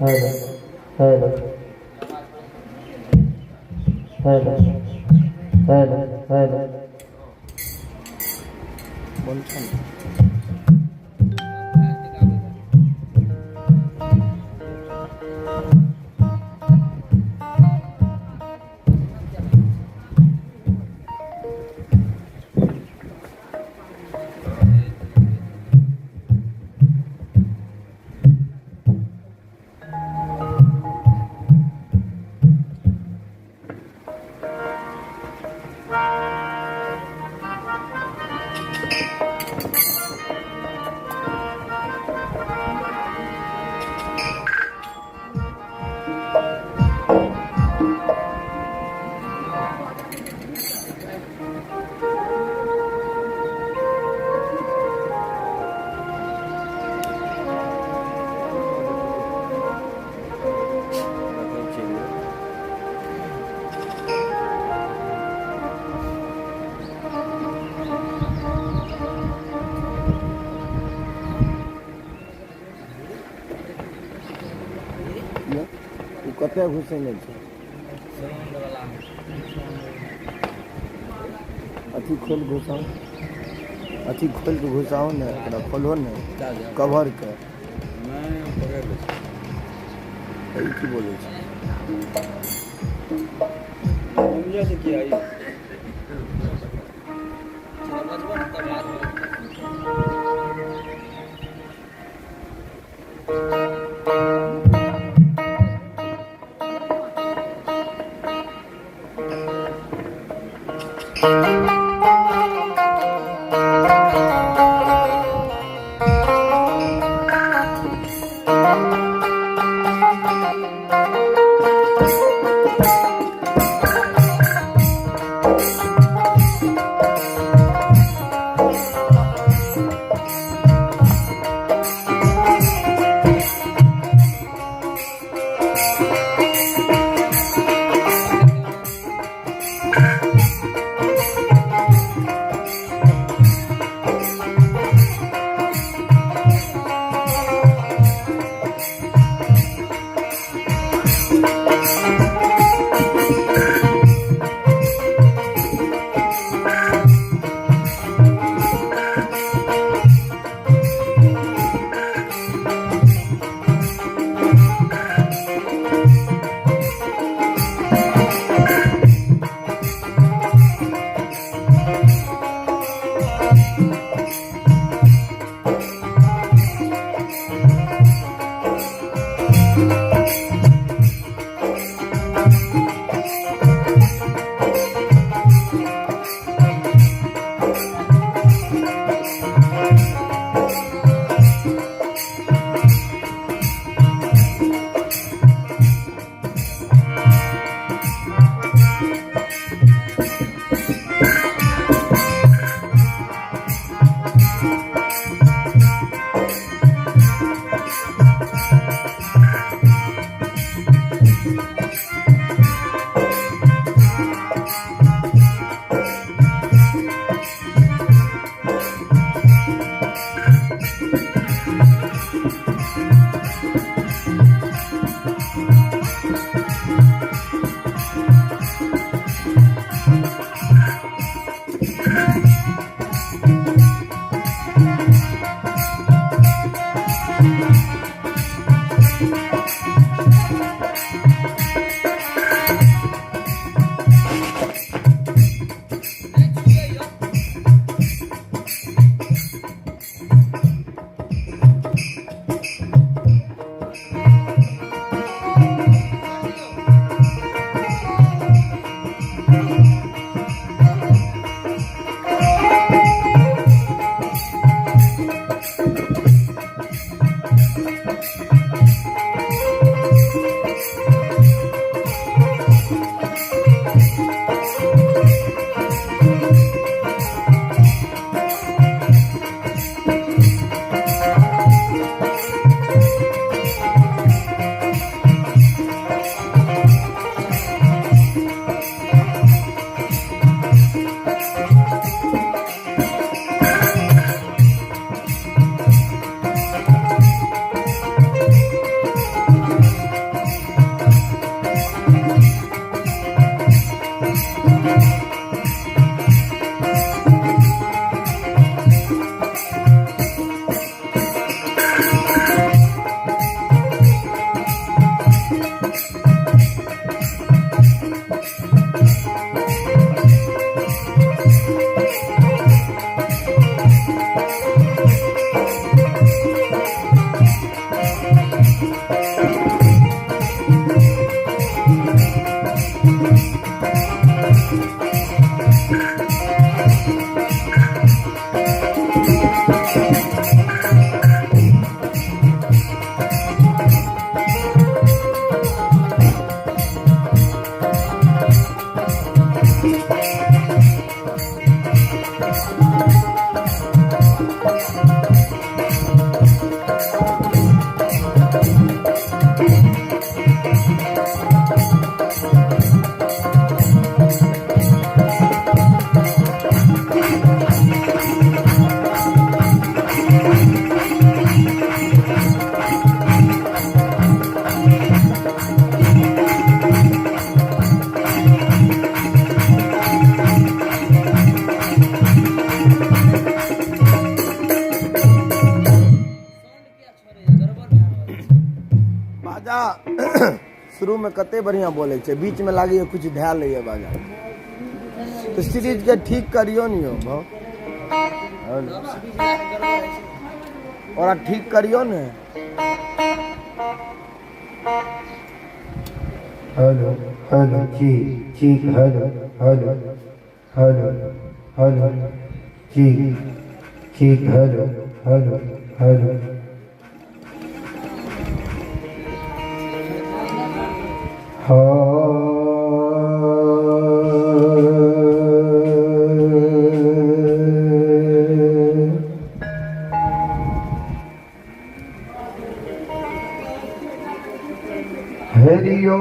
Hello hello hello hello hello. बोल छै ने। देखै छियै। ओ कतऽ घुसेने छै? अथी खोलि कऽ घुसाउ, अथी खोलि कऽ घुसाउ ने, ओकरा खोलहो ने कवरके। ई की बोलै छै? बाजा शुरूमे कते बढ़िआँ बोलै छै, बीचमे लागैए किछु धए लैए बाजा। तऽ सीरीजके ठीक करियौ ने यौ भाउ, ओकरा ठीक करियौ ने। हेलो हेलो जी जी हेलो हेलो हेलो हेलो जी जी हेलो हेलो हेलो। हरि ओम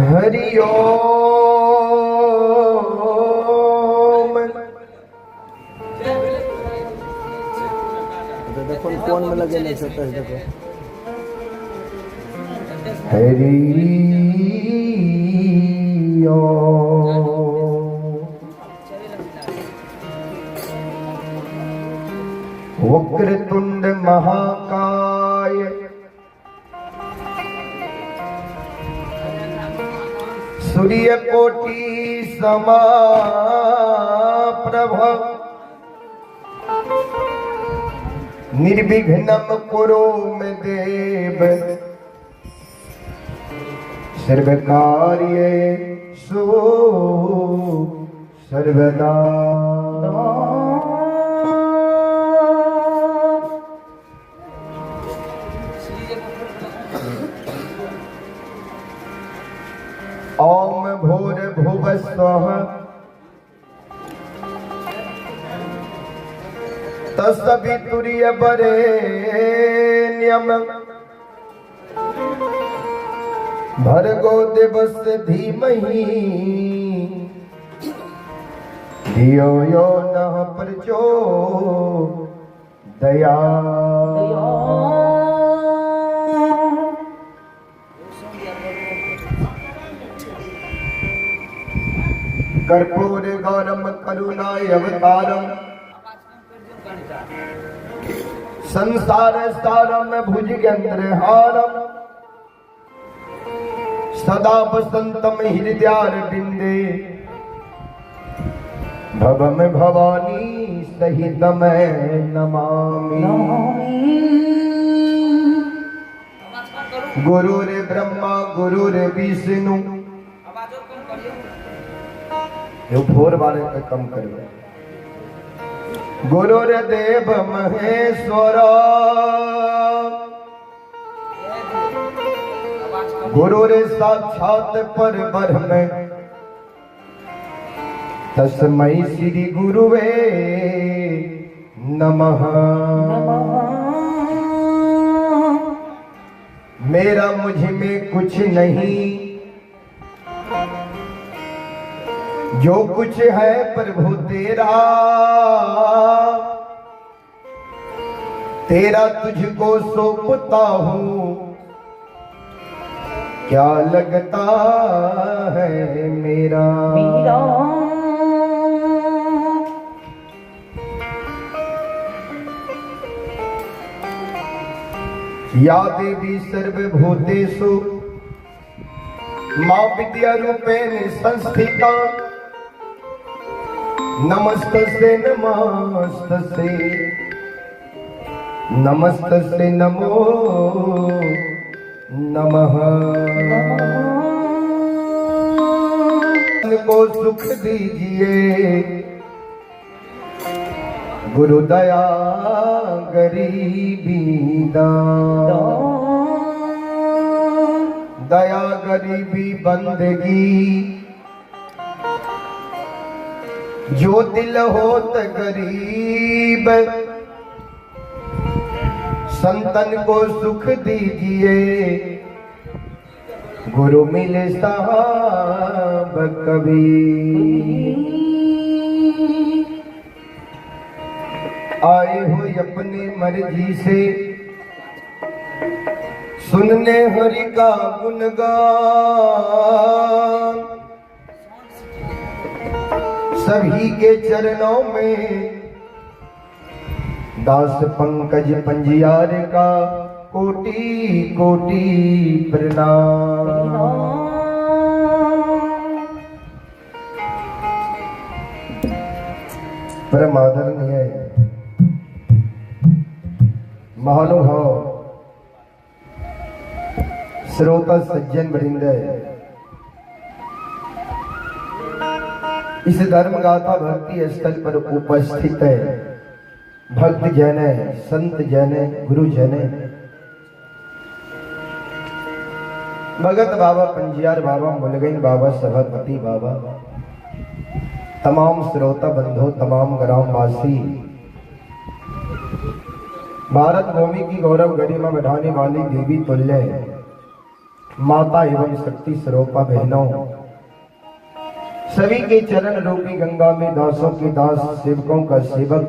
हरि ओम। तऽ देखो ने कोनमे लगेने छै ओतऽ देखो। हरि ओम। वक्रतुंड महाकाय सूर्य कोटि समाप्रभ निर्विघ्नं कुरु मे देव सर्वकार्येषु सर्वदा। ओम भूर्भुवः स्वः तत्सवितुर्वरेण्यं भर्गो देवस्य धीमहि धियो यो नः प्रचोदयात्। कर्पूर गौरम करुणावतारम संसार सारम भुजगेंद्रहारम सदा वसंतम हृदयारविंदे भवम भवानी सहितम नमामि। गुरुर ब्रह्मा गुरुर विष्णु, यो भोर वाले पे कम करबे। गुरुर देव महेश्वर गुरुर साक्षात पर ब्रह्म तस्मै श्री गुरुवे नमः। मेरा मुझ में कुछ नहीं, जो कुछ है प्रभु तेरा, तेरा तुझको सौंपता हूँ, क्या लगता है मेरा। या देवी सर्वभूतेषु मां विद्या रूपेण संस्थिता, नमस्तस्यै नमस्तस्यै नमस्तस्यै नमो नमः। को सुख दीजिए गुरु दया गरीबी दान, दया गरीबी बंदगी, जो दिल होत गरीब संतन को सुख दीजिए गुरु मिले साहब कभी। आए हो अपनी मर्जी से सुनने हरि का गुणगान, सभी के चरणों में दास पंकज पंजियार का कोटि कोटि प्रणाम। परम आदरणीय महानुभाव श्रोता सज्जन वृंद, इस धर्म गाथा भक्ति स्थल पर उपस्थित है भक्त जन, संत जन, गुरु जन, भगत बाबा, पंजियार बाबा, मुलगैन बाबा, सभापति बाबा, तमाम श्रोता बंधु, तमाम ग्रामवासी, भारत भूमि की गौरव गरिमा बढ़ाने वाली देवी तुल्य माता एवं शक्ति स्वरूपा बहनों, सभी के चरण रूपी गंगा में दासों के दास, सेवकों का सेवक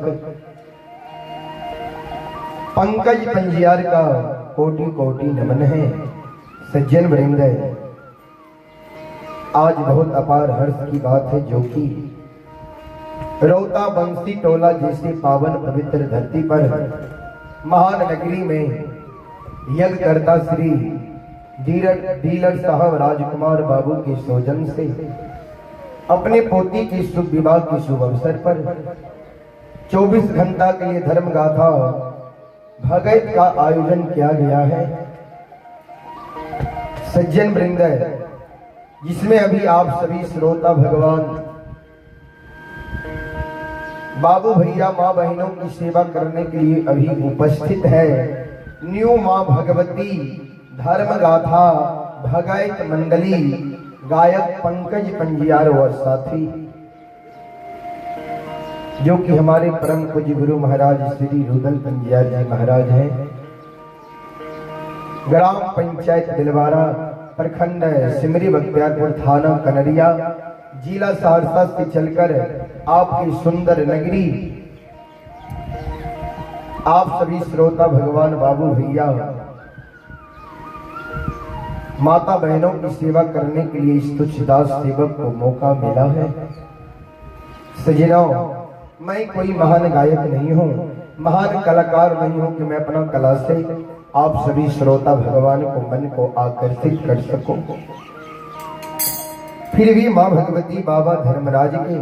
पंकज पंजियार का कोटि कोटि नमन है। सज्जन वृंद, आज बहुत अपार हर्ष की बात है जो कि रौता बंसी टोला जैसी पावन पवित्र धरती पर महान नगरी में यज्ञकर्ता श्री डीलर साहब राजकुमार बाबू के सौजन्य से अपने पोती के शुभ विवाह के शुभ अवसर पर 24 घंटा के लिए धर्म गाथा भगत का आयोजन किया गया है। सज्जन वृंद, जिसमें अभी आप सभी श्रोता भगवान बाबू भैया माँ बहनों की सेवा करने के लिए अभी उपस्थित है न्यू माँ भगवती धर्म गाथा भगत मंडली गायक पंकज पंजियार और साथी, जो कि हमारे परम पूज्य गुरु महाराज श्री रुदल पंजियार जी महाराज हैं। ग्राम पंचायत दिलवारा, प्रखंड सिमरी बख्तियारपुर, थाना कनरिया, जिला सहरसा से चलकर आपकी सुंदर नगरी आप सभी श्रोता भगवान बाबू भैया माता बहनों की सेवा करने के लिए इस तुच्छ दास सेवक को मौका मिला है। सज्जनों, मैं कोई महान गायक नहीं हूँ, महान कलाकार नहीं हूँ कि मैं अपना कला से आप सभी श्रोता भगवान को मन को आकर्षित कर सकूं। फिर भी माँ भगवती बाबा धर्मराज के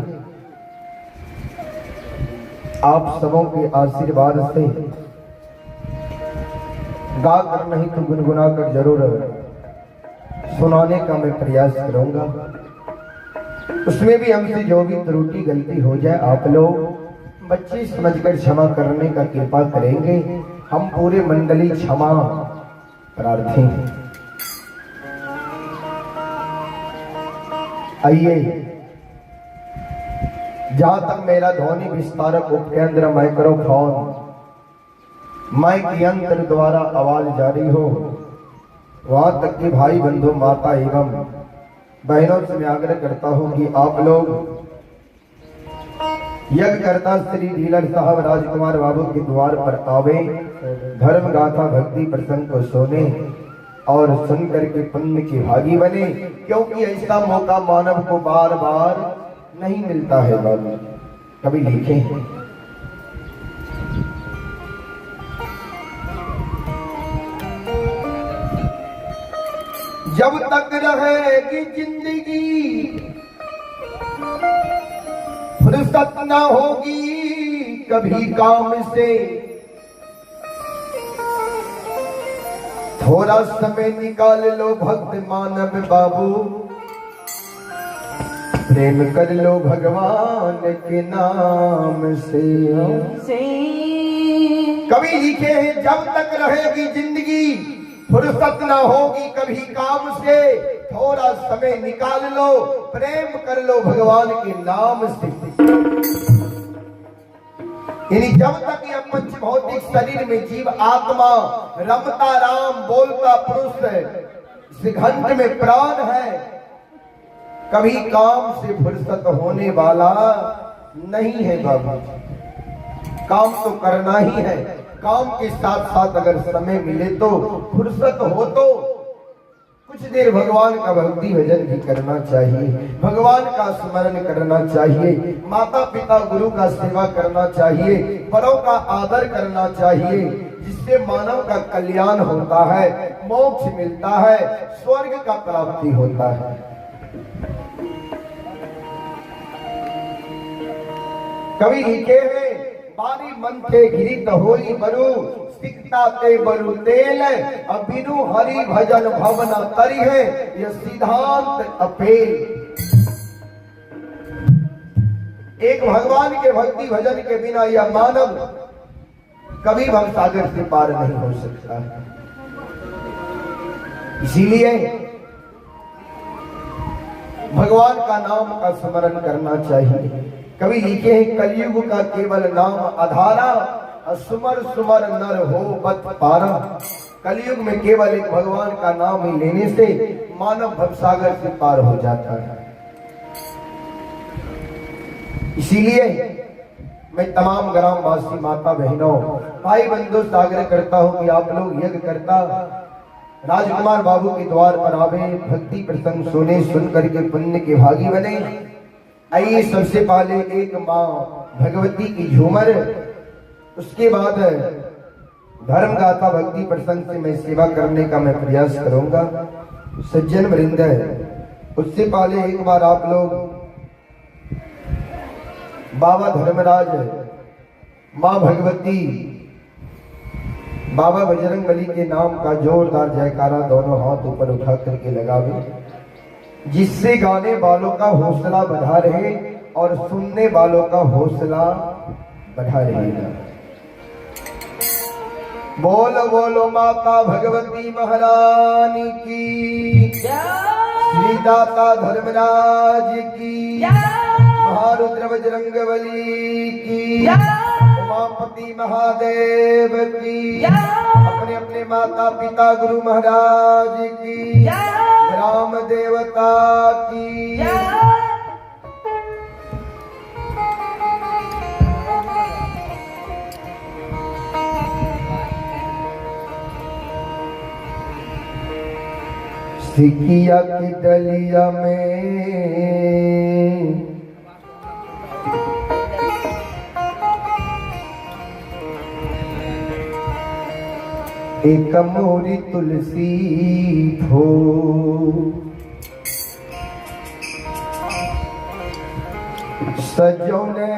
आप सबों के आशीर्वाद से गा कर नहीं तो गुनगुना कर जरूर सुनाने का मैं प्रयास करूंगा। उसमें भी हमसे जो भी त्रुटि गलती हो जाए आप लोग बच्चे समझकर क्षमा करने का कृपा करेंगे। हम पूरे मंडली क्षमा प्रार्थी हैं। आइए, जहां तक मेरा ध्वनि विस्तारक उपकेंद्र माइक्रोफोन माइक यंत्र द्वारा आवाज जारी हो, वहां तक के भाई बंधु माता एवं बहनों से मैं आग्रह करता हूं कि आप लोग यज्ञकर्ता श्री डीलर साहब राजकुमार बाबू के द्वार पर आवे, धर्म गाथा भक्ति प्रसंग को सुने और सुन करके पुण्य के भागी बने, क्योंकि ऐसा मौका मानव को बार बार नहीं मिलता है। बाबू कभी लिखे हैं, जब तक रहेगी जिंदगी फुर्सत न होगी कभी काम से, थोड़ा समय निकाल लो भक्त मानव बाबू, प्रेम कर लो भगवान के नाम से। कवि लिखे हैं, जब तक रहेगी जिंदगी फुर्सत ना होगी कभी काम से, थोड़ा समय निकाल लो प्रेम कर लो भगवान के नाम से। यानी जब तक यह पंच भौतिक शरीर में जीव आत्मा रमता राम बोलता पुरुष है, इस घंट में प्राण है, कभी काम से फुर्सत होने वाला नहीं है बाबू। काम तो करना ही है, काम के साथ साथ अगर समय मिले तो, फुर्सत हो तो कुछ देर भगवान का भक्ति भजन भी करना चाहिए, भगवान का स्मरण करना चाहिए, माता पिता गुरु का सेवा करना चाहिए, बड़ों का आदर करना चाहिए, जिससे मानव का कल्याण होता है, मोक्ष मिलता है, स्वर्ग का प्राप्ति होता है। कवि लिखे हैं, बारी मन थे घिरित होई बरु, सिकता ते बरु तेल, अब बिनु हरि भजन भवन तरी है, यह सिद्धांत अपेल। एक भगवान के भक्ति भजन के बिना यह मानव कभी भवसागर से पार नहीं हो सकता है। इसीलिए भगवान का नाम का स्मरण करना चाहिए। कवि लिखे हैं, कलयुग का केवल नाम आधारा, सुमर सुमर नर हो बत पारा। कलयुग में केवल एक भगवान का नाम ही लेने से मानव भवसागर से पार हो जाता है। इसीलिए मैं तमाम ग्रामवासी माता बहनों भाई बंधु से आग्रह करता हूं कि आप लोग यज्ञ करता राजकुमार बाबू के द्वार पर आवे, भक्ति प्रसंग सुने, सुन करके पुण्य के भागी बने। आइए सबसे पहले एक माँ भगवती की झूमर, उसके बाद धर्म गाथा भक्ति प्रसंग से मैं सेवा करने का मैं प्रयास करूंगा। सज्जन वृंद, उससे पहले एक बार आप लोग बाबा धर्मराज, माँ भगवती, बाबा बजरंग बली के नाम का जोरदार जयकारा दोनों हाथ ऊपर उठा करके लगावे, जिससे गाने वालों का हौसला बढ़ा रहे और सुनने वालों का हौसला बढ़ा रहेगा। बोलो बोलो माता भगवती महारानी की, श्री दाता धर्मराज की, महारुद्र बजरंग बली की, उमापति महादेव की, अपने अपने माता पिता गुरु महाराज की, राम देवता की। सिकिया की डलिया में एक मोरी तुलसी फो, सजोने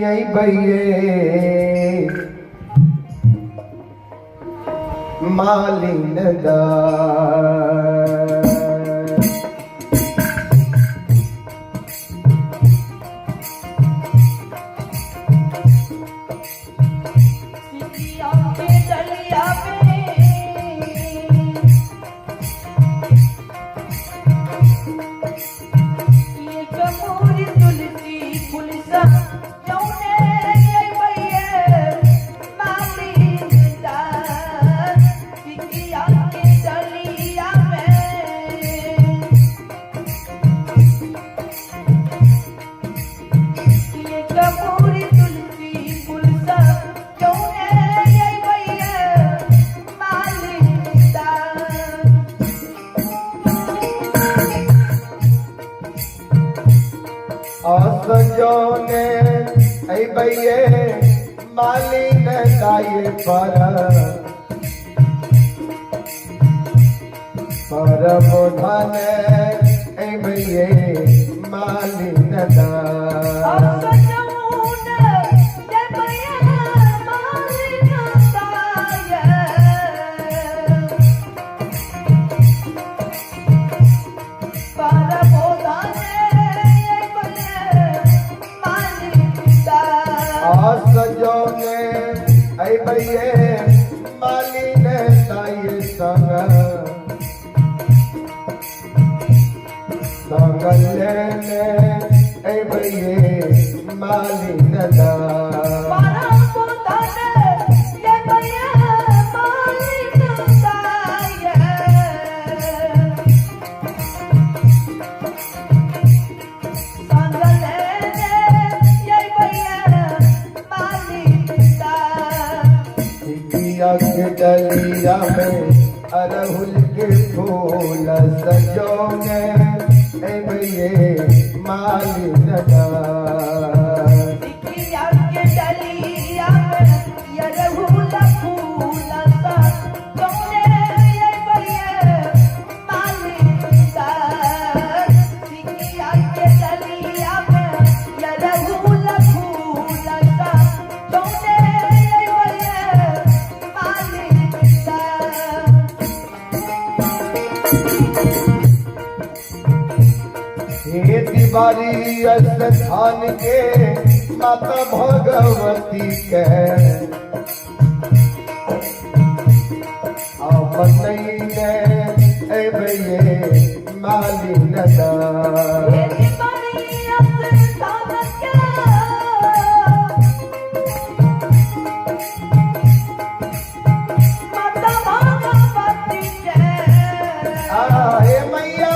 यही भैये मालिन दा। सिकिया के डलिया में ये कमूरी तुलसी फुलसा जौने भैये मालिन दा। सिकिया के डलिया में ये कमूरी तुलसी फुलसा जौने भैये मालिन दा। सजोने भैये मालिन दाये पर परम धन भैये मालिन दाय। आ सजौने अइबैये मालिन दाय संग संग लेने अइबैये मालिन दाय। सिकिया के डलिया में अरहुल के फूल सजौने अइबैये मालिन दाय। हे तिवारी स्थान के माता भगवती के अपनैने अइबैये मालिन दाय। आहे मैया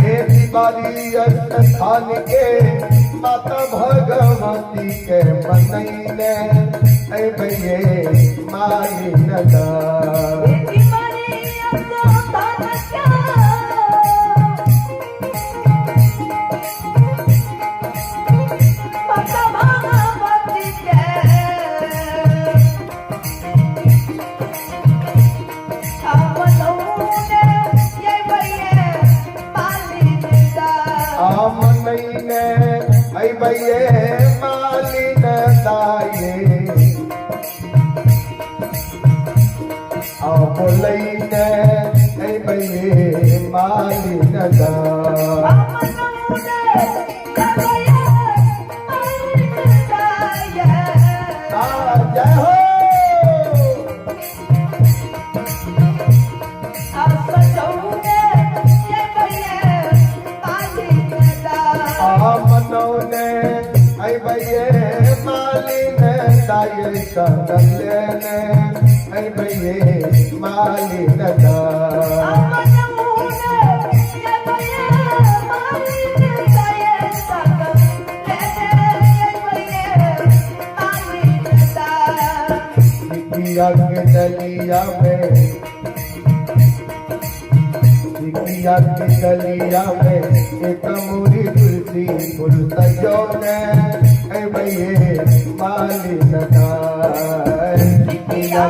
हे दिवाली स्थान के माता भगवती के मनैने अइबैये मालिन दाय। आमनैने अइबैये मालिन दाये आ बोलैने अइबैये मालिन दाय। आ जय हो। मनौने अइबैये मालिन दाये संग लेने अइबैये मालिन दाय। सिकिया के डलिया में सिकिया के डलिया में एक मोरी तुलसी फूल सजौने अइबैये मालिन दाय। सिकिया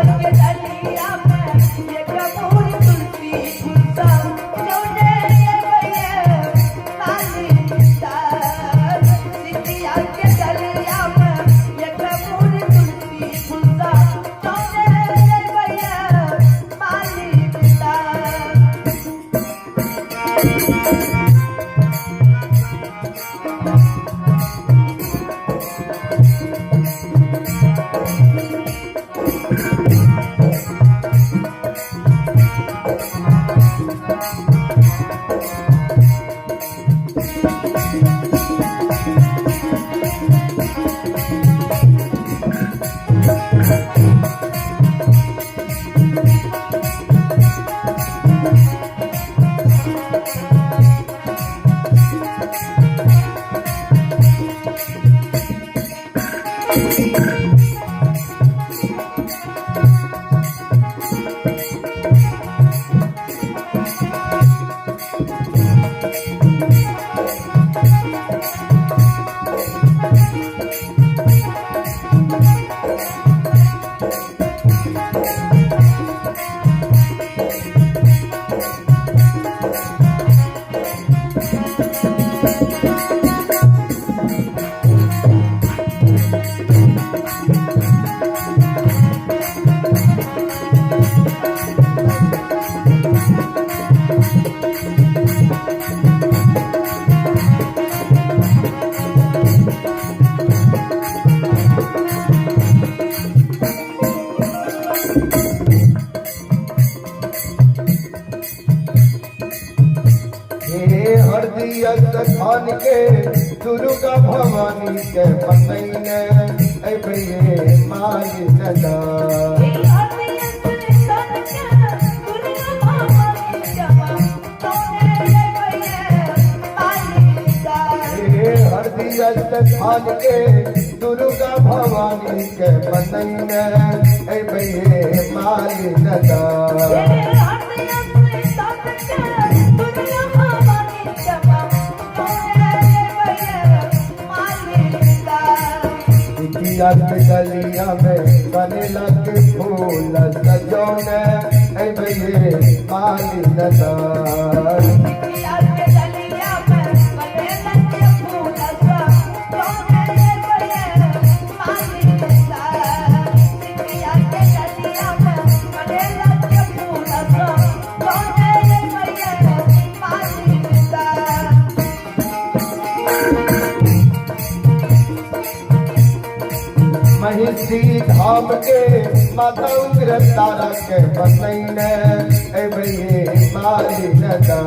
हे हरदिया स्थान के दुर्गा भवानी के बनैने अबे मालिन दा। हे हरदिया स्थान के दुर्गा भवानी के बनैने अबे मालिन दा। बिटिया के डलिया में कनेला के फूल सजौने अबे मालिन दा। महिषी धाम के माता उग्र तारा के बनैने अबे मालिन दा।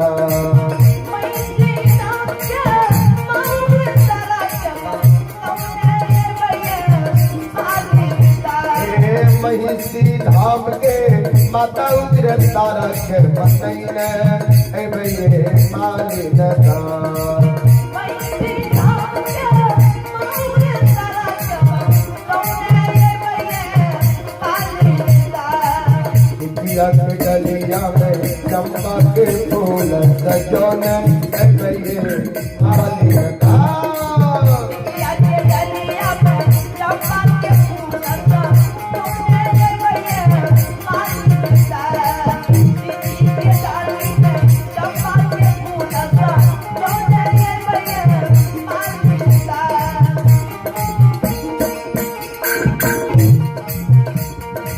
हे महिषी धाम के माता उग्र तारा के बनैने अबे मालिन दा। बिटिया के डलिया में चंपा के फूल सजौने अबे मालिन दा।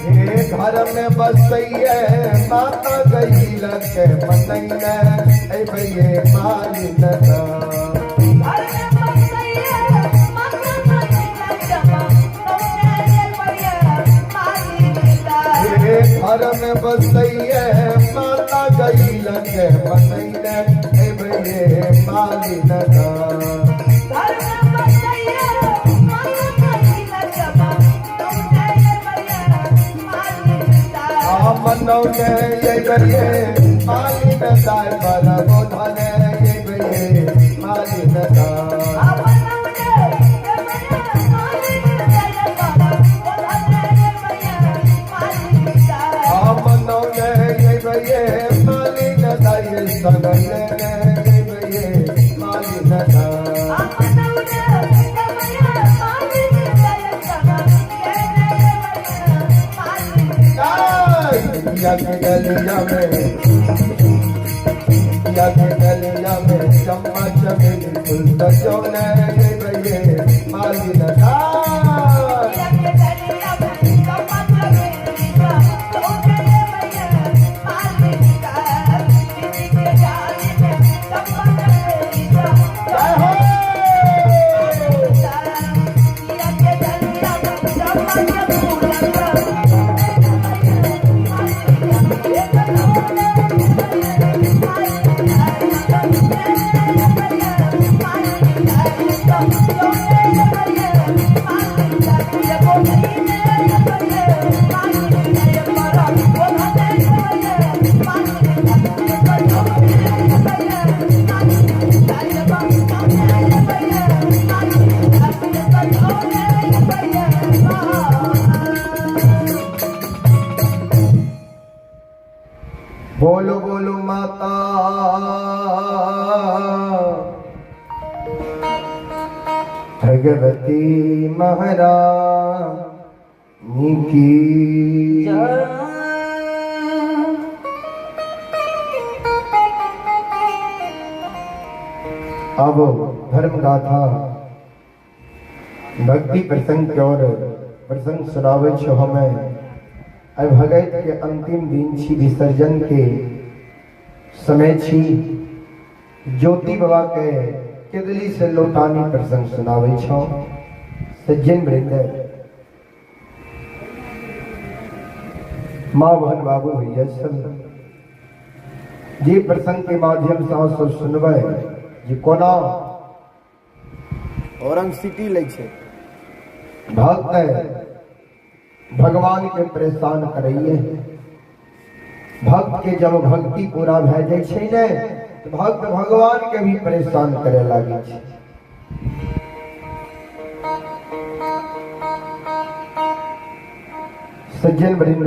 हे घर में बसैये माता गई के मनैने अबे मालिन दा। हे घर में बसैये माता गई के मनैने अबे मालिन दा। मनौने अबे मालिन दाय पर बोधने अबे मालिन दा। मनौने अबे मालिन दाय सगने अबे मालिन दा। या के गलिया में, या के गलिया में चम्मा चमेली फूल सजौने अबे मालिन दा। जय हो। बोलो बोलो माता भगवती महारानी की। अब धर्म गाथा भक्ति प्रसंग के और प्रसंग सुनावे छो हमें। अब भगत के अंतिम दिन छी, विसर्जन के समय छी। ज्योति बाबा के केदली से लौटानी प्रसंग सुनावे छो। सज्जन वृंद, माँ बहन बाबू भैया सब, जे प्रसंग के माध्यम से अहाँ सब सुनबै जे कोना औरंग सिटी लै छै। भक्त भगवान के परेशान करैये। भक्त के जब भक्ति पूरा भए जाइ छै ने तऽ भक्त भगवान के भी परेशान करे लागै छै। सज्जन वृंद,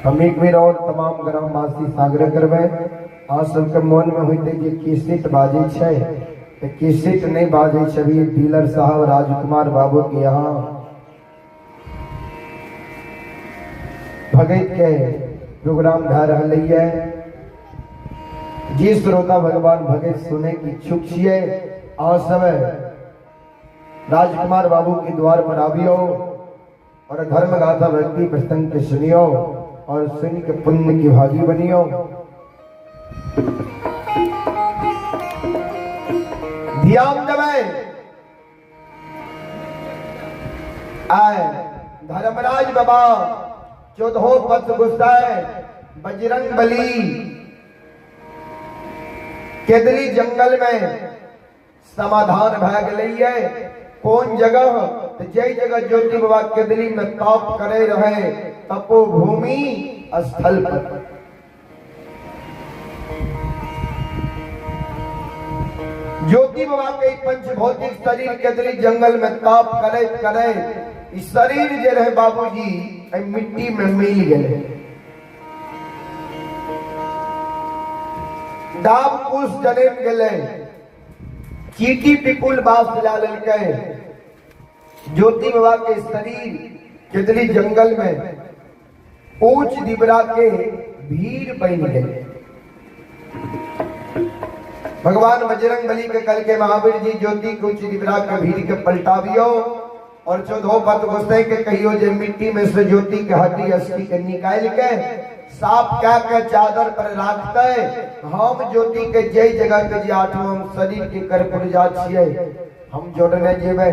हम एक बेर और तमाम ग्रामवासी से आग्रह करबै, अहाँ सबके मन में होते जे कैसेट बाजै छै तऽ कैसेट नहीं बाजै छै। अभी डीलर साहब राजकुमार बाबू के यहाँ भगत के प्रोग्राम भए रहल है। जी श्रोता भगवान भगत सुने के इच्छुक छियै, अहाँ सब राजकुमार बाबू के द्वार पर आबियो और धर्म गाथा भक्ति प्रसंग के सुनियो और सुन के पुण्य की भागी बनियो। ध्यान देबै आए धर्मराज बाबा चौदहो पथ गुस्साए बजरंग बली केदली जंगल में समाधान भए गेलैये। कोन जगह? तऽ जाहि जगह ज्योति बाबा केदली में तप करे रहे, तपोभूमि स्थल पर। ज्योति बाबा के पंच भौतिक शरीर केदली जंगल में तप करैत करैत ई शरीर जे रहे बाबूजी एहि मिट्टी में मिल गेलै। डाब कुश जनम गेलै, चीटी पिपुल बास ला लेलकै। ज्योति बाबा के शरीर केदली जंगल में ऊंच दिबरा के भीड़ बन गए। भगवान बजरंग बली के कल के महावीर जी ज्योति के ऊंच दिबरा के भीड़ के पलटाबियो और चौदहो पत गोसाई के कहियो जे मिट्टी में से ज्योति के हड्डी अस्थि के निकाल के साफ कह के चादर पर राखते। हम ज्योति के जय जगह के जे आठों हम शरीर के कर पुरजा छियै, हम जोड़ने जेबै।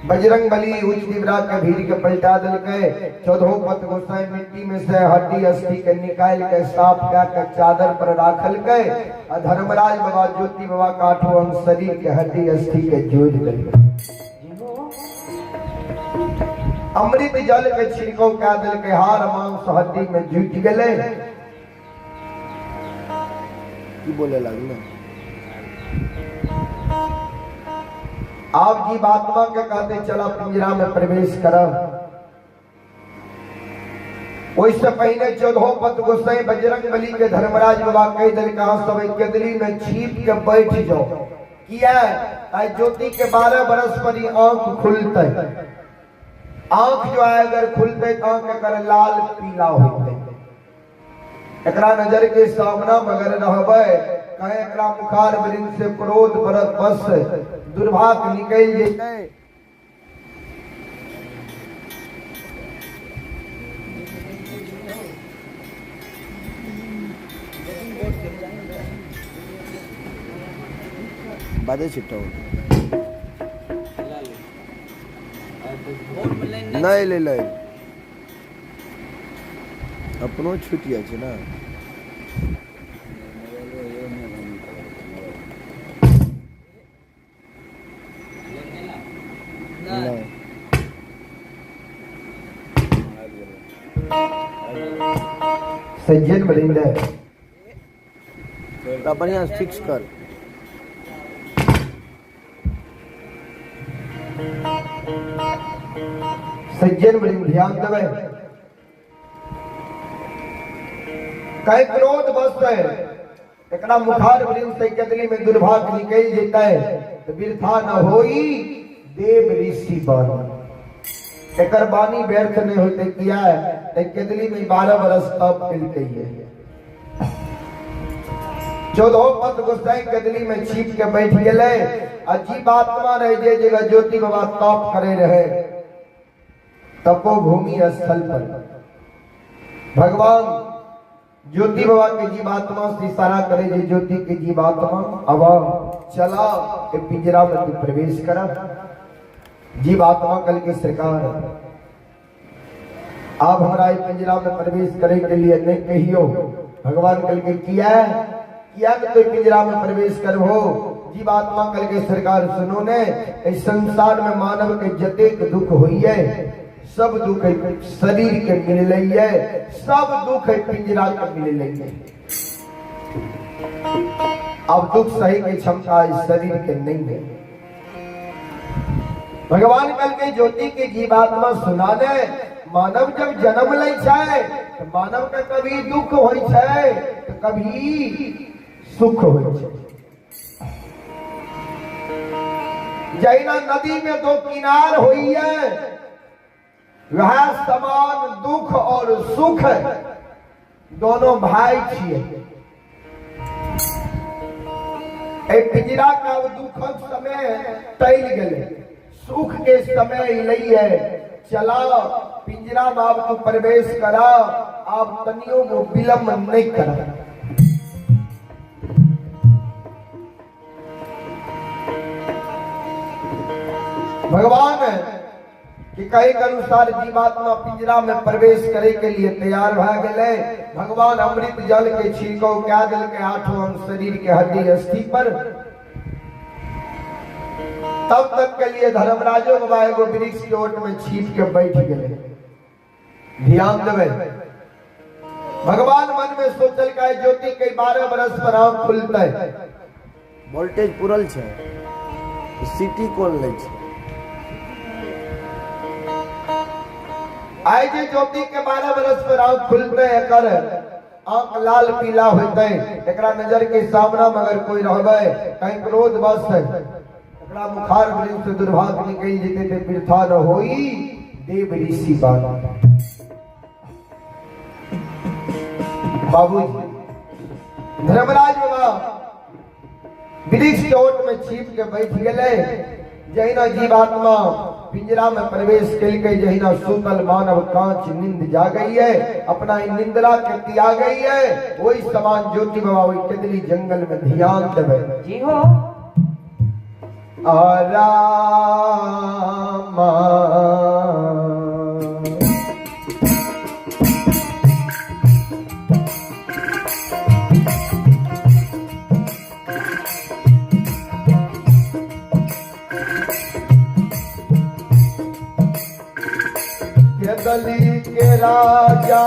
बजरंग बली उच्च दिवरा के भीड़ के पलटा देलकै। चौदहो पत गोसाई मिट्टी में से हड्डी अस्थि के निकाल के साफ कह के चादर पर राखलकै आ धर्मराज बाबा ज्योति बाबा के आठों अंग शरीर के हड्डी अस्थि के जोड़ देलकै। अमृत जल के छिड़काव कए देलकै, हार मांस हड्डी में जुटि गेलै। की बोले लागलै? आप जीवात्मा के कहते चला पिंजरा में प्रवेश कर। ओहिसँ पहिने चौदहो पत गोसाई बजरंग बली के धर्मराज बाबा कहि देलकै, अहाँ सब एहि केदली में छिप के बैठ जाओ। किया? आइ ज्योति के 12 बरस पर ही आंख खुलतै। आंख जो है अगर खुलतै तऽ आंख एकर लाल पीला होतै। एकरा नजर के सामना मगर रहबै, कहे एकरा मुखार वृंद से क्रोध बरत बस दुर्भाग्य निकलि जेतै। बाजै छी टॉवर नहि एलै लाइन, अपनो छुटि जाइ छै ने। नहि सज्जन वृंद, तऽ बढ़िआँ से फिक्स कर। सज्जन वृंद ध्यान देबै। कहीं क्रोध बस है एकरा मुखार वृंद से कदली में दुर्भाग्य निकल जेतै तऽ वृथा न होई देव ऋषि बन। एकर वाणी व्यर्थ नहीं होते। किया? तऽ केदली में 12 बरस तप केलकै। चौदहो पत गोसाई केदली में छिप के बैठ गेलै आ जीवात्मा रहे जे जगह ज्योति बाबा तप करे रहे तपोभूमि स्थल पर। भगवान ज्योति बाबा के जीवात्मा से इशारा करे जे ज्योति के जीवात्मा अब चला ए पिंजरा में तू प्रवेश कर। जीवात्मा कल के सरकार आब हमरा एहि पिंजरा में प्रवेश करे के लिए नहीं कहियो। भगवान कहलकै किया किया के तो पिंजरा में प्रवेश करबो? जीवात्मा कहलकै सरकार सुनो ने, एहि संसार में मानव के जतेक दुख होइए सब दुख शरीर के मिललैये, सब दुख पिंजरा के मिललैये। अब दुख सही के क्षमता इस शरीर के नहीं है। भगवान कल के ज्योति के जीवात्मा सुना दे, मानव जब जन्म लै छै तो मानव के कभी दुख होइ छै तो कभी सुख होइ छै। जहिना नदी में दो किनार होइए वह समान दुख और सुख दोनों भाई छिए। एहि पिंजरा का दुखक समय टलि गेलै, सुख के समय अयलैए। चला पिंजरा में आब तू प्रवेश करा, आब तनियो गो विलंब नहीं करा। भगवान कि कहे के अनुसार जीवात्मा पिंजरा में प्रवेश करे के लिए तैयार भए गेलै। भगवान अमृत जल के छिड़काव कए देलकै आठों अंग शरीर के हड्डी अस्थि पर। तब तक के लिए धर्मराजो बाबा एगो वृक्ष के ओट में छिप के बैठ गेलै। ध्यान देबै, भगवान मन में सोचल का ज्योति के 12 बरस पर आंख खुलतै। वोल्टेज पुरल छै, सिटी कोन लै छै? आइ जे ज्योति के 12 बरस पर आंख खुलतै, एकर आंख लाल पीला होतै, एकरा नजर के सामना मगर कोई रहबै कहीं क्रोध बस एकरा मुखार वृक्ष से दुर्भाग्य निकल जेतै ते वृथा न होई देव ऋषि बाबा। बाबूजी धर्मराज बाबा वृक्ष के ओट में छिप के बैठ गेलै। जहिना जीवात्मा पिंजरा में प्रवेश केलकै, जहिना सुतल मानव कांच नींद जागई है, अपना ई निंद्रा के त्याग गई है, वही समान ज्योति बाबा वही केदली जंगल में ध्यान देवे। जी हो। आराम केदली के राजा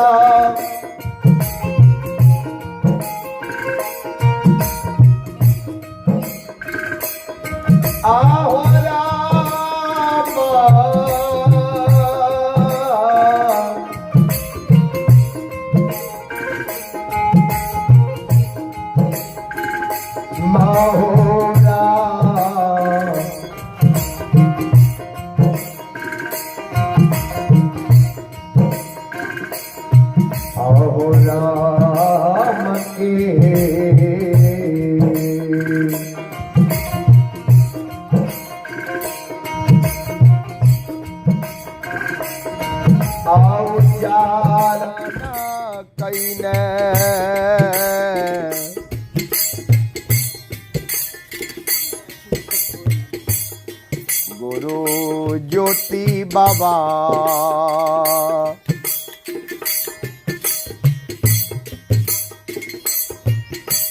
आहो राम माहोरा आहो राम के आओ चार कईने गुरु ज्योति बाबा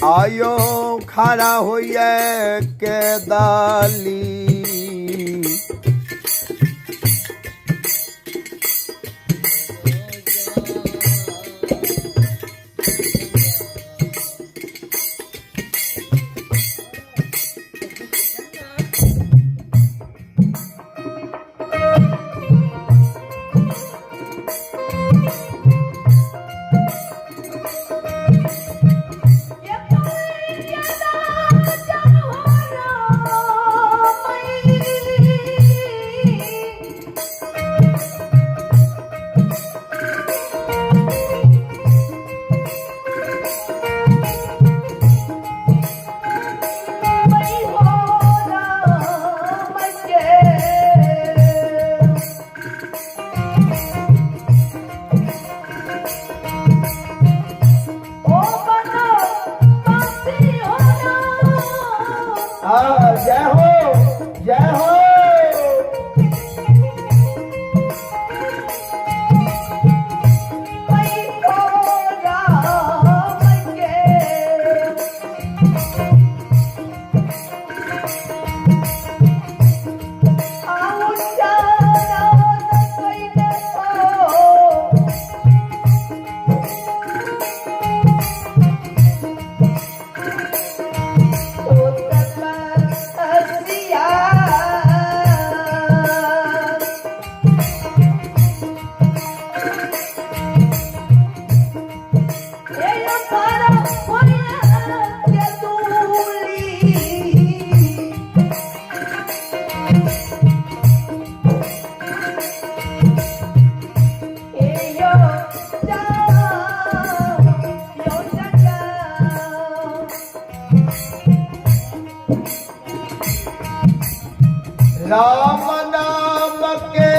आयो खड़ा होइए के दाली ये राम नाम के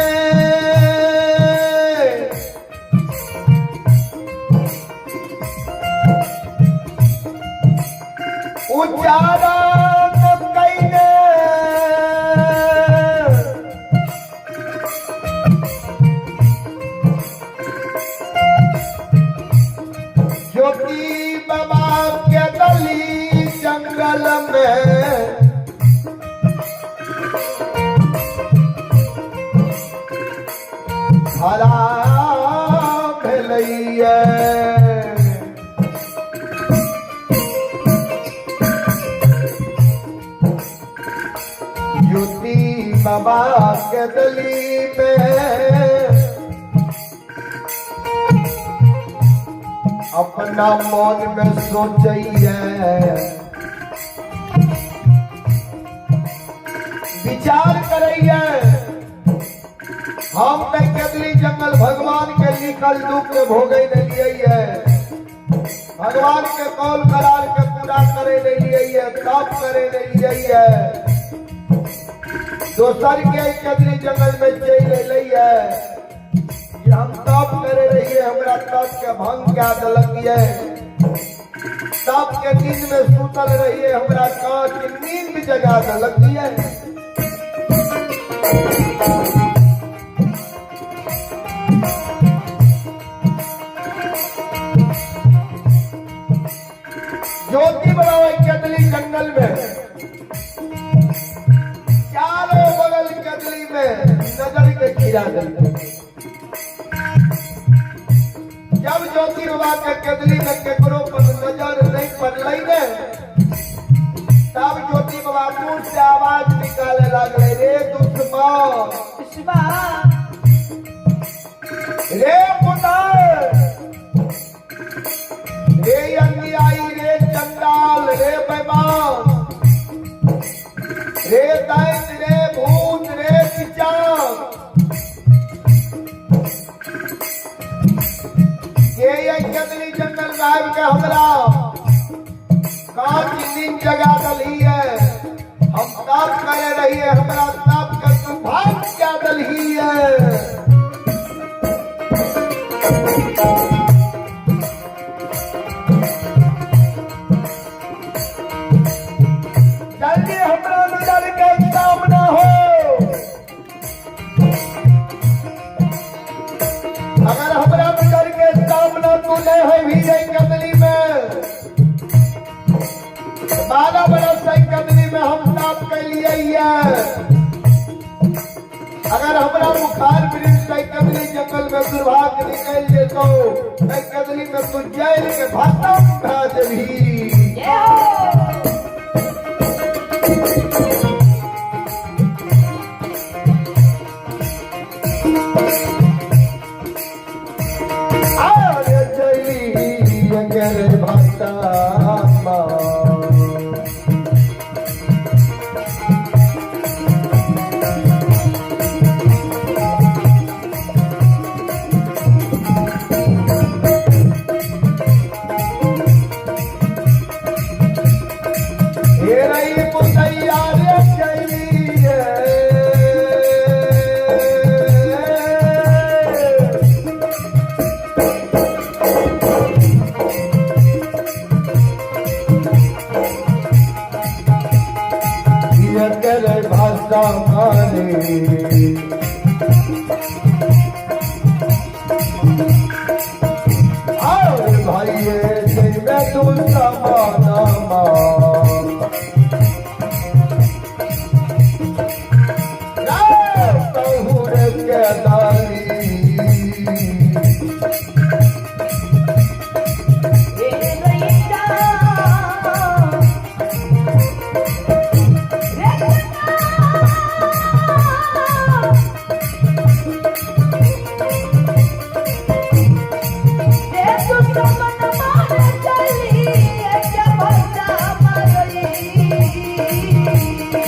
उच्चारण कैने ज्योति बाबा के गली जंगल में खड़ा भेलैया। ज्योति बाबा के गली में अपना मन में सोचैया, विचार करैया, हम तो केदली जंगल भगवान के लिखल दुख के भोगे ले लिए है, भगवान के कौल करार के पूरा करे ले लिए है, तप करे ले लिए है, दोसर के केदली जंगल में चल ले है कि हम तप करे रहिए, हमरा तप के भंग क्या दलक है, तप के नींद में सुतल रहिए, हमरा कांच नींद जगा दलक है। ज्योति बनावे कदली जंगल में, चारों बगल कदली में नजर के गिरा दल। जब ज्योति बाबा के कदली में केकरो पर नजर नहीं पड़लै ने, तब ज्योति बाबा दूर से आवाज निकाले लागले, रे दुश्मन, रे पुतर, रे अन्यायी, रे चंडाल, रे बेईमान, रे दैत्य, रे भूत, रे पिचाक, ये कदली जंगल में आबि के हमरा कांच नींद जगा दलही है, हम ताप करे रहिए, हमरा ताप के तू भाग क्या दलही है। जल्दी हमरा नजर के सामना हो, अगर हमरा नजर के सामना तू नहीं है भी कदली में, 12 बरस से कदली में हम ताप के लिए है, अगर हमरा बुखार वृक्ष कदली जंगल में दुर्भाग्य निकल जेतो, कदली में तू जेल के भाषा उठा देबी। अरे जली अगर भाषा हे रही पुतैया रे चलिए, ये करे भाषा मारे, और भाई ये तू समाना माँ के दाली।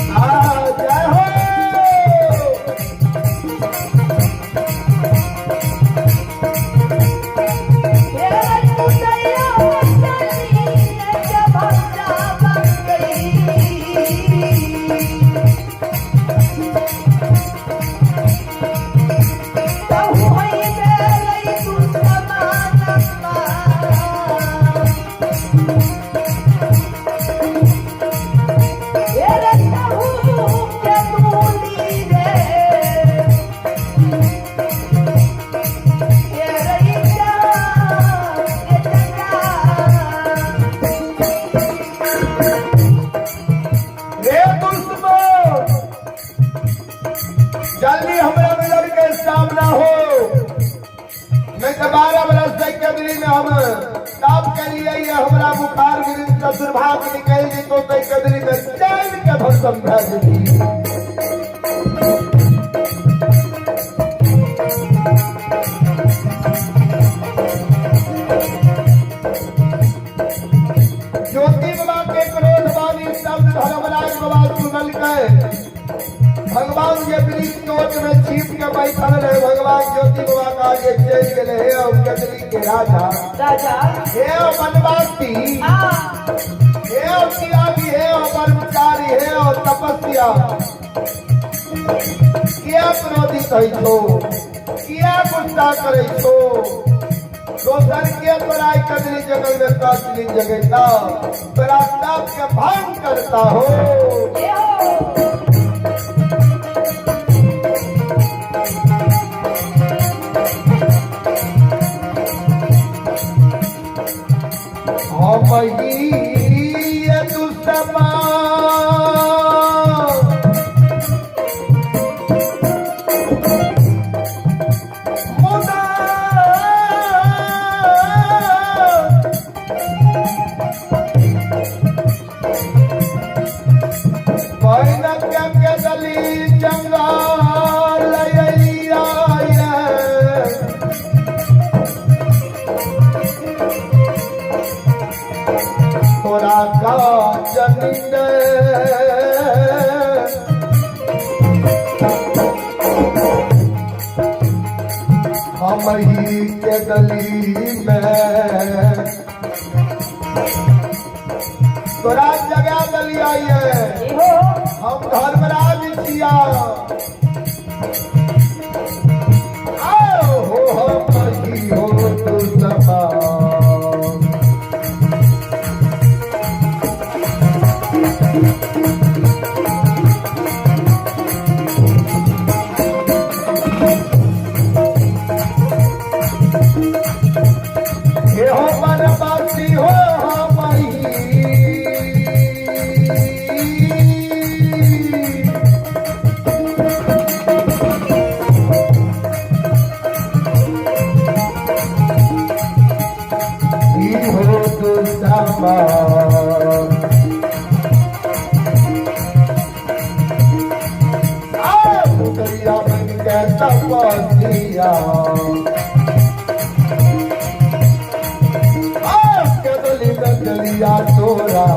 आ जय हो। एलियै हमरा बुखार विरुद्ध का दुर्भाग्य निकलि जेतो तै कदली में चैन के भस्म भए जेती। ज्योति बाबा के क्रोध वाली शब्द धर्मराज बाबा सुनलकै। भगवान जे वृक्ष चोट में छिप के बैठल रहे, भगवान ज्योति बाबा का आगे चलि गेले, हे ओ कदली के राजा, राजा, हे ओ वनवासी, हे ओ त्यागी, हे ओ ब्रह्मचारी, हे ओ तपस्या, किया क्रोधित होइ छो, किया गुस्सा करै छो? दोसर के तोरा कदली जंगल में काटली जगह तोरा ताप के भंग करता हो। ए हो। हम ही दुश्मन मुदा पहिने के कदली जंगल अइलिया ये। तोरा का जनिंद हम ही के गली में तोरा जगह दलिया ये। ए हो। हम धर्मराज छिया। आओ हो हम ही हो तू समा। हे हो वनवासी हो हम ही। ही हो तू समा। आओ दरिया बन के तपस्या कदली बदलिया तोरा।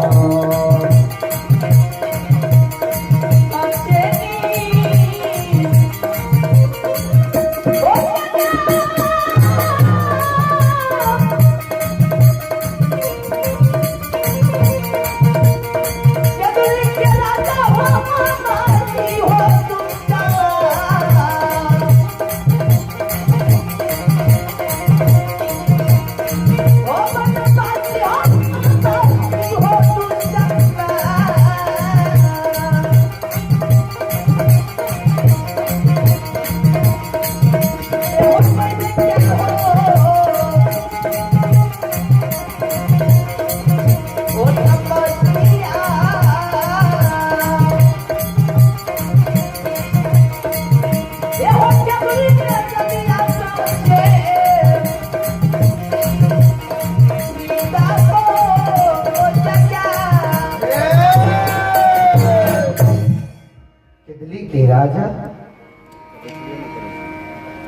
दिल्ली के राजा,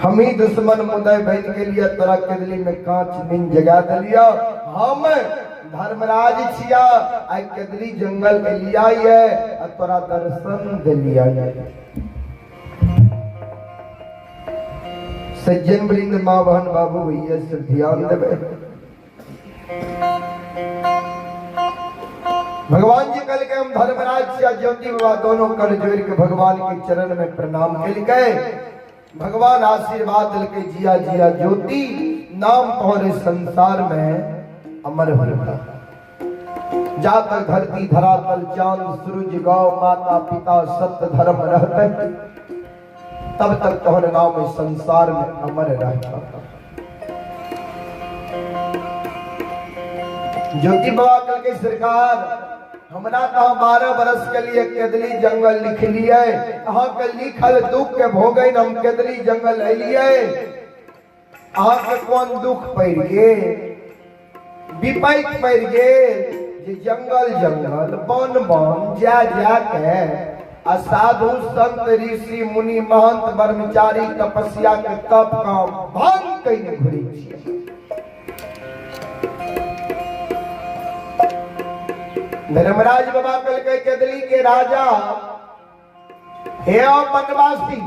हम ही दुश्मन मुदय बन के लिए तोरा केदली में कांच नींद जगा दिलिया। हम धर्मराज छिया, आई केदली जंगल में लिया ये आ तोरा दर्शन दिलिया ये। सज्जन वृंद, माँ बहन, बाबू भैया से ध्यान देवे। भगवान जी कल के हम धर्मराज छिया। ज्योति बाबा दोनों कर जोड़ के भगवान के चरण में प्रणाम कल। भगवान आशीर्वाद दिल, जिया जिया ज्योति, नाम तुम्हारे संसार में अमर होता। जा तक धरती धरातल चांद सूरज गौ माता पिता सत्य धर्म रहते, तब तक तुम्हारे नाम इस संसार में अमर रहता। ज्योति बाबा कल के सरकार, हमरा कहा 12 बरस के लिए केदली जंगल लिख लिए। अहाँ के लिखल दुख के भोगे हम केदली जंगल अलिए। अहाँ के कोन दुख पड़ गेल? विपैत पड़ि गेल जे जंगल जंगल वन वन जा जा के आ साधु संत ऋषि मुनि महंत ब्रह्मचारी तपस्या के तप काम भंग कयने घुरै छियै। धर्मराज बाबा कहलकै केदली के राजा, हे ओ वनवासी,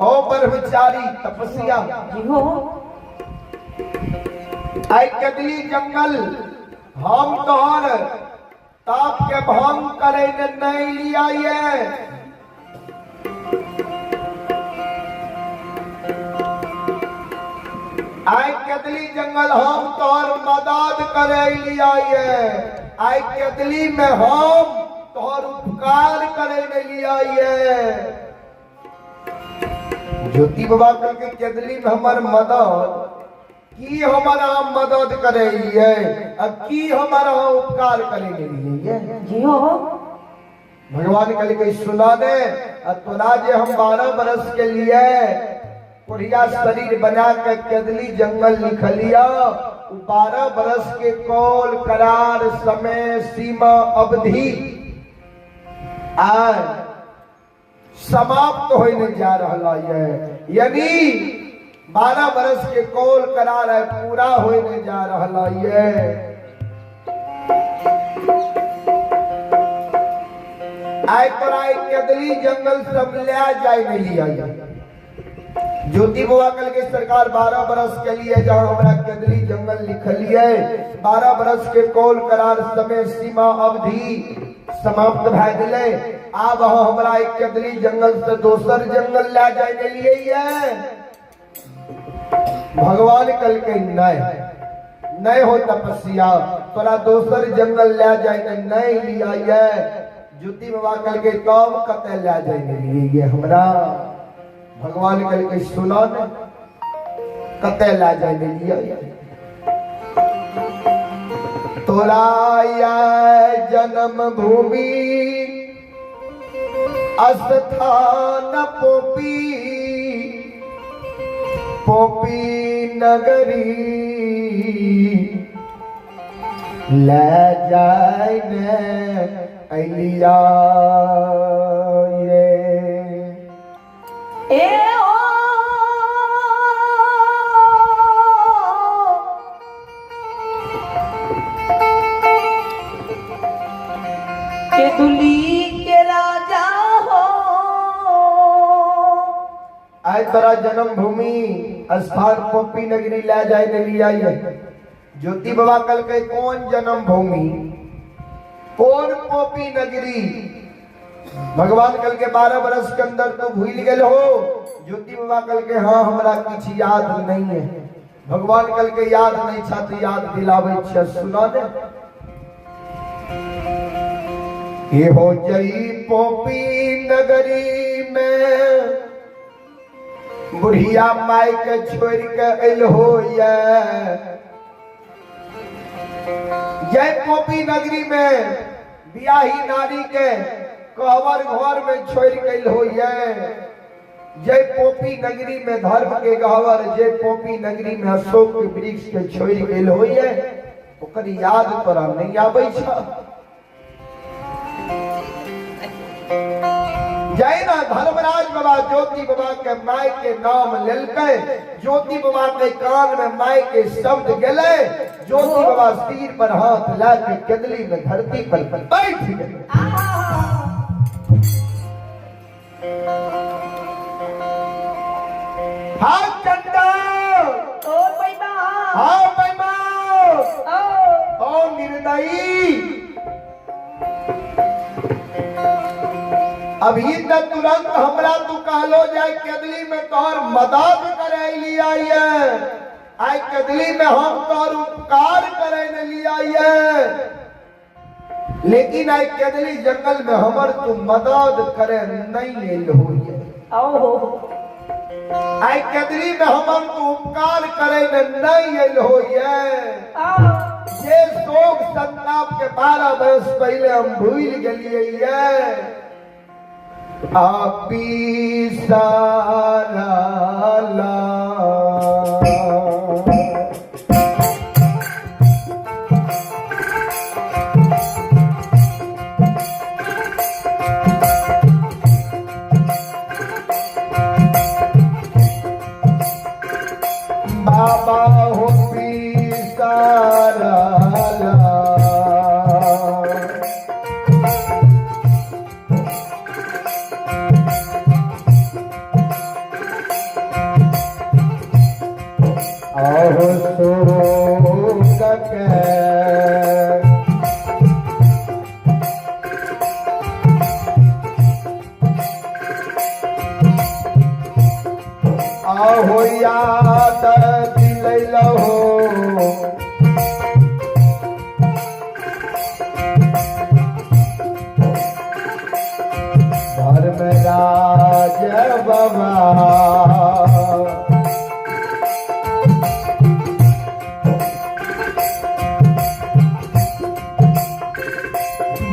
हो ब्रह्मचारी तपस्या, हो आई कदली जंगल हम तोहर ताप के भंग करे ने नहीं लिया ये। आई कदली जंगल हम तोहर मदद करे लिया ये। आई कदली में हम तोहर उपकार करे ने लिया ये। ज्योति बाबा कहलकै केदली में हमर मदद की, हमर अहाँ मदद करे लिए आ की हमर अहाँ उपकार करे लिए? जी हो। भगवान कहलकै सुना ने, आ तोरा जे हम 12 बरस के लिए कोढ़िया शरीर बना के केदली जंगल लिखलिया, 12 बरस के कौल करार समय सीमा अवधि आय समाप्त होने जा रहा है। यानी 12 बरस के कौल करार है पूरा होने जा रहा है। आय तोरा केदली जंगल सब ले जाए नहीं लिया। ज्योति बुआ कल के सरकार 12 बरस के लिए जहां हमरा केदली जंगल लिखलिए, 12 बरस के कौल करार समय सीमा अवधि समाप्त भए गेलै, आब अहाँ हमरा एक केदली जंगल से दोसर जंगल ले जाय के लिए ये। भगवान कहलकै नहीं नहीं हो तपस्या, तोरा दोसर जंगल ले जाय के नहीं लिया ये। ज्योति बाबा कहलकै तब कतऽ ले जाय के लिए ये हमरा? भगवान कहलकै सुना ने कतऽ लए जाय के लिए। तोरा या जन्म भूमि स्थान पोपी पोपी नगरी ले जाय ने अलिया ये। ए ओ के दुली के राजा हो। आय तोरा जन्मभूमि स्थान पोपी नगरी ले जाय ने लिया ये। ज्योति बाबा कहलकै कौन जन्मभूमि, कौन पोपी नगरी? भगवान कल के 12 बरस के अंदर तो भूल गए हो। ज्योति बाबा कल के हाँ हमरा किछ याद नहीं है। भगवान कल के याद नहीं छा तो याद दिलावे छे, सुना दे। ये हो जई पोपी नगरी में बुढ़िया माई के छोड़ के अल हो ये। जय पोपी नगरी में बियाही नारी के कहवर घर में छोड़ के हो ये। जय पोपी नगरी में धर्म के गहवर, जय पोपी नगरी में अशोक के वृक्ष के छोड़ के हो ये, ओकर याद तोरा नहीं आबै छ। जय ना धर्मराज बाबा ज्योति बाबा के my के नाम लेलकै, ज्योति बाबा के कान में my के शब्द गेलै, ज्योति बाबा सिर पर हाथ ला के केदली में धरती पर बैठ गए। हाथ चंदा ओ पैमा, हाँ पैमा, ओ ओ निर्दयी, अभी तक तुरंत हमरा तू कहलो जाए केदली में तोहर मदद करे लिया ये, आई केदली में हम तोहर उपकार करे ने लिया ये, लेकिन आई केदली जंगल में हमर तू मदद करे नहीं लेल हो ये, ओ आई केदली में हमर तू उपकार करे ने नहीं लेल हो ये। ये शोक संताप के 12 बरस पहले हम भूल गए ये। आपी सारा ला लाला। आहो शोक के आहो याद दिलैलहो। धर्मराज बाबा।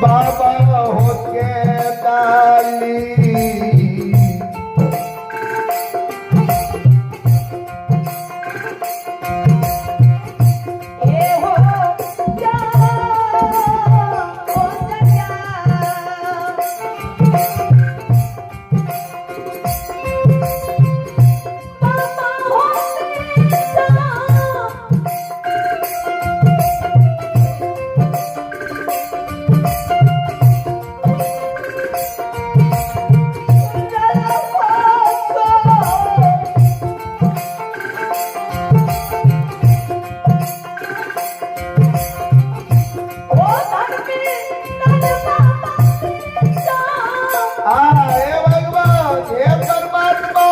बाबा हो के डाली। ए हो जा ओ जा। बाबा हो जा। आ हे भगवान, हे परमात्मा।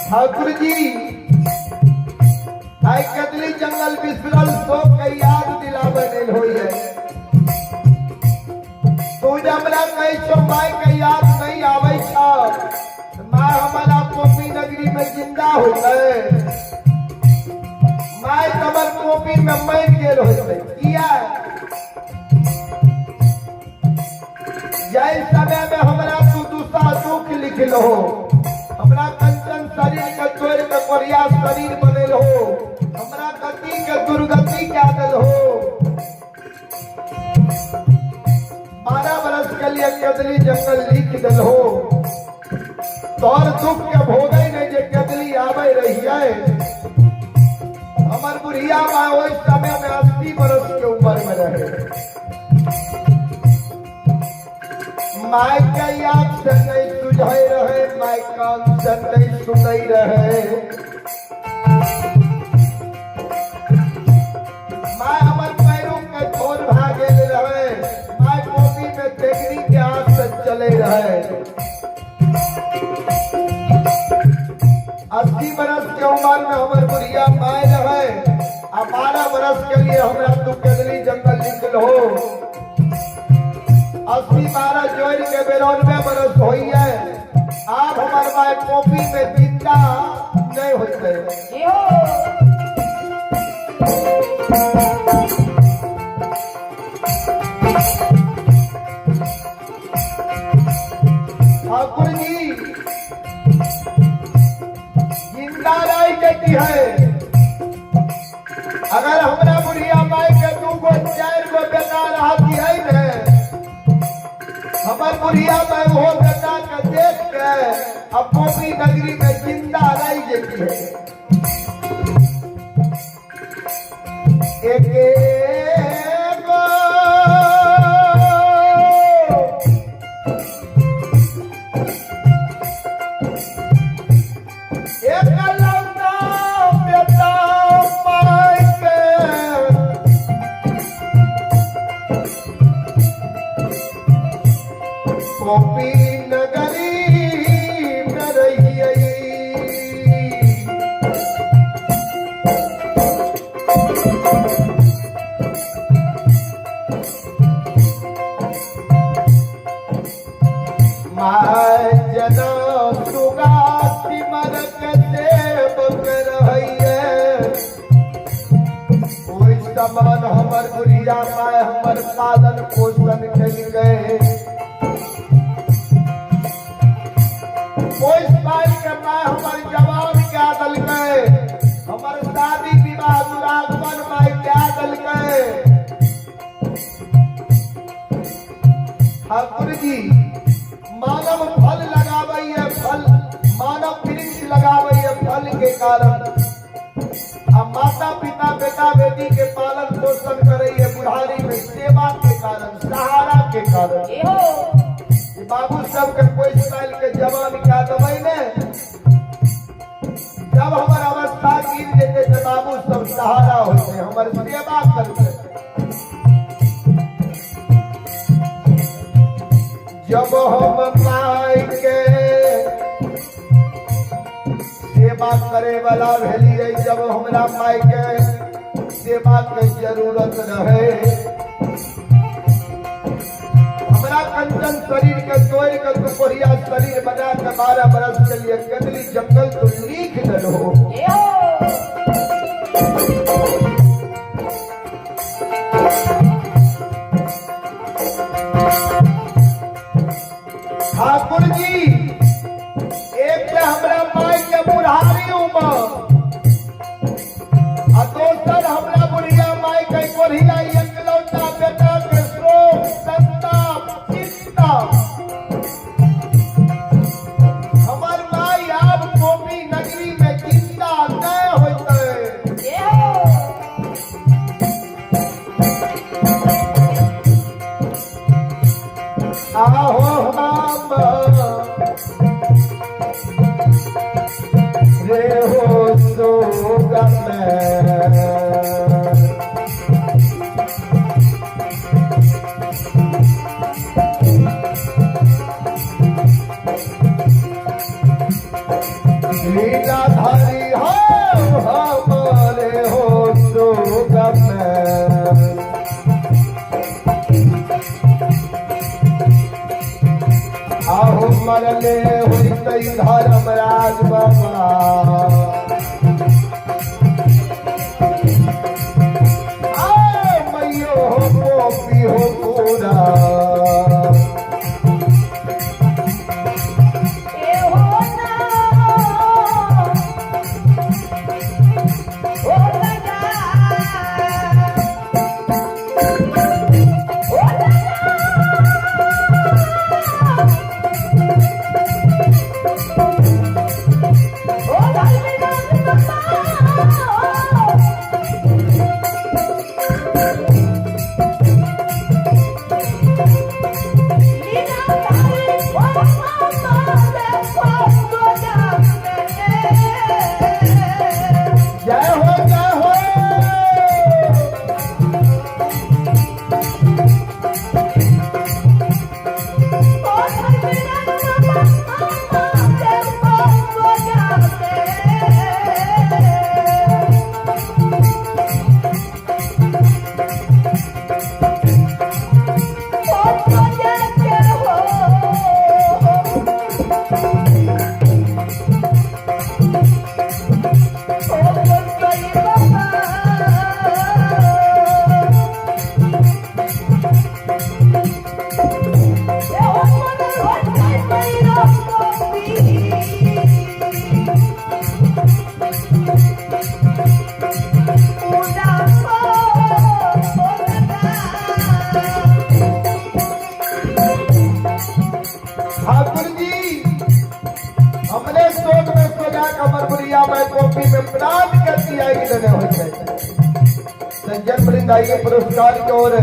ठाकुर जी, आई कदली जंगल बिसरल शोक के याद दिलावे नहीं होई है। तू हमरा कहे छो माय के याद नहीं आवे छो, माय हमारा कोपी नगरी में जिंदा होते, माय तमर कोपी में मर गेल होते। किया जय समय में हमरा तू दूसरा दुख लिख लो, हमरा कंचन शरीर के तोड़ के कोरिया शरीर बनल हो, हमरा गति के दुर्गति क्या दल हो। 12 बरस के लिए कदली जंगल लिख दल हो, तोर दुख के भोगे नहीं जे कदली आवे रही है। हमर बुढ़िया माँ ओहि समय में 80 बरस के उम्र में रहे। माय के याद से नहीं सुझै रहे, माय कान से नहीं सुनै रहे। माय हमर पैरों के छोड़ भा गेल रहे, माय कॉपी में टेकरी के हाथ से चले रहे। 80 बरस के उम्र में हमर बुढ़िया माय रहे आ 12 बरस के लिए हमरा तू कदली जंगल निकल हो। 80 12 जोड़ के 92 बरस होई है। आप हमार my copy में जिंदा नहीं होते। ठाकुर जी, जिंदा रह देती है। अगर हमरा बुढ़िया माई के 2 गो 4 गो बेटा रहती है ने, हमर बुढ़िया माई वो बेटा के देख के अब कॉपी नगरी में जिंदा रह देती है। एक गो एकलौता बेटा माय के। गोपी नगरी में रहियै। माय जना सुगा सिमरक सेवक रहैये, ओहि समान हमर बुढ़िया माय हमर पालन पोषण केलकै। पोसि पालि के माय हमर जवान कए देलकै, हमर शादी विवाह दुरागमन माय कए देलकै। ठाकुर जी, मानव फल लगाबैये फल, मानव वृक्ष लगाबैये फल के कारण, आ माता पिता बेटा बेटी के पालन पोषण करैये बुढ़ारी में सेवा के कारण, सहारा के कारण। ई बाबू सबके पोसि पालि के जवान कए देबै ने, जब हमर अवस्था गिर जेतै तऽ बाबू सब सहारा होतै, हमर सेवा करतै। जब हम माय के सेवा करे वाला भेलियै, जब हमरा माय के सेवा के जरूरत रहे, हमरा कंचन शरीर के तोड़ के दुपहिया शरीर बना के 12 बरस के लिए कदली जंगल तो लिख देलो। ठाकुर जी, एक तऽ हमरा माय के बुढ़ारी उमर आ दोसर हमरा बुढ़िया माय के कोढ़िया एकलौता बेटा के शोक संताप चिंता। हमर माय आब गोपी नगरी में चिंता नहि होइतै। आहो हम रे हो सोगम। लीलाधारी हो हमारे हो सोगम। आहो मरले होइतै धर्मराज बाबा। आ मैयो हो गोपी हो पूरा। जय हो, जय हो। ठाकुर जी, हमरे शोक में सोजा कमर बुढ़िया मैं कॉपी में प्राण कर दिया देने हो जाए। संजय वृंद, आइए पुरस्कार की ओर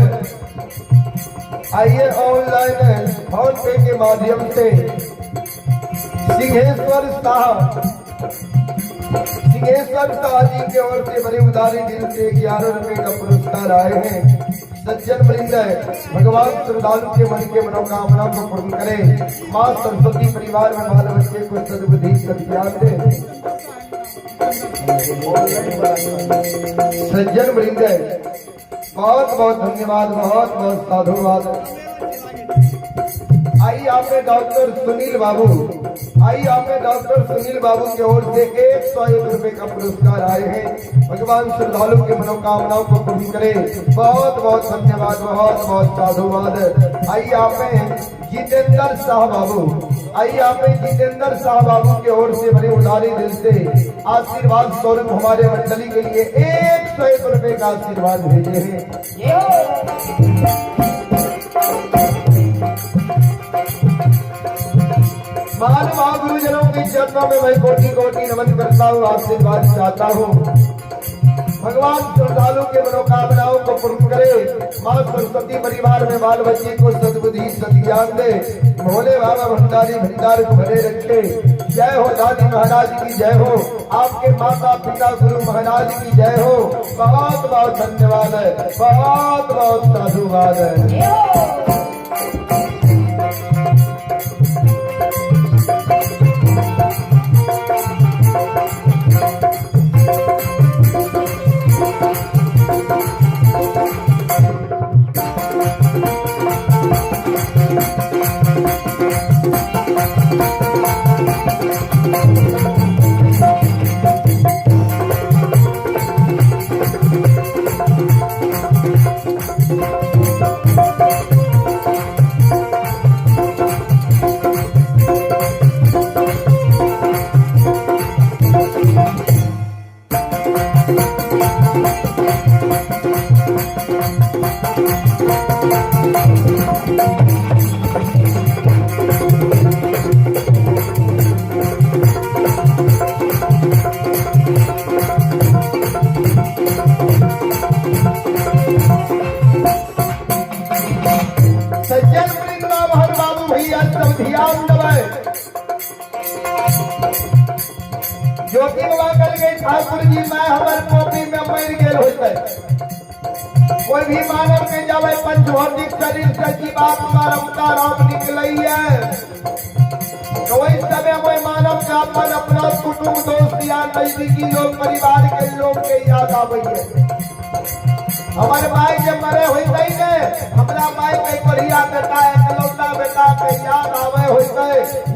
आइए। ऑनलाइन फोन पे के माध्यम से सिंहेश्वर साहब, सिंहेश्वर शाह जी के ओर से बड़ी उदारी दिल से 11 रुपए का पुरस्कार आए हैं। सज्जन वृंद, भगवान श्रद्धालु के मन के मनोकामना को पूर्ण करे। माँ सरस्वती परिवार में बाल बच्चे को सद्बुद्धि सद्ज्ञान दे। सज्जन वृंद, बहुत बहुत धन्यवाद, बहुत बहुत साधुवाद। आई आपने डॉक्टर सुनील बाबू, आई आपने डॉक्टर सुनील बाबू की ओर से 101 रुपए का पुरस्कार आए हैं। भगवान श्रद्धालु के मनोकामनाओं को पूर्ण करे। बहुत बहुत धन्यवाद, बहुत बहुत साधुवाद। आई आपने जितेंद्र शाह बाबू, आई आपने जितेंद्र शाह बाबू की ओर से बड़े उदारी दिल से आशीर्वाद स्वरूप हमारे मंडली के लिए 101 रुपए का आशीर्वाद भेजे हैं। महानुभाव गुरुजनों के चरणों में मैं कोटि कोटि नमन करता हूँ, आशीर्वाद चाहता हूँ। भगवान श्रद्धालु के मनोकामनाओं को पूर्ण करे। माँ सरस्वती परिवार में बाल बच्चे को सद्बुद्धि सद्ज्ञान दे। भोले बाबा भंडारी भंडार को भरे रखे। जय हो दादी महाराज की जय हो, आपके माता पिता गुरु महाराज की जय हो। बहुत बहुत धन्यवाद है, बहुत बहुत साधुवाद है। सज्जन वृंदावन बाबू भैया सब ध्यान दबाए। ज्योति बाबा कल गए ठाकुर जी मैं हमर कॉपी में मर गेल होते। कोई भी मानव के जावे पंचभौतिक शरीर से जीवात्मा रमता राम निकलैया, तो वही समय वही मानव का अपन अपना कुटुंब दोस्त या नजदीकी लोग परिवार के लोग के याद आवे। हमारे माई जब मरे होते ने हमरा माई के कोरिया बेटा एकलौता बेटा के याद आवे होते।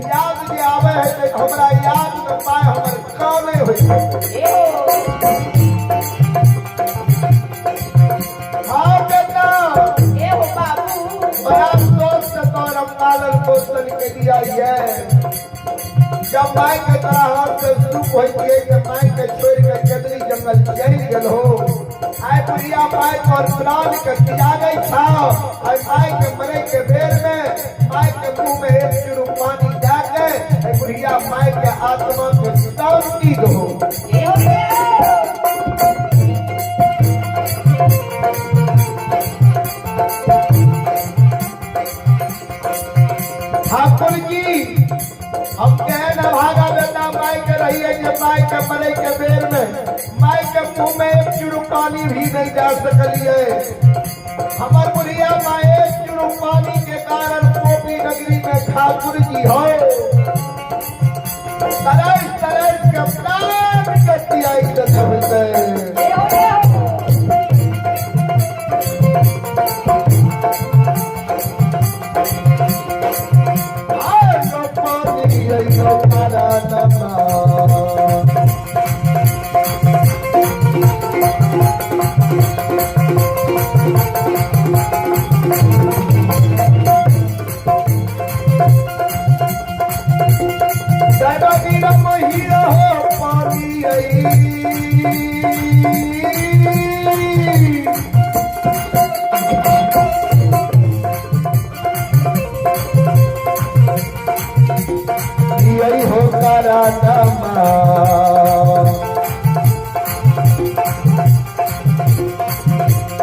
याद जे आवे है तो हमरा याद में माई हमर काने होते। हाँ बेटा, बड़ा अफसोस से तोर हम पालन पोषण के दिया ये जब माई के तरह हाथ से सुख होती है माई के छोड़ के केदरी जंगल चल गेल हो। आय बुढ़िया माई पर प्राण के त्यागै छाओ। आय माई के मरे के बेर में माई के मुंह में एक चुरू पानी जाके आय बुढ़िया माई के आत्मा के शांति दो। ठाकुर जी, हम कहे न भागा बेटा माई के रहिए जे माई के मरे के बेर में माई के मुंह में एक चुरू पानी भी नहीं जा सकलिए। हमर बुढ़िया माई एक चुरू पानी के कारण कोपी नगरी में ठाकुर जी हो तरस तरस के प्राण के त्याग देते होते। आयो पानी आयो परानमा। हीरा हो पानी आई। यही हो करानमा।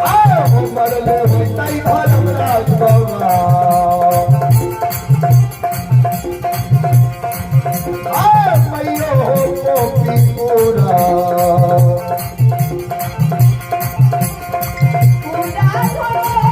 आयो मरले होई धर्मराज बाबा। आय मैयो हो कोपी पूरा। पूरा हो।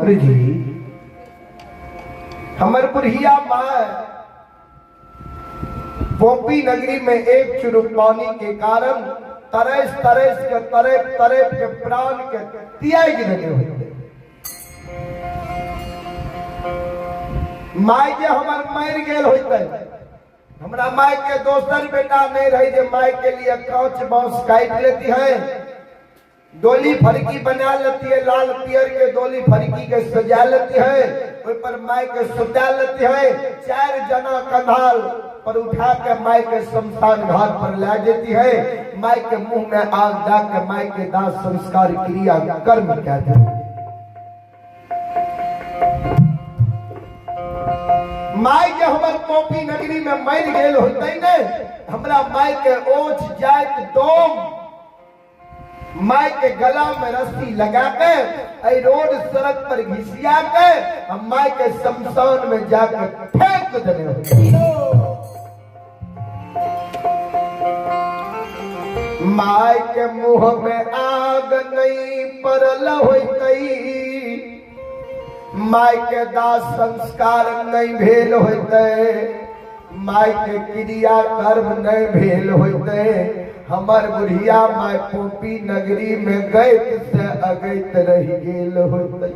ठाकुर जी, हमर बुढ़िया माय पोपी नगरी में एक चुरु पानी के कारण तरस तरस के तरप तरप के प्राण के त्याग देने होते। माय जे हमर मर गेल होते, हमरा माय के दोसर बेटा नहीं रही जे माय के लिए कांच बांस काट लेती है, डोली फरकी बना लेती है, लाल पियर के डोली फरकी के सजा लेती है, ओहि पर माय के सुता लेती है, चार जना कंधाल पर उठा के माय के शमशान घाट पर ला देती है, माय के मुंह में आग दा के माय के दाह संस्कार क्रिया कर्म कह देती है। माय के हमर कॉपी नगरी में मर गेल होते ने, हमरा माय के ओछ जात डोम माय के गला में रस्सी लगा के एहि रोड सड़क पर घिसिया के हम माय के शमशान में जाके फेंक देने होते। माय के मुंह में आग नहीं पड़ल होतई, माय के दाह संस्कार नहीं भेल होतै, माय के क्रिया कर्म नहीं भेल होतै, हमर बुढ़िया माय पोपी नगरी में गैत से अगैत रहि गेल होतै।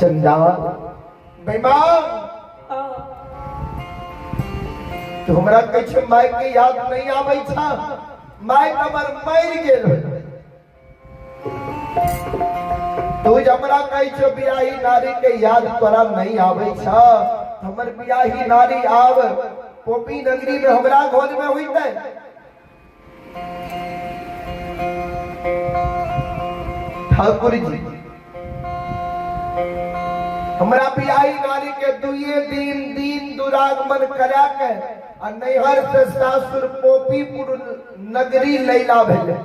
चंदा बेईमान, तो हमरा कहै छै माय के याद नहीं आबै छ, माय हमर मरि गेल होतै। तू हमरा कहै छौ बियाही नारी के याद तोरा नहीं आबै छ, हमर बियाही नारी आब पोपी नगरी में हमरा घर में होइतै। ठाकुर जी, हमरा बियाही नारी के दुए दिन दिन दुरागमन करा के आ नैहर से सासुर पोपीपुर नगरी लैला भेलै।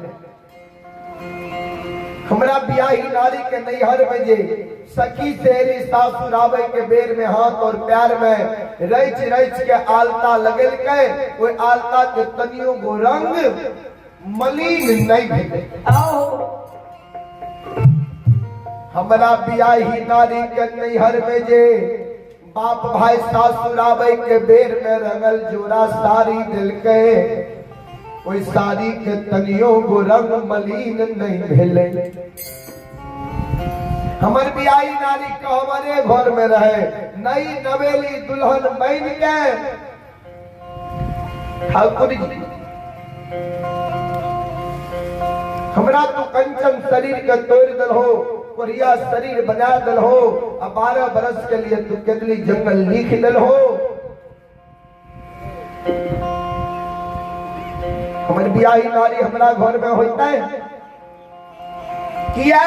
हमरा बियाही नारी के नैहर में जे सखी सहेली सासुर आवे के बेर में हाथ और पैर में रच रच के आलता लगल के, ओहि आलता के तनियो गो रंग मलिन नहीं भेलै। हमरा बियाही नारी के नैहर में जे बाप भाई सासुर आवे के बेर में रंगल जोड़ा साड़ी दिलके, ओहि साड़ी के तनियो गो रंग मलिन नहीं भेलै। हमर बियाही नारी कहबरे घर में रहे, नई नवेली दुल्हन बन के ठाकुर जी हमरा तो कंचन शरीर के तोड़ दलहो, कोरिया शरीर बना दलहो, आ 12 बरस के लिए तू केतली जंगल लिख दलहो। हमर बियाही नारी हमरा घर में होता है किया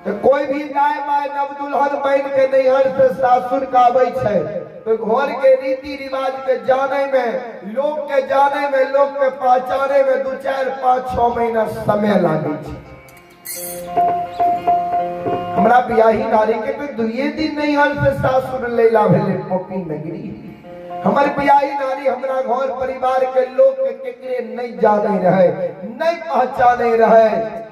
तो कोई भी दाय my नव दुल्हन बन के नैहर से सासुर का आबै छै तो घर के रीति रिवाज के जाने में, लोग के जाने में, लोग के पहचाने में 2 4 5 6 महीना समय लागै छै। हमरा बियाही नारी के तो 2 दिन नैहर से सासुर लैला भेलै पोपी नगरी। हमर बियाही नारी हमरा घर परिवार के लोग के केकरे नहीं जाने रहे, नहीं पहचाने रहे।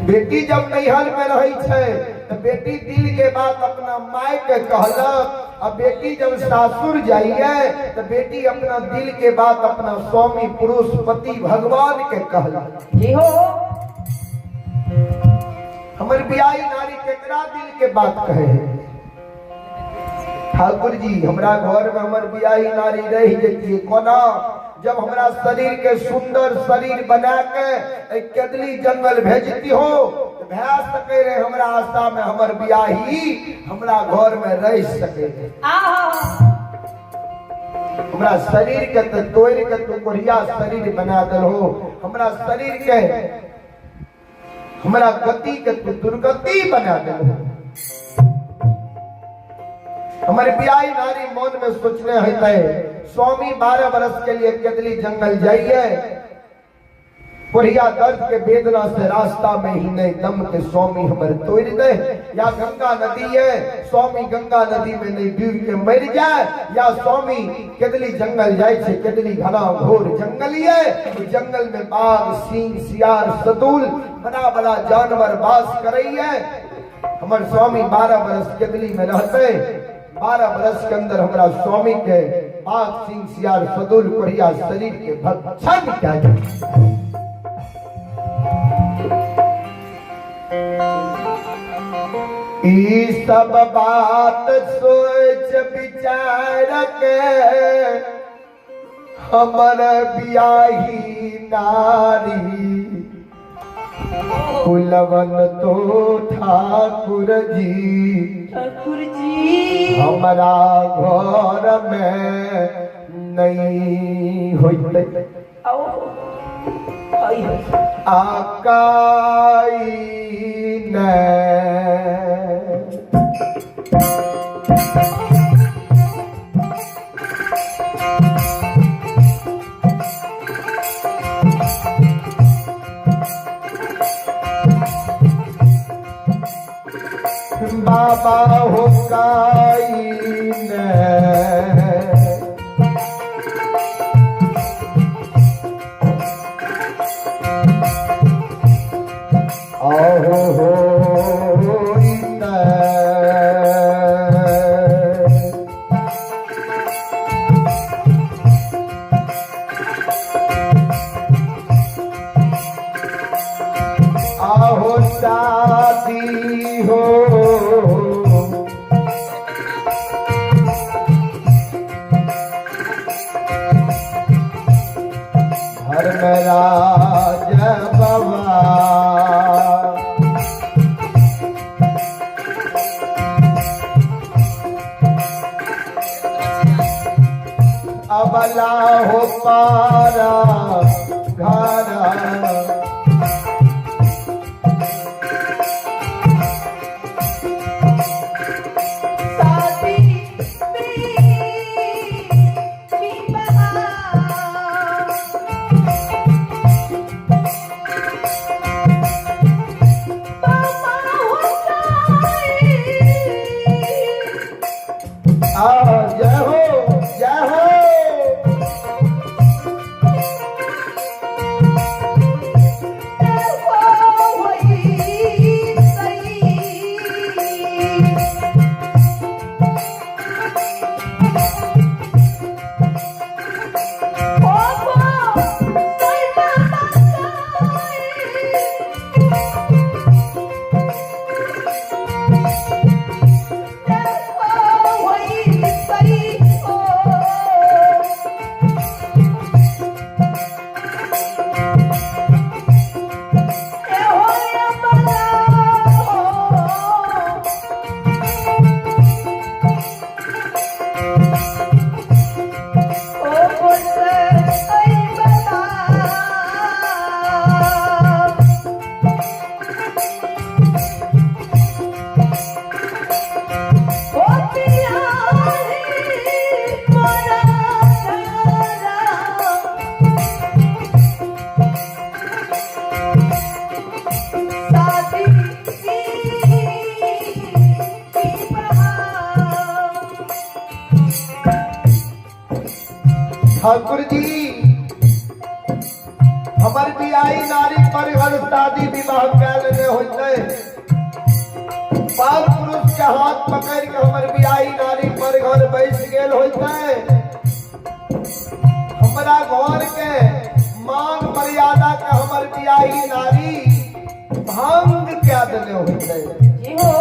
बेटी जब नैहर में रहे छै तो बेटी दिल के बात अपना my के कहलक, आ बेटी जब सासुर जाइए तो बेटी अपना दिल के बात अपना स्वामी पुरुष पति भगवान के कहलक। जी हो। हमर बियाही नारी केकरा दिल के बात कहे है? ठाकुर जी हमरा घर में हमर बियाही नारी रह जतिए कोना, जब हमरा शरीर के सुंदर शरीर बना के एक केदली जंगल भेजती हो तो भै सके रहे हमरा आशा में हमर बियाही हमरा घर में रह सके रहे। हमरा शरीर के तो तोड़ के तू कोढ़िया शरीर बना दलहो, हमरा शरीर के हमरा गति के तू दुर्गति बना दलहो। हमारे बियाही नारी मन में सोचने होते स्वामी 12 बरस के लिए केदली जंगल जाइए, कोढ़िया दर्द के वेदना से रास्ता में ही नहीं दम के स्वामी हमर तोड़ दे, या गंगा नदी है स्वामी गंगा नदी में नहीं डूब के मर जाए, या स्वामी केदली जंगल जाए छे, केदली घना घोर जंगल है, जंगल में बाघ सिंह सियार सदूल बड़ा बड़ा जानवर वास करई है। हमर स्वामी 12 बरस केदली में रहते, 12 बरस के अंदर हमरा स्वामी के बाघ सिंह सियार सदुल कोढ़िया शरीर के भक्षण क्या जाए। ई सब बात सोच विचार के हमर बियाही नारी कुलवन तो ठाकुर जी, ठाकुर जी हमारा घर में नहीं होते। आओ आई आकाई ने बाबा हो काई ने आहो हो आहो शादी हो धर्मराज बाबा अबला हो पारा घरा शादी विवाह बाबा हो आ जय हो जय हो। ठाकुर जी हमर बियाही नारी पर घर शादी विवाह कैल ने होते, बाल पुरुष के हाथ पकड़ के हमर बियाही नारी पर घर बैस गेल होते, हमरा घर के मान मर्यादा के हमर बियाही नारी भंग क्या देने होते। जी हो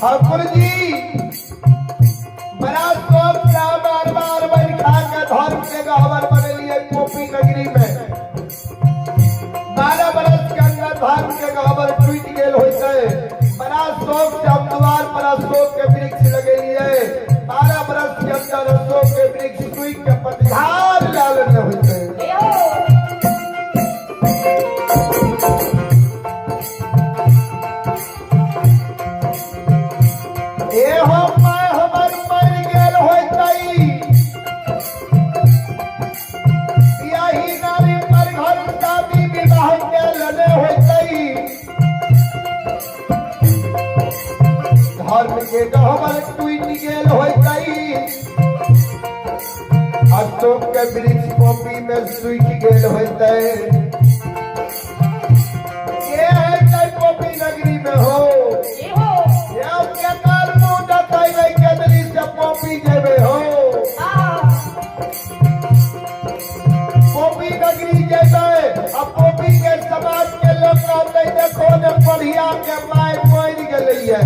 ठाकुर जी बड़ा शौक से बार बार बन खा के धर्म के गहवर बनेलिए कोपी नगरी में। 12 बरस के अंदर धर्म के गहवर टूट गेल होते। बड़ा शौक से हम द्वार पर अशोक के वृक्ष लगेलिए, 12 बरस के अंदर अशोक के वृक्ष टूट के पतझाड़ ला लेने होते। ए हो my हमर मर गेल होतई, यही नारी पर घर शादी विवाह के लने होतई, धर्म के गहवर टूट गेल होतई, अशोक के वृक्ष कॉपी में सूख गेल होतई। के है कॉपी नगरी में हो जेबे हो पोपी नगरी जेबे आ पोपी के समाज के लोग कहते देखो ने पढ़िया के my मर गेलैये,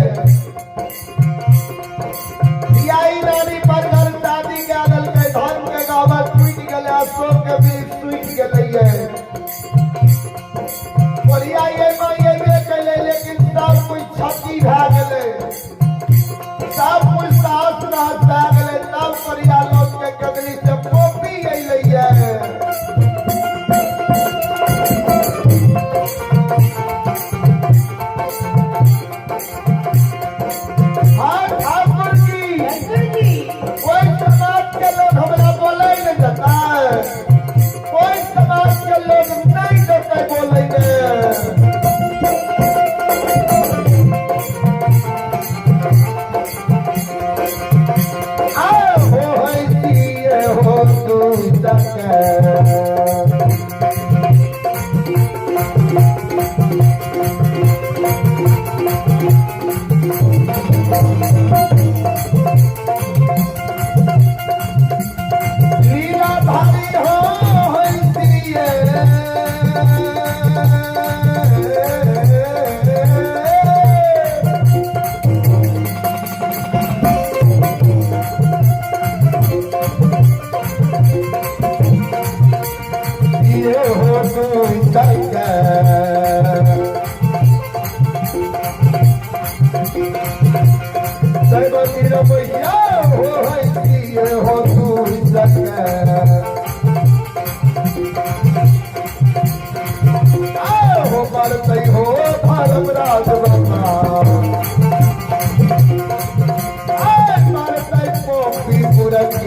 बियाही नानी पर घर शादी के आदल के धर्म के गावर टूट गेलै, अशोक के बीच टूट गेलैये। पढ़िया ये माय एबे केलै, लेकिन सब कुछ क्षति भए गेलै, सब कुछ साहस रहस भए गेलै, तब परिया लोग के कदली से पोपी अयलैये। हाँ ठाकुर जी, कोई समाज के लोग हमरा बोले नहीं देता, कोई समाज के लोग नहीं देते बोले ने। हो हो तू सके लीला भारी हो। ये हो तू ये हो तू हो पड़ते हो धर्मराज बाबा मारते पोपी पुरकी।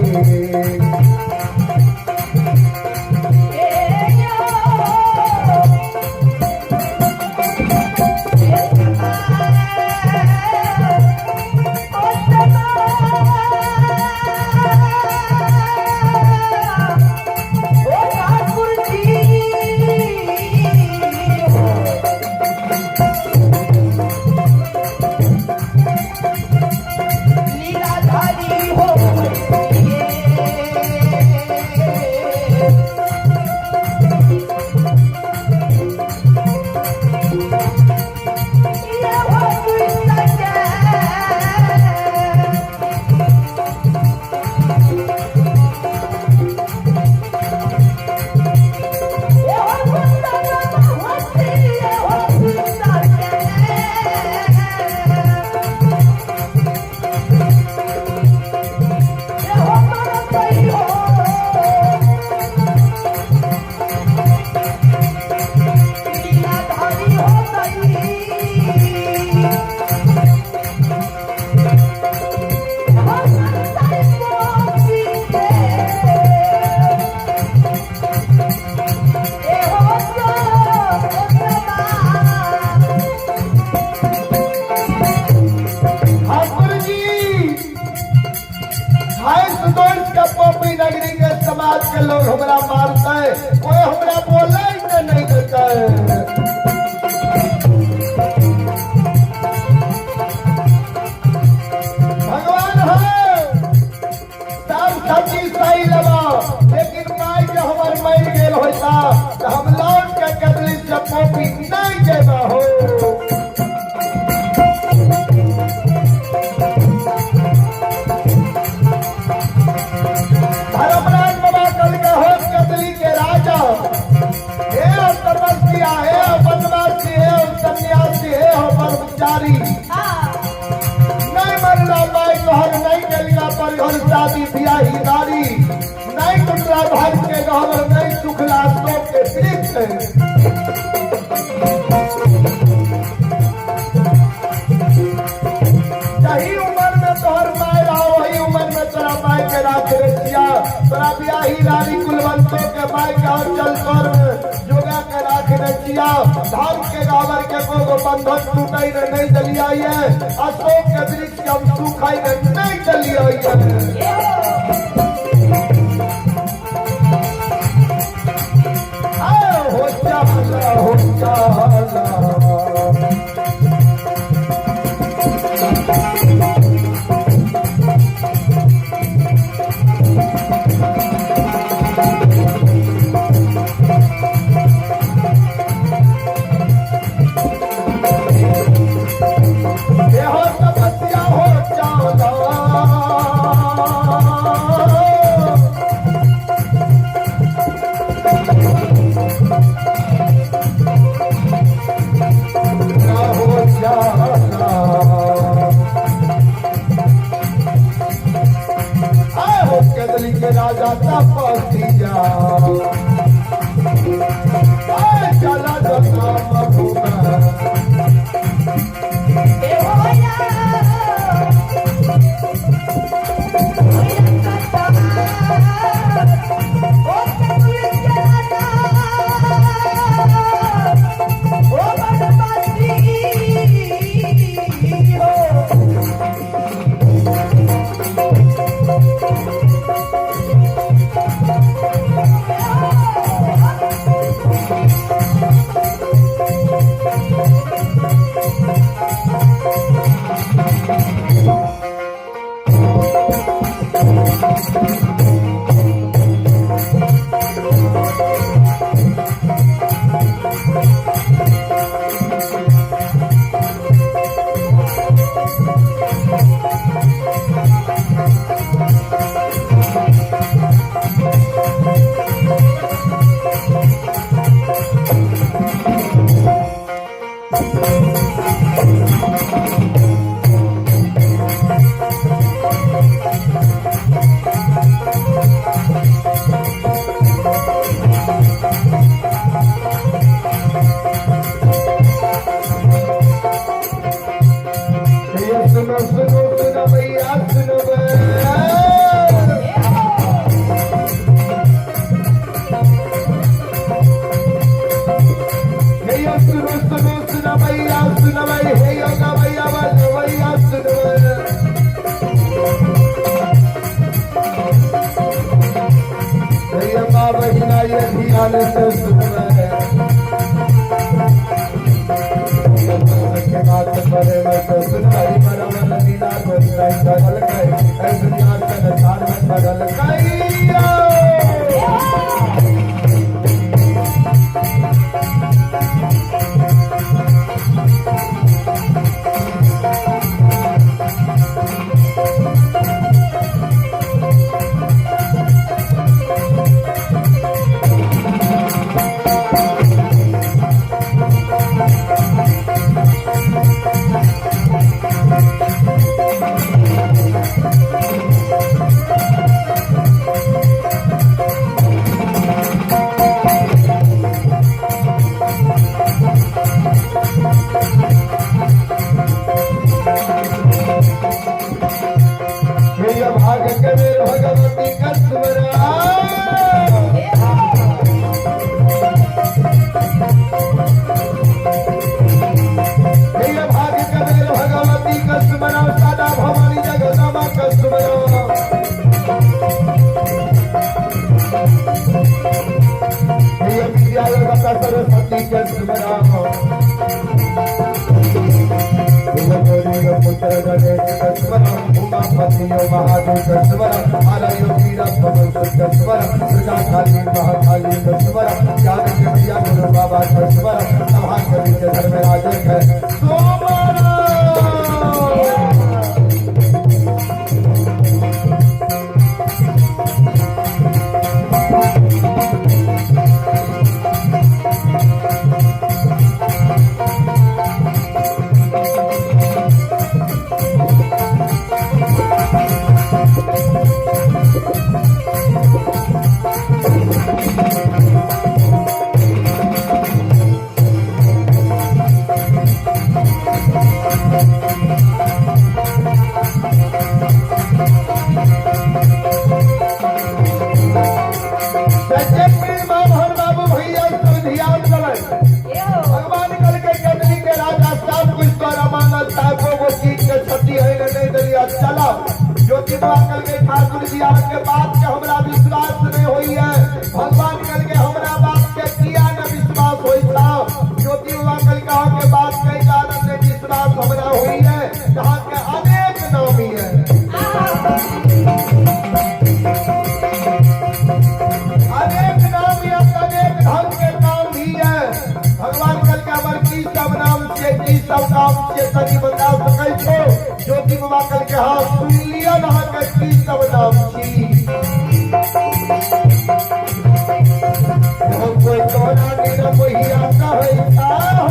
ठाकुर जी, 250 का पोपी नगरी के समाज के लोग हमरा मारते, कोई हमरा बोले ही नहीं देता है। भगवान है सब सब्जी सही लगा, लेकिन माई जो हमार मर गेल होता तो हम लौट के कदली से पोपी नहीं जेबा हो। घर घर शादी बियाही नारी, नहीं टुटला धर्म के गहवर, नहीं सुखला शोक के वृक्ष। यही उम्र में तोहर माय रहा, वही उम्र में तोरा माय के राख रखिया। तोरा बियाही रानी कुलवंतों के माय के और चल तोर में जोगा के राख रखिया। धर्म के गावर के को बंधन टूटई ने नहीं चली आई है, अशोक के वृक्ष के हम सुखाई ने नहीं चली आई है। आए हो जाला हो जाला। हो तपस्या हो जाला। हो जाला। आए हो केदली के राजा तपस्या, आए चला जता मधुबन। भैया सुनो सुनो सुनो भैया सुनो बे। भैया सुनो सुनो सुनो भैया सुनो भाई, हे योगा भैया बोलो भैया सुनो बे। भैया माँ बहिना ये ध्यान से सुनो बे। के बात पर मत सुन हरि परम लीला गोसाई करल कई, ऐ दुनिया संसार में बदल कई। मेरा भाग कबीर भगवती कसमरा। मेरा भाग कबीर भगवती कसमरा, सदा भवानी जगदम्बा कसमरा। मेरा विद्या माता सरस्वती कसमरा। पुत्र गणेश कसमरा, उमापति महादेव कसमरा, हरयो वीर पवन कसमरा, दुर्गा काली महाकाली कसमरा, ज्ञान के भैया गुरु बाबा कसमरा, सभा के बीच धर्मराज है सोमरा। चलो। ज्योति बाबा कल के ठाकुर जी आपके बात के हमरा विश्वास नहीं होई है। भगवान कल के हमरा बात के किया न विश्वास होई था। ज्योति बाबा कल कहा के बात के कारण ने विश्वास हमरा होई है, जहाँ के अनेक नाम ही है, अनेक नाम या अनेक ढंग के नाम भी है। भगवान कल के हमर की सब नाम से की सब काम से तनी बता सकै छो? ज्योति बाबा कल के हाँ सुन लिया ना के की सब नाम छी। हो कोई तोरा निरमोहिया कहै छा हो,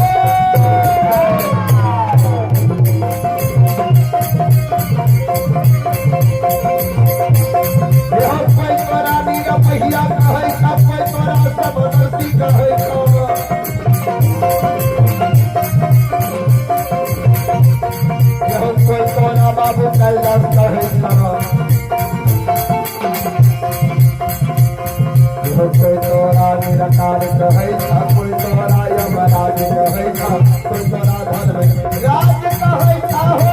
हो कोई तोरा निरमोहिया कहै छा, कोई तोरा समदर्शी कहै छा, हो कोई तोरा बाबू कैलाश कहै छा, हो कोई तोरा निराकार कहै छा, कोई तोरा यमराज कहै छा, कोई तोरा धर्म राज कहै छा हो।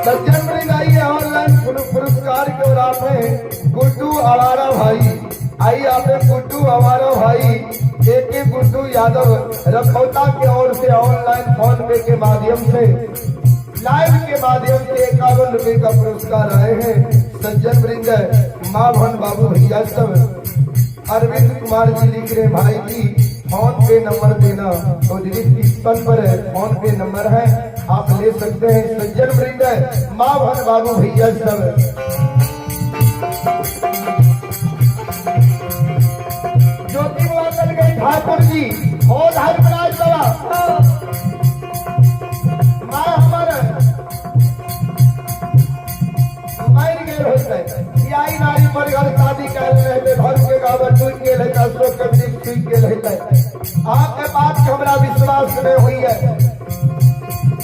सज्जन वृंद आइए ऑनलाइन पुरस्कार के और आप हैं गुड्डू आवारा भाई, आइए आप हैं गुड्डू आवारा भाई एक एक गुड्डू यादव रखौता के ओर से ऑनलाइन फोन पे के माध्यम से लाइव के माध्यम से 51 रुपए का पुरस्कार आए हैं। सज्जन वृंद माँ भन बाबू भैया सब, अरविंद कुमार जी लिख रहे भाई जी फोन पे नंबर देना, तो डिस्क्रिप्शन पर है फोन पे नंबर है, आप ले सकते हैं। सज्जन वृंद माँ भन बाबू भैया सब, ज्योति बाबा कल गए ठाकुर जी हो धर्मराज बाबा माँ हमर मर गेल होतै, आई नारी पर घर शादी कर रहते, घर के गावर टूट गेल है, अशोक के वृक्ष टूट गेल है। आपके बात के हमरा विश्वास नहीं हुई है।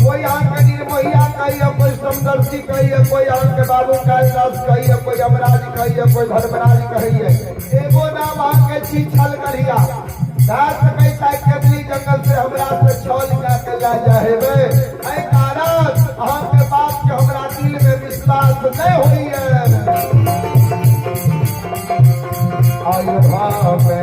कोई अहाँ के निर्मोहिया कहिए, कोई समदर्शी कहिए, कोई अहाँ के बाबू कैलाश कहिए, कोई यमराज कहिए, कोई धर्मराज कहिए, एगो नाम अहाँ के छी छल करिया जा सकै छै केतली जंगल से हमरा से छल कऽ के लए जाय हेबै। एहि कारण अहाँ के बात के हमरा दिल में विश्वास नहीं होइए। आयु भावे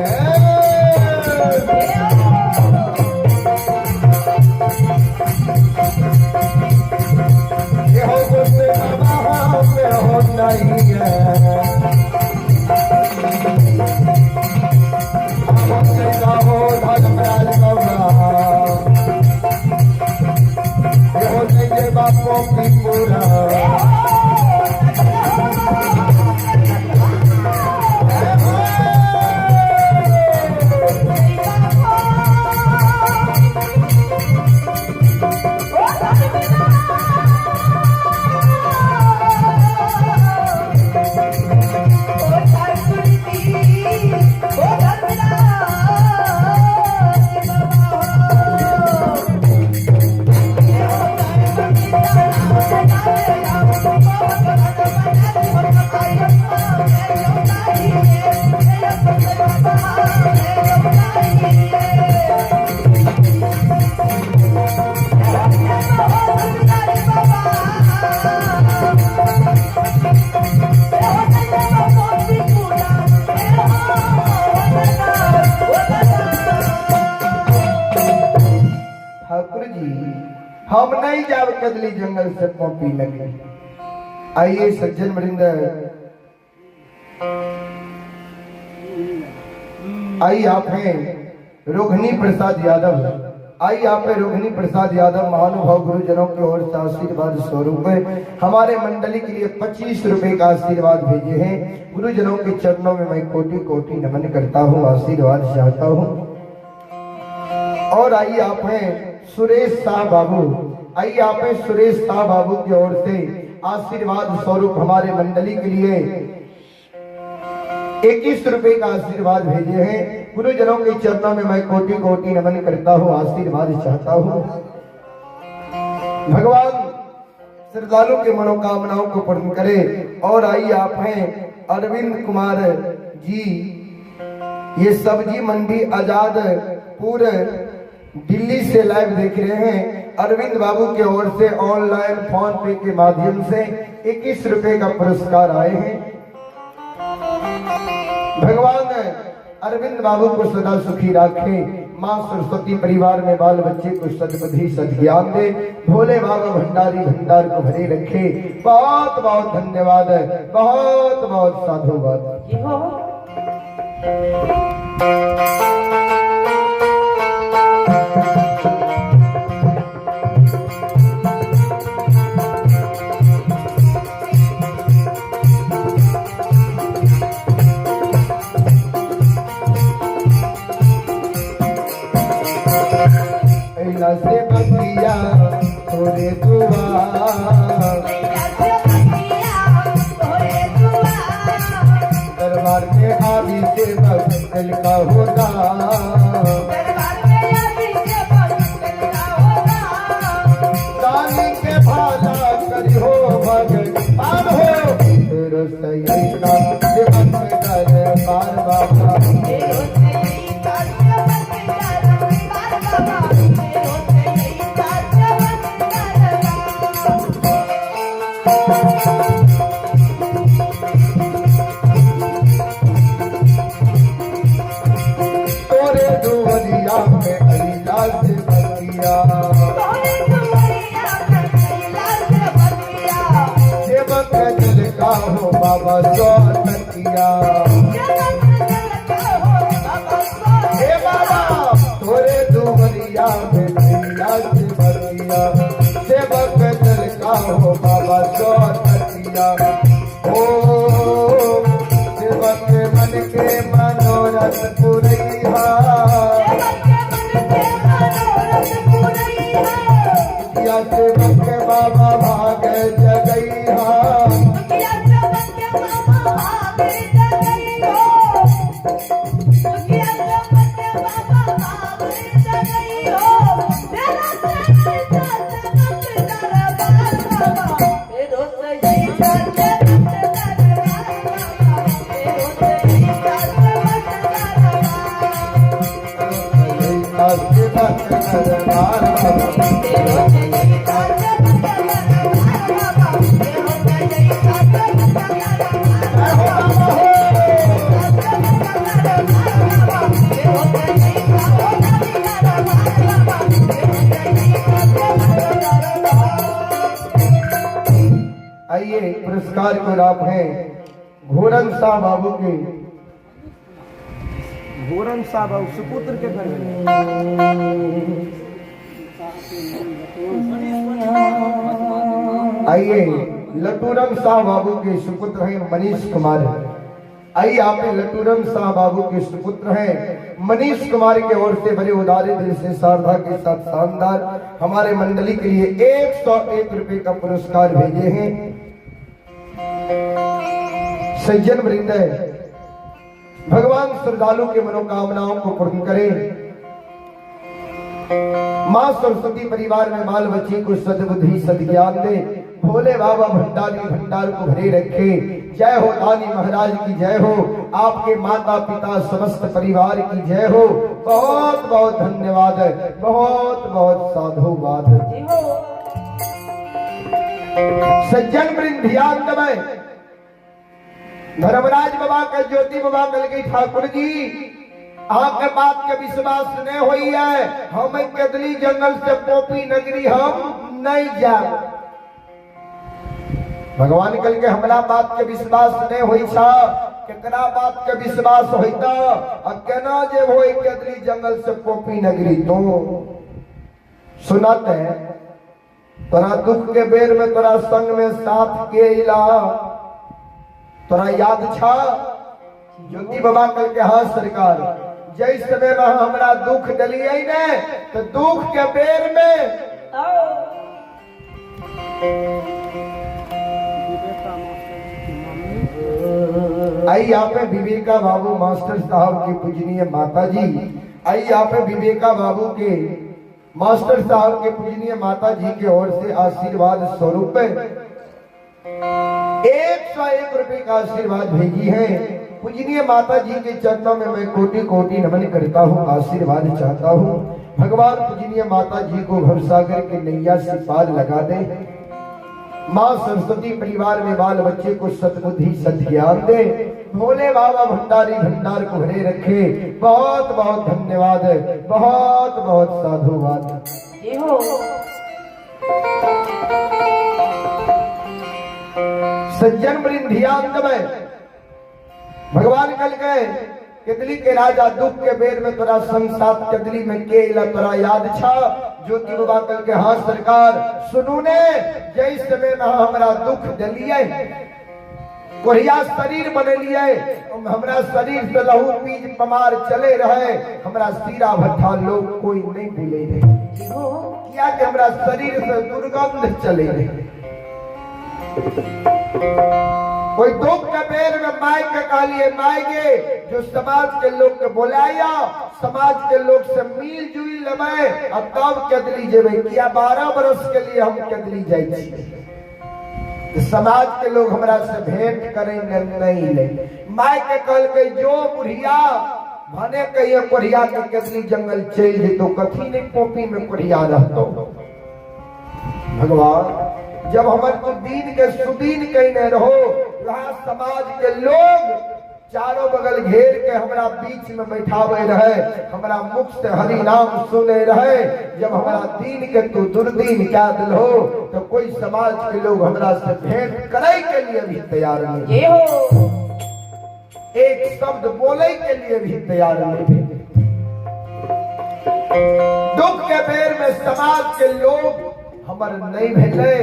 हो गुस्से बाबा पे हो नहीं है, हो धर्मराज बाबा हो जय बापो की पूरा। ठाकुर जी हम नहीं जाब कदली जंगल से कॉपी लगे। आइए सज्जन वृंद, आइए आप हैं रोहिणी प्रसाद यादव, आइए आप हैं रोहिणी प्रसाद यादव महानुभाव गुरुजनों की ओर से आशीर्वाद स्वरूप हमारे मंडली के लिए 25 रुपए का आशीर्वाद भेजे हैं। गुरुजनों के चरणों में मैं कोटि कोटि नमन करता हूँ, आशीर्वाद चाहता हूँ। और आइए आप हैं सुरेश शाह बाबू, आइए आप हैं सुरेश शाह बाबू की ओर से आशीर्वाद स्वरूप हमारे मंडली के लिए 21 रुपए का आशीर्वाद भेजे हैं। गुरुजनों के चरणों में मैं कोटि कोटि नमन करता हूँ, आशीर्वाद चाहता हूँ। भगवान श्रद्धालु के मनोकामनाओं को पूर्ण करे। और आइए आप हैं अरविंद कुमार जी, ये सब्जी मंडी आजादपुर दिल्ली से लाइव देख रहे हैं। अरविंद बाबू की ओर से ऑनलाइन फोन पे के माध्यम से 21 रुपए का पुरस्कार आए हैं। भगवान अरविंद बाबू को सदा सुखी रखे, माँ सरस्वती परिवार में बाल बच्चे को सद्बुद्धि सद्ज्ञान दे, भोले बाबा भंडारी भंडार को भरे रखे। बहुत बहुत धन्यवाद, बहुत बहुत साधुवाद। से बतिया तोरे दुआ, दरबार में आदि से बदल का होता, दानी के भाला करी हो भगवान हो, तेरो सही का दरबार बाबा। तोरे दुवरिया में अल्लाह से बतिया, सेवक दिल का हो बाबा सौ तकिया। हे बाबा तोरे दुवरिया में अल्लाह से बतिया, सेवक दिल का हो बाबा सौ तकिया। ओ सेवक मन के मनोरथ पुरैया, या सेवक बाबा भाग जगैया। दरबार बाबा। आइए पुरस्कार को लाभ है घोरन शाह बाबू के, घोरन साहब और सुपुत्र के घर में। आइए लटूरम शाह बाबू के सुपुत्र हैं मनीष कुमार। आइए आप लटूरम शाह बाबू के सुपुत्र हैं मनीष कुमार के ओर से बड़े उदारे दिल से श्रद्धा के साथ शानदार हमारे मंडली के लिए 101 रुपए का पुरस्कार भेजे हैं। सज्जन वृंद, भगवान श्रद्धालु के मनोकामनाओं को पूर्ण करे। माँ सरस्वती परिवार में बाल बच्चे को सद्बुद्धि सद्ज्ञान दे, भोले बाबा भंडारी भंडार को भरे रखे। जय हो दानी महाराज की जय हो, आपके माता पिता समस्त परिवार की जय हो। बहुत बहुत धन्यवाद, बहुत बहुत साधुवाद। सज्जन वृंद ध्यान दबाए। धर्मराज बाबा के ज्योति बाबा कल गई ठाकुर जी आपके बात के विश्वास नहीं हुई है, हम कदली जंगल से पोपी नगरी हम नहीं जाए। भगवान कल के हमरा बात के विश्वास नहीं होई छा, केकरा बात के विश्वास होइता? आ केना जे होई केदली जंगल से पोपी नगरी? तो सुनत है तोरा दुख के बेर में तोरा संग में साथ के इला, तोरा याद छा? ज्योति बाबा कल के हाँ सरकार, जै समय में हमरा दुख दलियै ने तो दुख के बेर में आई यहाँ पे विवेका बाबू मास्टर साहब की पूजनीय माता जी, आई यहाँ पे विवेका बाबू के मास्टर साहब के पूजनीय माता जी के ओर से आशीर्वाद स्वरूप 101 रुपए का आशीर्वाद भेजी है। पूजनीय माता जी के चरणों में मैं कोटि कोटि नमन करता हूँ, आशीर्वाद चाहता हूँ। भगवान पूजनीय माता जी को भवसागर के नैया से पार लगा दे। माँ सरस्वती परिवार में बाल बच्चे को सद्बुद्धि सद्ज्ञान दे। भोले बाबा भंडारी भंडार को भरे रखे। बहुत बहुत धन्यवाद, बहुत बहुत साधुवाद। सज्जन वृंद ध्यान दबे। भगवान कल गए केदली के राजा, दुख के बेर में तोरा संग साथ केदली में के इला, तोरा याद छा? ज्योति बाबा कल के हाँ सरकार, सुनू ने, जै समय में हमरा दुख दलियै, कोढ़िया शरीर बनेलियै, हमरा शरीर से लहू पीज पमार चले रहे, हमरा सीरा भट्ठा लोग कोई नहीं भूले रहे, किया कि हमरा शरीर से दुर्गंध चले रहे। कोई दुख के बेर में माई के कहलिए, माई गे जो समाज के लोग के बोलाया, समाज के लोग से मिल जुल लेबै आ तब केदली जेबै, किया 12 बरस के लिए हम केदली जाइ छी, समाज के लोग हमरा से भेंट करे नहीं ले। माई के कहलकै जो बुढ़िया भने कहिए कोढ़िया के केदली जंगल चलि जेतो, कथी नहीं पोपी में कोढ़िया रहतो। भगवान जब हमर तू दीन के सुदीन कहने रहो, वहाँ समाज के लोग चारों बगल घेर के हमरा बीच में बैठावे रहे, हमरा मुख से हरि नाम सुने रहे, जब हमरा दीन के तू दुर्दीन क्या दिल हो तो कोई समाज के लोग हमरा से भेंट करे के लिए भी तैयार नहीं, एक शब्द बोले के लिए भी तैयार नहीं। दुख के बेर में समाज के लोग हमर नहीं भेले,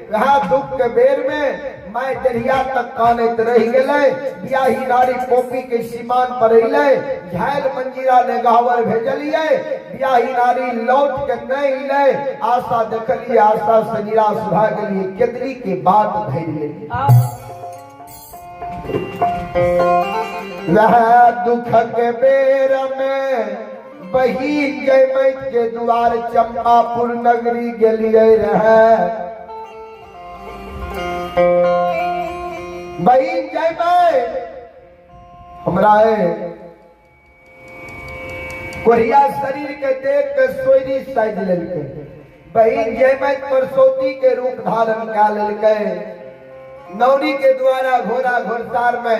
वह दुख के बेर में मैं दरिया तक कानैत रहि गेलै। बियाही नारी पोपी के सीमान पर अइलै, झायल मंजीरा ने गहवर भेजलियै, बियाही नारी लौट के नहीं अइलै। आशा देखलियै, आशा से निराश भए गेलियै, केदली के बात धरि लेलियै। वह दुख के बेर में बहिन जयमैत के द्वार चंपापुर नगरी गेलियै रहे। बहिन जयमैत हमरा कोढ़िया शरीर के देख के सोयरी साज लेलकै। बहिन जयमैत परसौती के रूप धारण कए लेलकै। नौरी के द्वारा घोड़ा घोड़सार में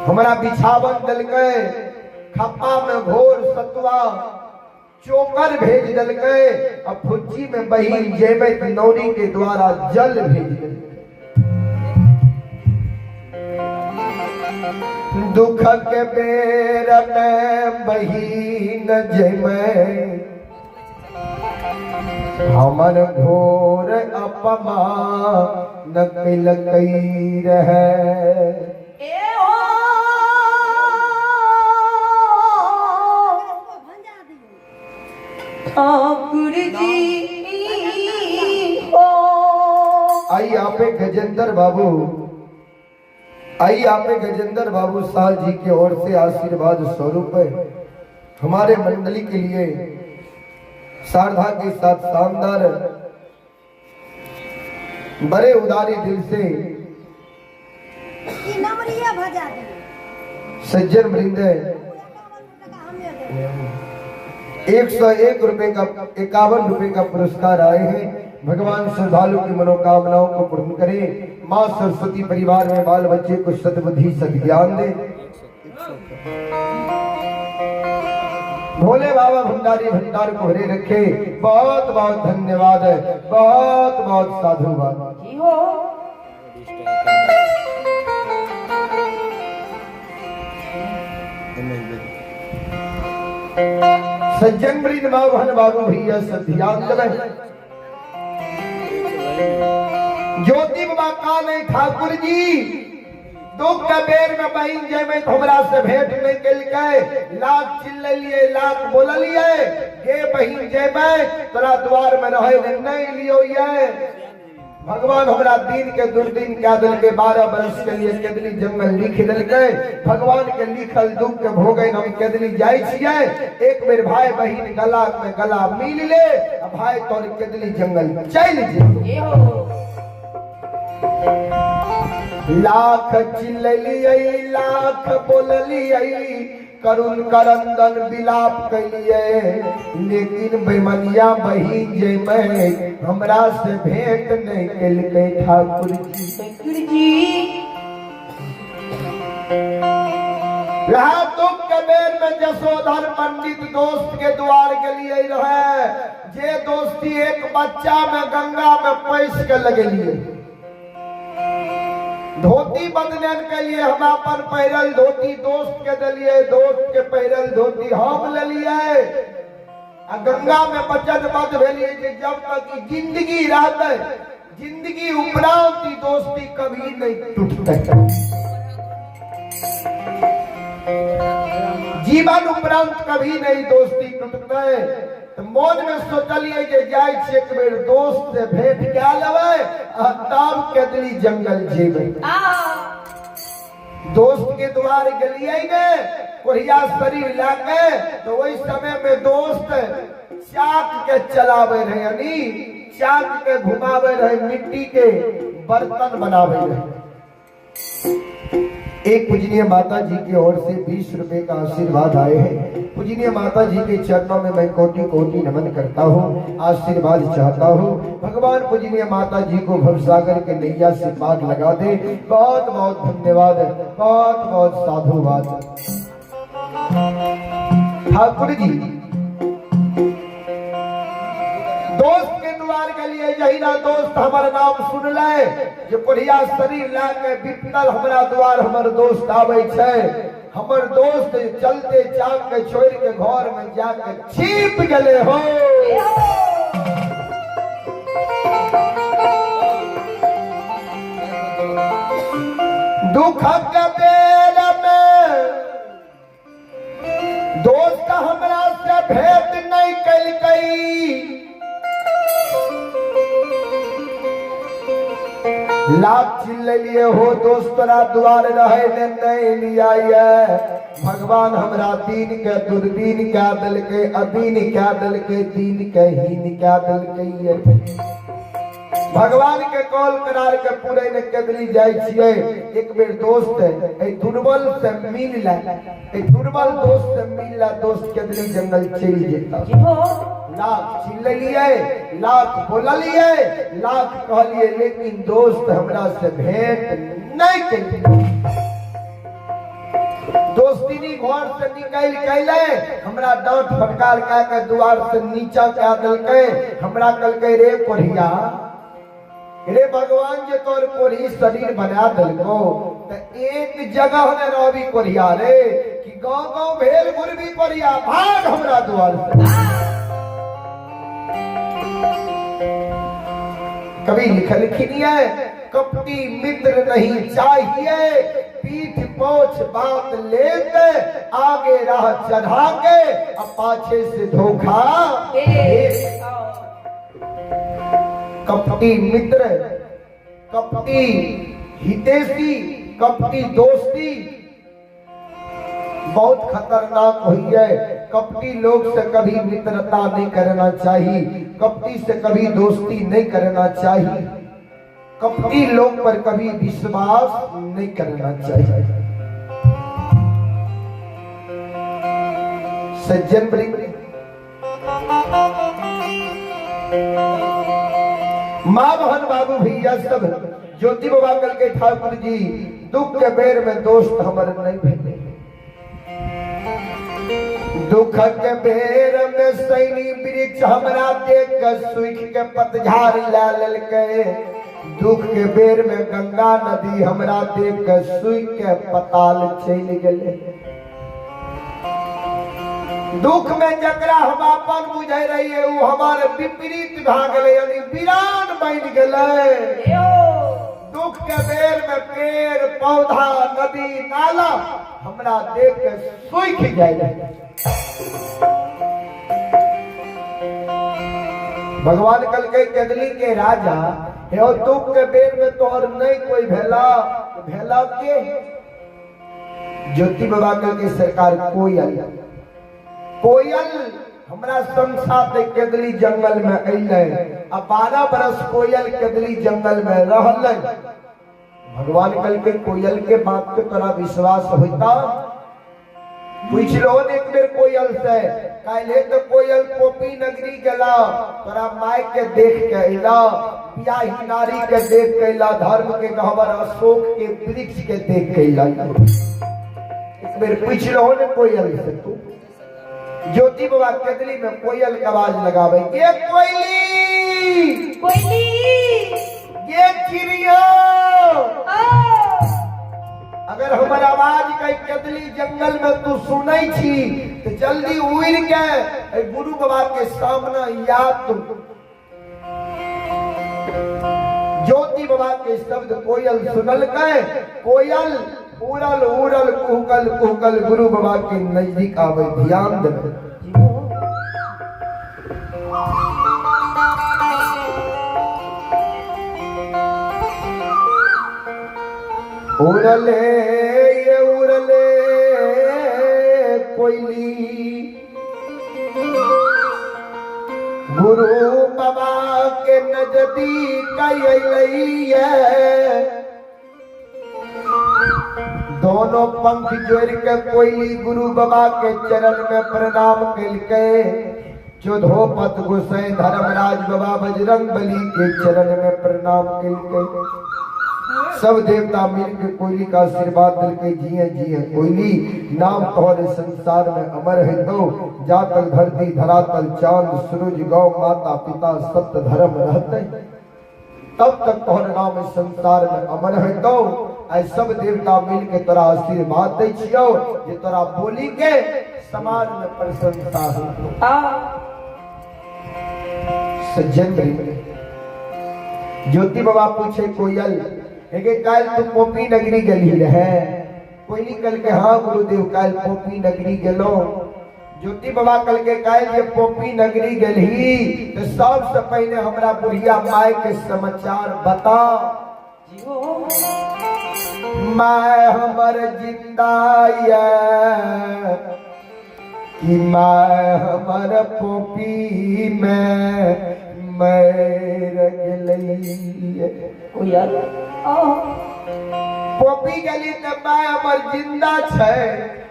हमरा बिछावन देलकै, खप्पा में घोर सतुआ चोकर भेज देलकै, आ फुच्ची में बहिन जयमैत नौरी के द्वारा जल भेज देलकै। दुख के बेर में बहिन जयमैत हमर घोर अपमान कइलकै रहे। ठाकुर जी हो। आई आपे गजेंद्र बाबू, आई आपे गजेंद्र बाबू शाह जी की ओर से आशीर्वाद स्वरूप हमारे मंडली के लिए शारदा के साथ शानदार बड़े उदारी दिल से सज्जन वृंद 101 रुपए का 51 रुपए का पुरस्कार आए हैं। भगवान श्रद्धालु की मनोकामनाओं को पूर्ण करे। माँ सरस्वती परिवार में बाल बच्चे को सद्बुद्धि सद्ज्ञान दे। भोले बाबा भंडारी भंडार को हरे रखे। बहुत बहुत धन्यवाद है, बहुत बहुत साधुवाद। जी हो। सज्जन वृंद माँ बहन बाबू भैया सब ध्यान देवे। ज्योति बाबा का नहीं ठाकुर जी दुख के बेर में बहिन जेबै तऽ हमरा से भेंट नहीं केलकै, लाख चिल्ललियै लाख बोललियै, गे बहिन जेबै तोरा द्वार में रहे ले नहीं लियो ये। भगवान हमरा दिन के दुर्दिन कह देलकै, 12 बरस के लिए केदली जंगल लिख देलकै। भगवान के लिखल दुख के भोगै हम केदली जाइ छियै। एक बेर भाई बहिन गला में गला मिल ले, भाई तोर केदली जंगल चलि जेतौ। लाख चिल्ललियै लाख बोललियै, करुण करंदन विलाप कैलियै, लेकिन बेमनिया बहिन जेबै हमरा से भेंट नहीं केलकै ठाकुर जी। ठाकुर जी वह दुख के बेर में जसोधर पंडित दोस्त के द्वार गेलियै रहे, जे दोस्ती एक बच्चा में गंगा में पैस के लगेलियै। धोती बदलन के लिए हम अपन पहिरल धोती दोस्त के दिलिए, दोस्त के पहिरल धोती हम लेलिए। आ गंगा में वचनबद्ध भेलिए जे जब तक ई जिंदगी रहतै, जिंदगी उपरांत ई दोस्ती कभी नहीं टूटतै। जीवन उपरांत कभी नहीं दोस्ती टूटतै। तऽ मन में सोचलिए जे जाइ छियै एक बेर दोस्त से भेंट कए लेबै आ तब केदली जंगल जेबै। दोस्त के द्वार गेलिए ने कोहिया शरीर लए के, तो ओहि समय में दोस्त चाक के चलावे रहे, यानी चाक के घुमावे रहे, मिट्टी के बर्तन बनावे रहे। एक पूजनीय माता जी की ओर से 20 रुपए का आशीर्वाद आए हैं। पूजनीय माता जी के चरणों में मैं कोटि कोटि नमन करता हूँ, आशीर्वाद चाहता हूँ। भगवान पूजनीय माता जी को भवसागर के नैया से पार लगा दे। बहुत बहुत धन्यवाद, बहुत बहुत साधुवाद। ठाकुर जी दोस्त के द्वार के लिए जहिना दोस्त हमार नाम सुनले जे कोढ़िया शरीर ला के बिपतल हमरा द्वार हमर दोस्त आबै छै, हमर दोस्त चलते चाक के छोड़ के घर में जाके छिप गेले हो। दुख के बेर में दोस्त हमरा से भेंट नहीं कैलकै, लाख चिल्ललिए हो दोस्त तोरा द्वार रहे ने नहीं लिया ये। भगवान हमरा दीन के दुर्दीन क्या दिलकै, अदीन क्या दिलकै, दीन के हीन क्या दिलकै ये। भगवान के कॉल करार के पूरे ने केदली जाय छियै। एक बेर दोस्त ए दुर्बल से मिल ले, ए दुर्बल दोस्त से मिल ले, दोस्त केदली जंगल चलि जेता। लाख चिल्ललिए लाख बोललिए लाख कहलिए, लेकिन दोस्त हमरा से भेंट नहीं केलकै। दोस्तीनी घर से निकल के हमरा डांट फटकार कए के द्वार से नीचा कए देलकै। हमरा कहलकै रे कोढ़िया, रे भगवान जे तोर कोढ़ी शरीर बना देलको त एक जगह ने रहबी कोढ़िया रे, कि गांव गांव भेल घुरबी कोढ़िया, भाग हमरा द्वार से। कभी लिखलखिन है कपटी मित्र नहीं चाहिए, पीठ पोछ बात लेते आगे राह चढ़ा के अब पाछे से धोखा दे। कपटी मित्र, कपटी हितेशी, कपटी दोस्ती बहुत खतरनाक हुई है। कपटी लोग से कभी मित्रता नहीं करना चाहिए, कपटी से कभी दोस्ती नहीं करना चाहिए, कपटी लोग पर कभी विश्वास नहीं करना चाहिए। सज्जन वृंद, माँ बहन बाबू भैया सब ज्योति बाबा कल के ठाकुर जी दुख के बेर में दोस्त हमर नहीं भेटे। दुखक बेर में सैनी वृक्ष हमरा देख के सुख के पतझार ला लेलकै। दुख के बेर में गंगा नदी हमरा देख के सुख के पताल चलि गेलै। दुख में जकरा हम अपन बुझै रहिए उ हमारे विपरीत भा गेलै, यानी वीरान बनि गेलै। दुख के बेर में पेड़ पौधा नदी नाला हमरा देख के सूख जाए। भगवान कहलकै केदली के राजा हे दुख के बेर में तोहर नहीं कोई भेला भेला के। ज्योति बाबा कहलकै सरकार कोयल कोयल हमरा संसार केदली जंगल में अइलै आ 12 बरस कोयल केदली जंगल में रहलै। भगवान कहलकै कोयल के बात के तोरा विश्वास होता? पूछ लो एक बेर कोयल से, काल्हे तो कोयल पोपी नगरी गेला, तोरा माय के देख के अइला, बियाही नारी के देख के अइला, धर्म के गहवर अशोक के वृक्ष के देख के अइला। एक बेर पूछ लो ने कोयल से तू। ज्योति बाबा केदली में कोयल के आवाज लगावे, ये कोयली कोयली ये चिड़िया, अगर हमर आवाज के केदली जंगल में तू सुनै छी तो जल्दी उड़ के गुरु बाबा के सामने या तू। ज्योति बाबा के शब्द कोयल सुनलकै, कोयल उड़ल उड़ल कुहकल कुहकल गुरु बाबा के नजदीक आवे। ध्यान देवे उड़ले ये उड़ले कोयली गुरु बाबा के नजदीक अइलै। दोनों पंख जोड़ के कोयली गुरु बाबा के चरण में प्रणाम कलकै। चौदहो पत गोसाई धर्मराज बाबा बजरंग बली के चरण में प्रणाम कलकै। सब देवता मिल के कोयली का आशीर्वाद दिलकै, जिए जिए कोयली नाम तोहरे संसार में अमर है तो जा तक धरती धरातल चांद सूरज गौ माता पिता सत्य धर्म रहते तब तक तोहर नाम इस संसार में अमर है तो। आई सब देवता मिल के तोरा आशीर्वाद दै छियौ जे तोरा बोली के समाज में प्रशंसा हो। सज्जन ज्योति बाबा पूछे कोयल हे काल तू पोपी नगरी गेली रहे? कोयली कल के हाँ गुरुदेव काल पोपी नगरी गेलो। ज्योति बाबा कल के काल जे पोपी नगरी गेलही तो सबसे पहले हमरा बुढ़िया माय के समाचार बता। My हमर जिंदा ये कि my हमर पोपी में मर गेलै। कोयल पोपी गेली त my हमर जिंदा छै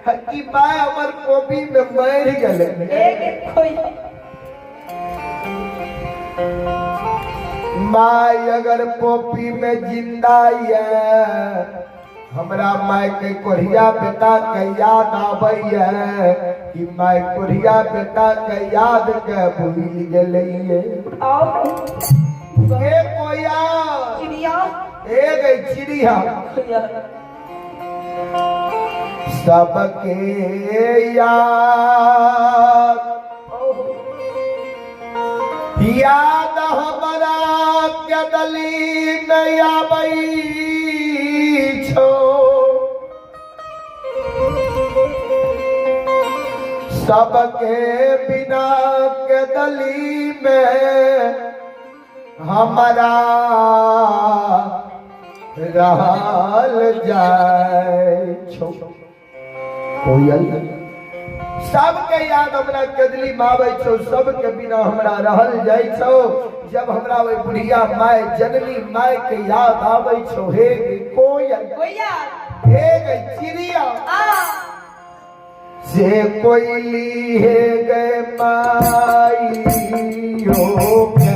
कि my हमर पोपी में मर गेलै। एक कोयल my अगर पोपी में जिंदा ये हमरा my के कोढ़िया बेटा के याद आबैया कि my कोढ़िया बेटा के याद के भूल गेलैये। हे कोया चिड़िया हे गई चिड़िया सबके याद याद हमरा कदली में आबै छो, सबके बिना कदली में हमरा रहल जाय छो। कोयल सबके याद हमरा कदली मावे छो, सबके बिना हमरा रहल जाय छो। जब हमरा ओहि बुढ़िया my जननी my के याद आवे छो, हे कोयल हे गई चिड़िया से कोयली हे गए माई हो के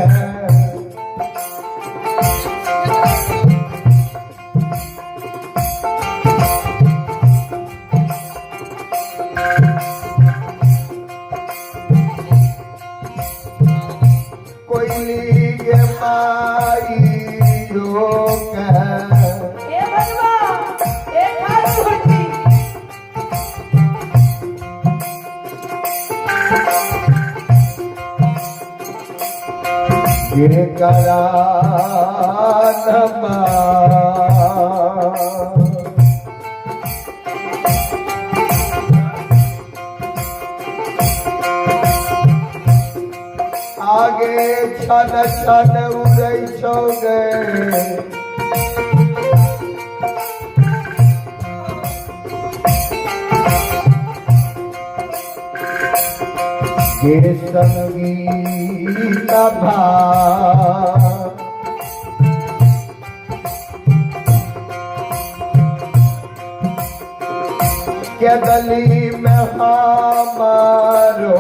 के करानमा। आगे छन छन उड़ै छौ गे, गे संगीत भा। के गली में हमारो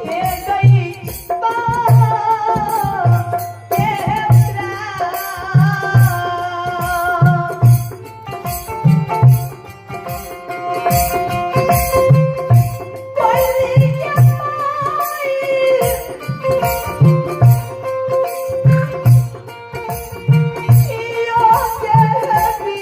ए गई बा ए प्राण। कोई के माई यो के भी।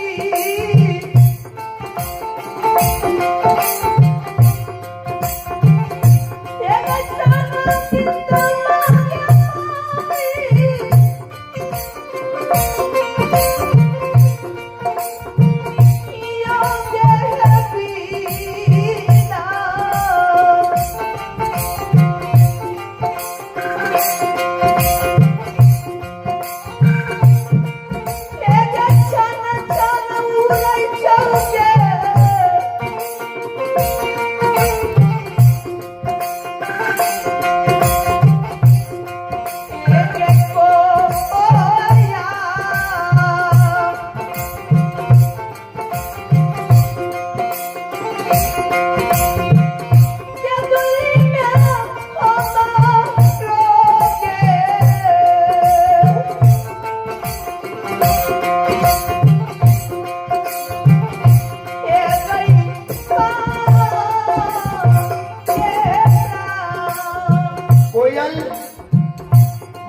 कोयल,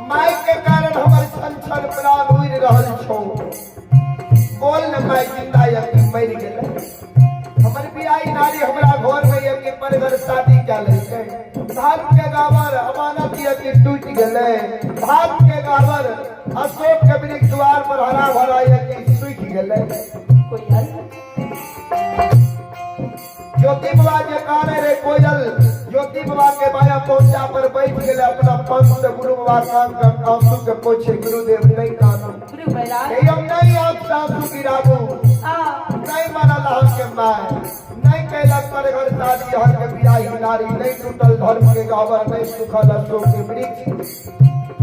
माय के कारण हमर छन छन प्राण उड़ि रहल छौ। बोल न, माय जिंदा या कि मरि गेलै? हमर बियाही नारी हमरा घर में या कि परघर शादी कए लेलकै? धर्म के गावर अमानत या कि टूटि गेलै? धर्म के गावर अशोक के वृक्ष द्वार पर हरा भरा या कि सूखि गेलै? ज्योति बाबा जे काने रे कोयल, ज्योति बाबा के बाया पहुंचा पर बैठ गेले, अपना पंख से गुरु बाबा कान का आंसू के पोछे। गुरुदेव, नहीं कानू, हम नहीं आप आंसू गिराबू। नहीं मानल अहाँ के माय, नहीं कैलक पर घर शादी हर के बियाही नारी, नहीं टूटल धर्म के गहबर, नहीं सुखल अशोक के वृक्ष।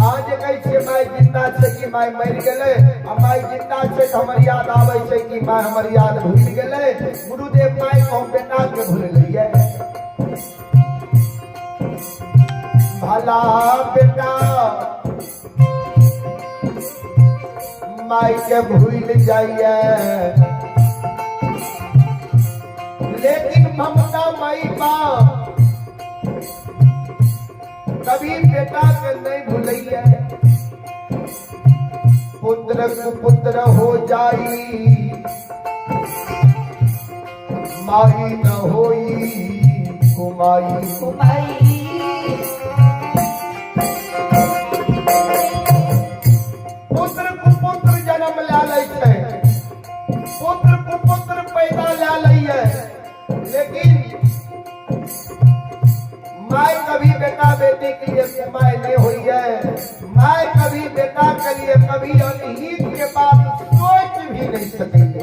आज कहै छियै माय जिंदा छै कि माय मरि गेलै? आ माय जिंदा छै तऽ हमर याद आबै छै कि माय हमर याद भूलि गेलै? गुरुदेव, माय को हम बेटा के भूललियै? भला बेटा माय के भूल जाइए, लेकिन ममता माई बाप कभी बेटा के नहीं भूलैया। पुत्र कुपुत्र हो जाई, माई न होई कुमाई। पुत्र कुपुत्र जन्म लै लै छै, पुत्र कुपुत्र पैदा लै लैये, लेकिन my कभी बेटा बेटी के लिए कुमाई नहीं हुई है। My कभी बेटा के लिए कभी अनहित के बात सोच भी नहीं सकेंगे।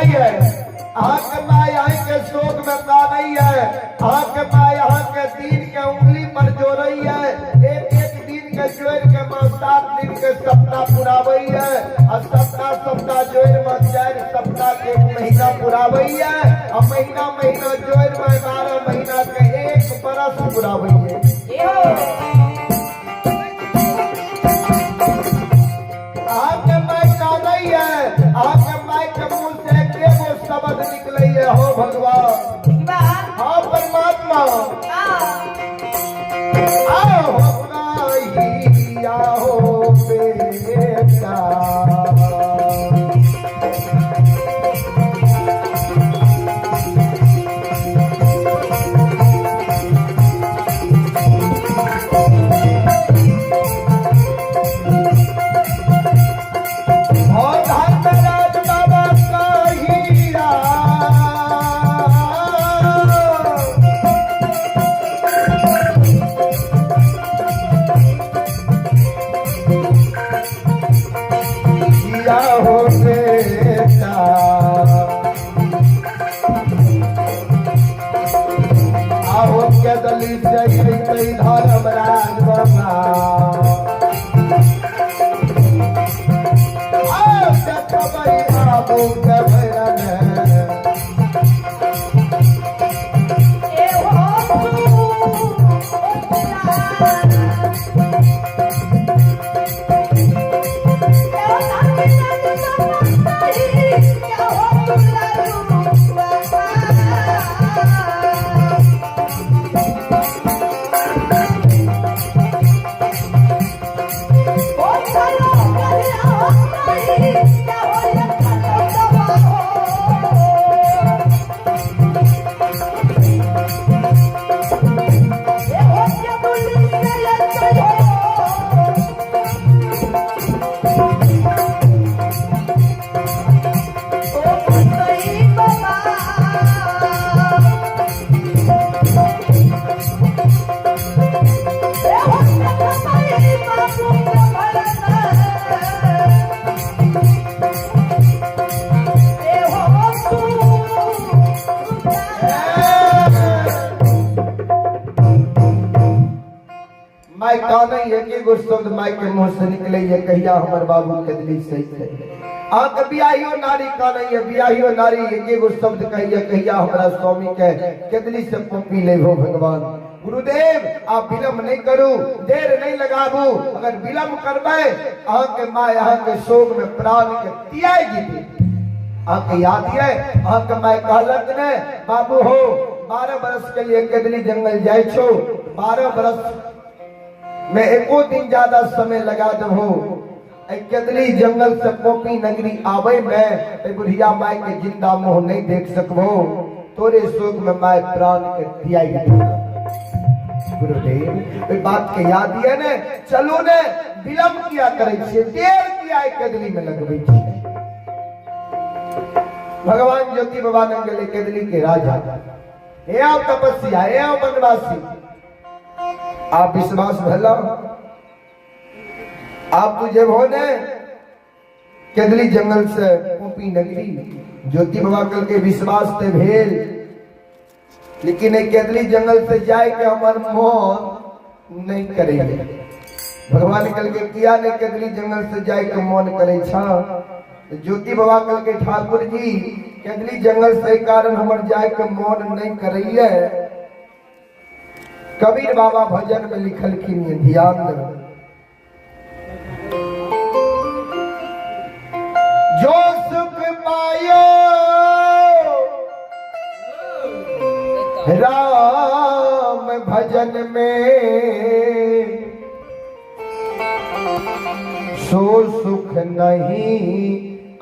है, अहाँके माय अहाँके शोक में कानै है, अहाँके माय अहाँके दिन के उंगली पर जोड़ै है, एक एक दिन के जोड़ के माँ 7 दिन के सप्ताह पुराबै है, आ सप्ताह सप्ताह जोड़ में 4 सप्ताह के 1 महीना पुराबै है, आ महीना महीना जोड़ में 12 महीना के 1 बरस पुराबै है। अहाँके माय कानै है, अहाँके माय के मुंह से एकेगो शब्द निकलै है, हो भगवान, हाँ परमात्मा, आओ कहिया हो बेटा। और धर्मराज बाबा कहिया, किया हो बेटा। आहो के दली से अइतै धर्मराज बाबा, आओ देखबै बाबू के भैरन। माय कानै एक एगो शब्द माय के मुंह से निकले है, कहिया हमर बाबू के दिली सही है। अहाँके बियाहियो नारी कानै है, बियाहियो नारी एक एगो शब्द कहिया, कहिया हमरा स्वामी के केदली से पप्पी लेबो भगवान। गुरुदेव आप विलंब नहीं करू, देर नहीं लगाबू, अगर विलंब करबै अहाँके माय अहाँके शोक में प्राण के त्याग जेतै। अहाँके याद ये अहाँके माय कहलक ने, बाबू हो 12 बरस के लिए केदली जंगल जाइ छो, 12 बरस में एको दिन ज्यादा समय लगा दहो, केदली जंगल से पोपी नगरी आवे में बुढ़िया माय के जिंदा मुंह नहीं देख सकबो, तोरे शोक में my प्राण के त्याग देबो। गुरुदेव ओहि बात के याद ये ने, चलू ने विलंब किया करै छियै, देर किया केदली में लगबै छियै। भगवान ज्योति बाबा ने गेले केदली के राजा, हे आओ तपस्या, हे आओ वनवासी, आप विश्वास भला, आप तुझे हो ने केदली जंगल से पोपी नगरी। ज्योति बाबा कल के विश्वास ते भेल, लेकिन केदली जंगल से जाए के हमर मन नहीं करेंगे। भगवान कल के किया नहीं केदली जंगल से जाए के मन करे छा। ज्योति बाबा कल के ठाकुर जी केदली जंगल से कारण हमर जाए के मन नहीं करैये। कबीर बाबा भजन में लिखलखिन ये, ध्यान दो, जो सुख पायो राम भजन में, सो सुख नहीं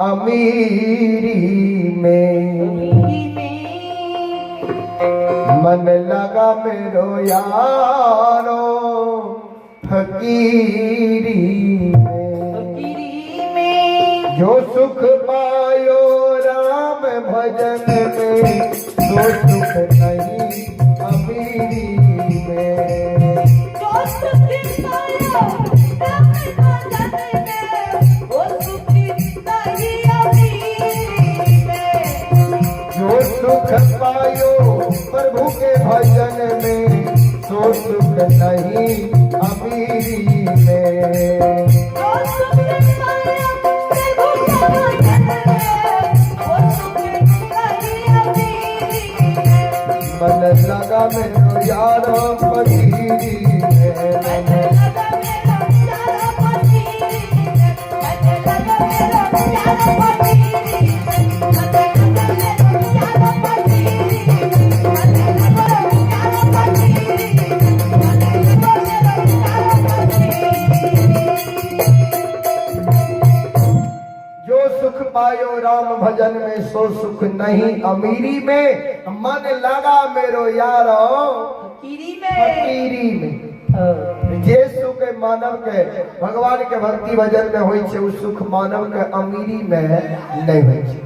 अमीरी में। मन लगा मेरो यारो फकीरी में, जो सुख पायो राम भजन में, सो सुख नहीं अमीरी में। जो सुख पायो राम भजन में, वो सुख नहीं अमीरी में। नहीं अमीरी में। जो सुख पाया प्रभु के भजन में, वो सुख नहीं अमीरी में। मन लगा मेरो यारो फकीरी में। मन लगा मेरा यारा फकीरी में, मन लगा मेरा यारा फकीरी में, मन लगा मेरा यारा फकीरी में, मन लगा यारा फकीरी में, मन लगा मेरा यारा फकीरी। जो सुख पायो राम भजन में, सो सुख नहीं अमीरी में। मन लगा मेरो यारो फकीरी में। फकीरी में। जे सुख मानव के भगवान के भक्ति भजन में होइ छै, उ सुख मानव के अमीरी में नहीं होइ छै।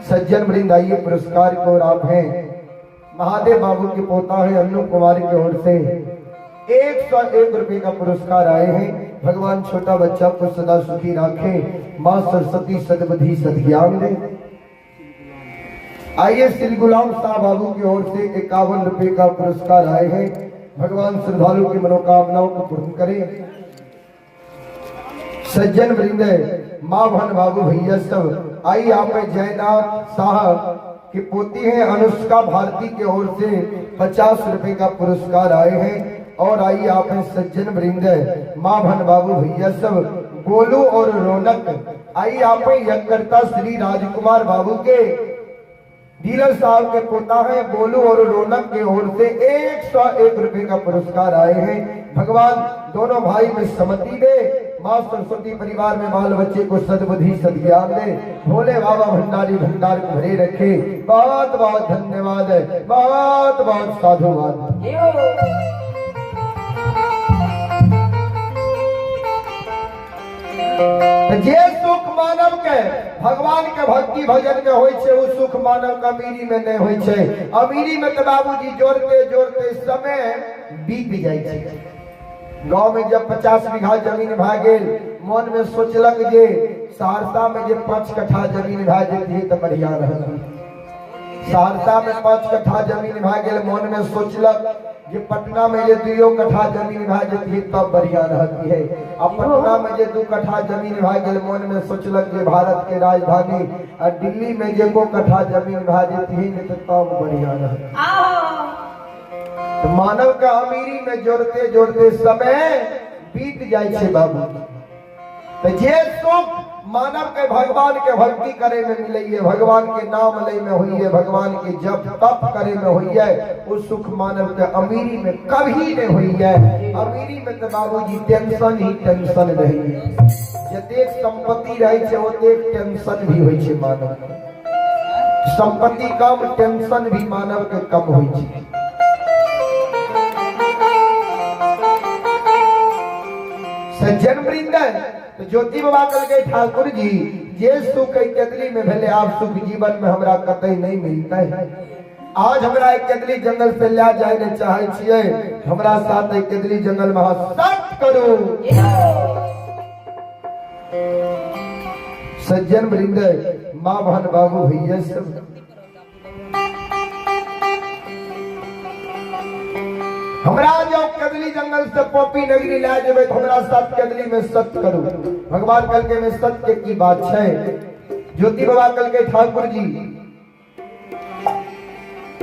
सज्जन वृंद, आइए पुरस्कार को और आप हैं महादेव बाबू के पोता है अन्नू कुमार की ओर से 101 रुपए का पुरस्कार आए हैं। भगवान छोटा बच्चा को सदा सुखी रखे, माँ सरस्वती सद्बुद्धि सद्ज्ञान दे। आइए श्री गुलाम साहब बाबू की ओर से 51 रुपए का पुरस्कार आए हैं। भगवान श्रद्धालु की मनोकामनाओं को पूर्ण करे। सज्जन वृंद, माँ बहन बाबू भैया सब, आइए आप जयनाथ साहब की पोती है अनुष्का भारती की ओर से 50 रुपए का पुरस्कार आए हैं। और आइए आप हैं सज्जन वृंद, माँ बहन बाबू भैया सब, गोलू और रौनक, आइए आप हैं यज्ञकर्ता श्री राजकुमार बाबू के डीलर साहब के पोता है गोलू और रौनक के ओर से 101 रुपए का पुरस्कार आए हैं। भगवान दोनों भाई में समति दे, माँ सरस्वती परिवार में बाल बच्चे को सद्बुद्धि सद्ज्ञान दे, भोले बाबा भंडारी भंडार को भरे रखे। बहुत बहुत धन्यवाद है, बहुत बहुत साधुवाद। जे सुख मानव के भगवान के भक्ति भजन में होइ छै, उ सुख मानव के अमीरी में नहीं होइ छै। अमीरी में तो बाबूजी जोड़ते जोड़ते समय बीत जाइ छै। गांव में जब 50 बीघा जमीन भए गेल, मन में सोचलक जे सहरसा में जे 5 कट्ठा जमीन भए जेती तऽ बढ़िया रहत। सहरसा में 5 कट्ठा जमीन भए गेल, मन में सोचलक जे पटना में जे 2 कट्ठा जमीन भए जेती तब बढ़िया रहती है। आ पटना में जे 2 कट्ठा जमीन भए गेल, मन में सोचलक जे भारत के राजधानी आ दिल्ली में जे 1 कट्ठा जमीन भए जेती ने तो तब बढ़िया रहती। तो मानव के अमीरी में जोड़ते जोड़ते समय बीत जाय छै बाबू। तो जे सुख मानव के भगवान के भक्ति करे में मिलैये, भगवान के नाम ले में होइए, भगवान के जप तप करे में होइए, वो सुख मानव के अमीरी में कभी नहीं होइए। अमीरी में तो बाबूजी टेंशन ही टेंशन रहिए। जतेक संपत्ति रहे छै ओतेक टेंशन भी होइ छै मानव के। संपत्ति कम, टेंशन भी मानव के कम होइ छै। सज्जन वृंद, तो ज्योति बाबा कहलकै ठाकुर जी जे सुख एहि केतली में भेलै आब सुख जीवन में हमरा कतई नहीं मिलतै। आज हमरा एक केतली जंगल से लए जाय ने चाहे छियै, हमरा साथ एक केतली जंगल में अहाँ सत करू। सज्जन वृंद, माँ बहन बाबू भैया सब, हमरा जब कदली जंगल से पोपी नगरी ला जेबै तऽ हमरा साथ कदली में सत्य करू। भगवान कहलकै में सत्य के की बात छै। ज्योति बाबा कहलकै ठाकुर जी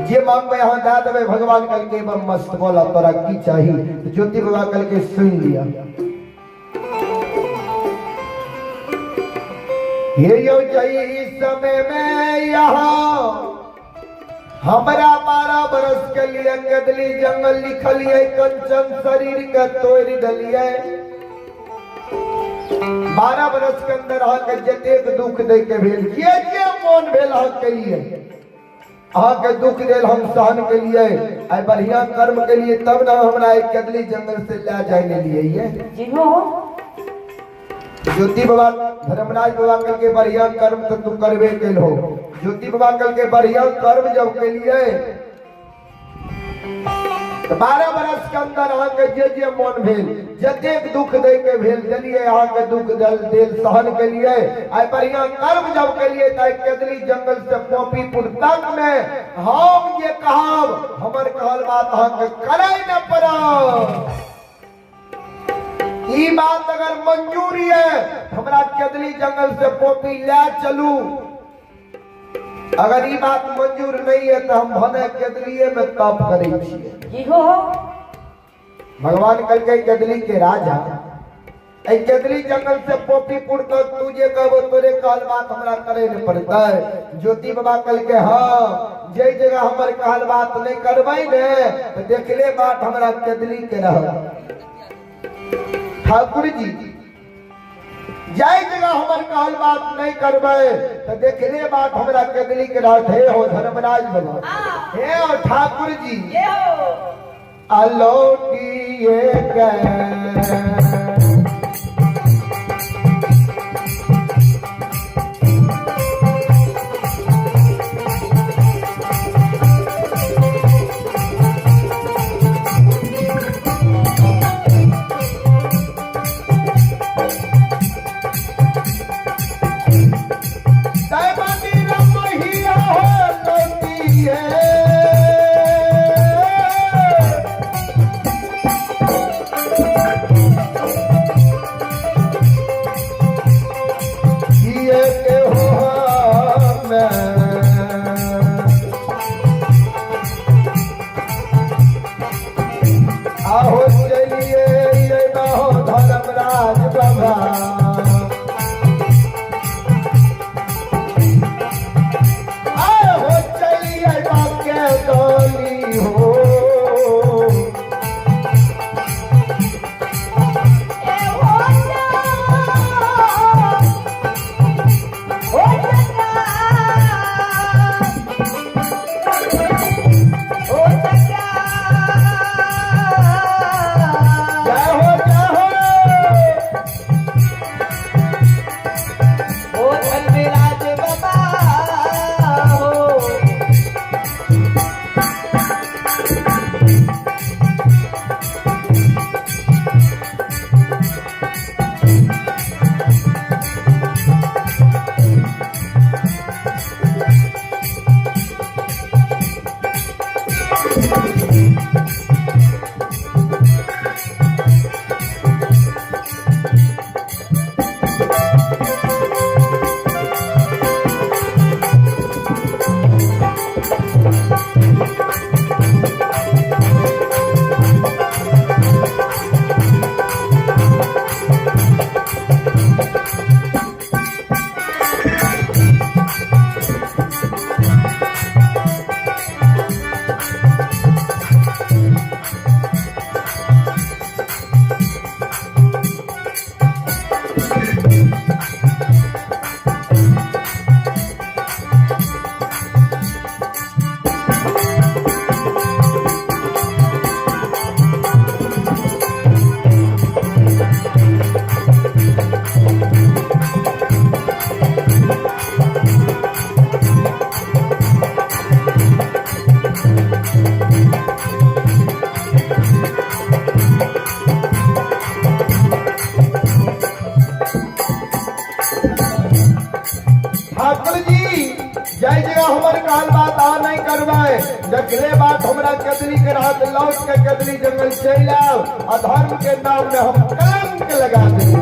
जे मांगबै अहाँ दए देबै। भगवान कहलकै बम मस्त बोला तोरा की चाही। ज्योति बाबा कहलकै सुनि लिअ, हे यौ जई समय में यहाँ हमरा 12 बरस के लिए कदली जंगल लिखलिए, कंचन शरीर के तोड़ दिलिए। 12 बरस के अंदर अहाँ के जतेक दुख दे के भेल, जे जे मोन भेल अहाँ के लिए, अहाँ के दुख देल हम सहन के लिए, आइ बढ़िया कर्म के लिए, तब ना हमरा एक कदली जंगल से ले जाय ले लिए। ये ज्योति बाबा धर्मराज बाबा कल के बढ़िया कर्म तो तू करबे कैल हो। ज्योति बाबा कल के बढ़िया कर्म जब के लिए तऽ 12 बरस के अंदर अहाँके जे जे मन भेल, जतेक दुख दै के भेल देलियै, अहाँके दुख दल देल सहन केलियै। आइ बढ़िया कर्म जब केलियै तऽ आइ केदली जंगल से पॉपीपुर तक में हम जे कहब, हमर कहल बात अहाँके करै न पड़त। ई बात अगर मंजूर ये, हमरा केदली जंगल से पॉपी ले चलू। अगर ई बात मंजूर नहीं है तो हम भने केदलिए में तप करै छियै। की हो? भगवान कहलकै केदली के राजा, एहि केदली जंगल से पोपीपुर तक तू जे कहबो तोरे कहल बात हमरा करे नहीं पड़तै। ज्योति बाबा कहलकै हाँ, जे जगह हमर कहल बात नहीं करबै ने तो देखले बात हमरा केदली के रह। ठाकुर जी जाय जगह हमर कहल बात नहीं करबै तो देखले बात हमरा केदली के रहत। हे हो धर्मराज बाबा, हे हो ठाकुर जी, ये हो अलौकिए के आहो चलिए ये हो धर्मराज बाबा, आहो चलिए बाके डोली हो। ए हो जा, ओ सखा, ओ सखा, जय हो जय हो। ओ धर्मराज बाबा हो। ठाकुर जी जय जगह हमर कहल बात आ नहीं करबै, जकरे बात हमरा कदली के रात लौट के कदली जंगल चलि आउ, अधर्म के नाम में हम कलंक लगा देब।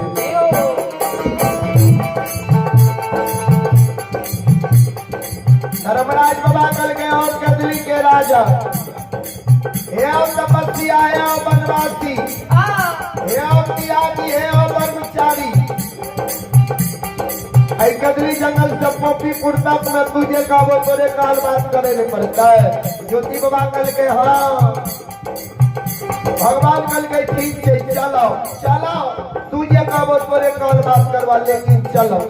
धर्मराज बाबा कल गए और कदली के राजा, हे आओ तपस्या, हे आओ बनवासी, हे आओ त्यागी, हे आओ ब्रह्मचारी, ऐ कदली जंगल से पॉपीपुर तक में तुझे कहबो तोरे काल बात करे नहीं पड़ता है। ज्योति बाबा कल के हाँ, भगवान कल के ठीक है, चलो चलो तुझे कहबो तोरे काल बात करवा, लेकिन चलो।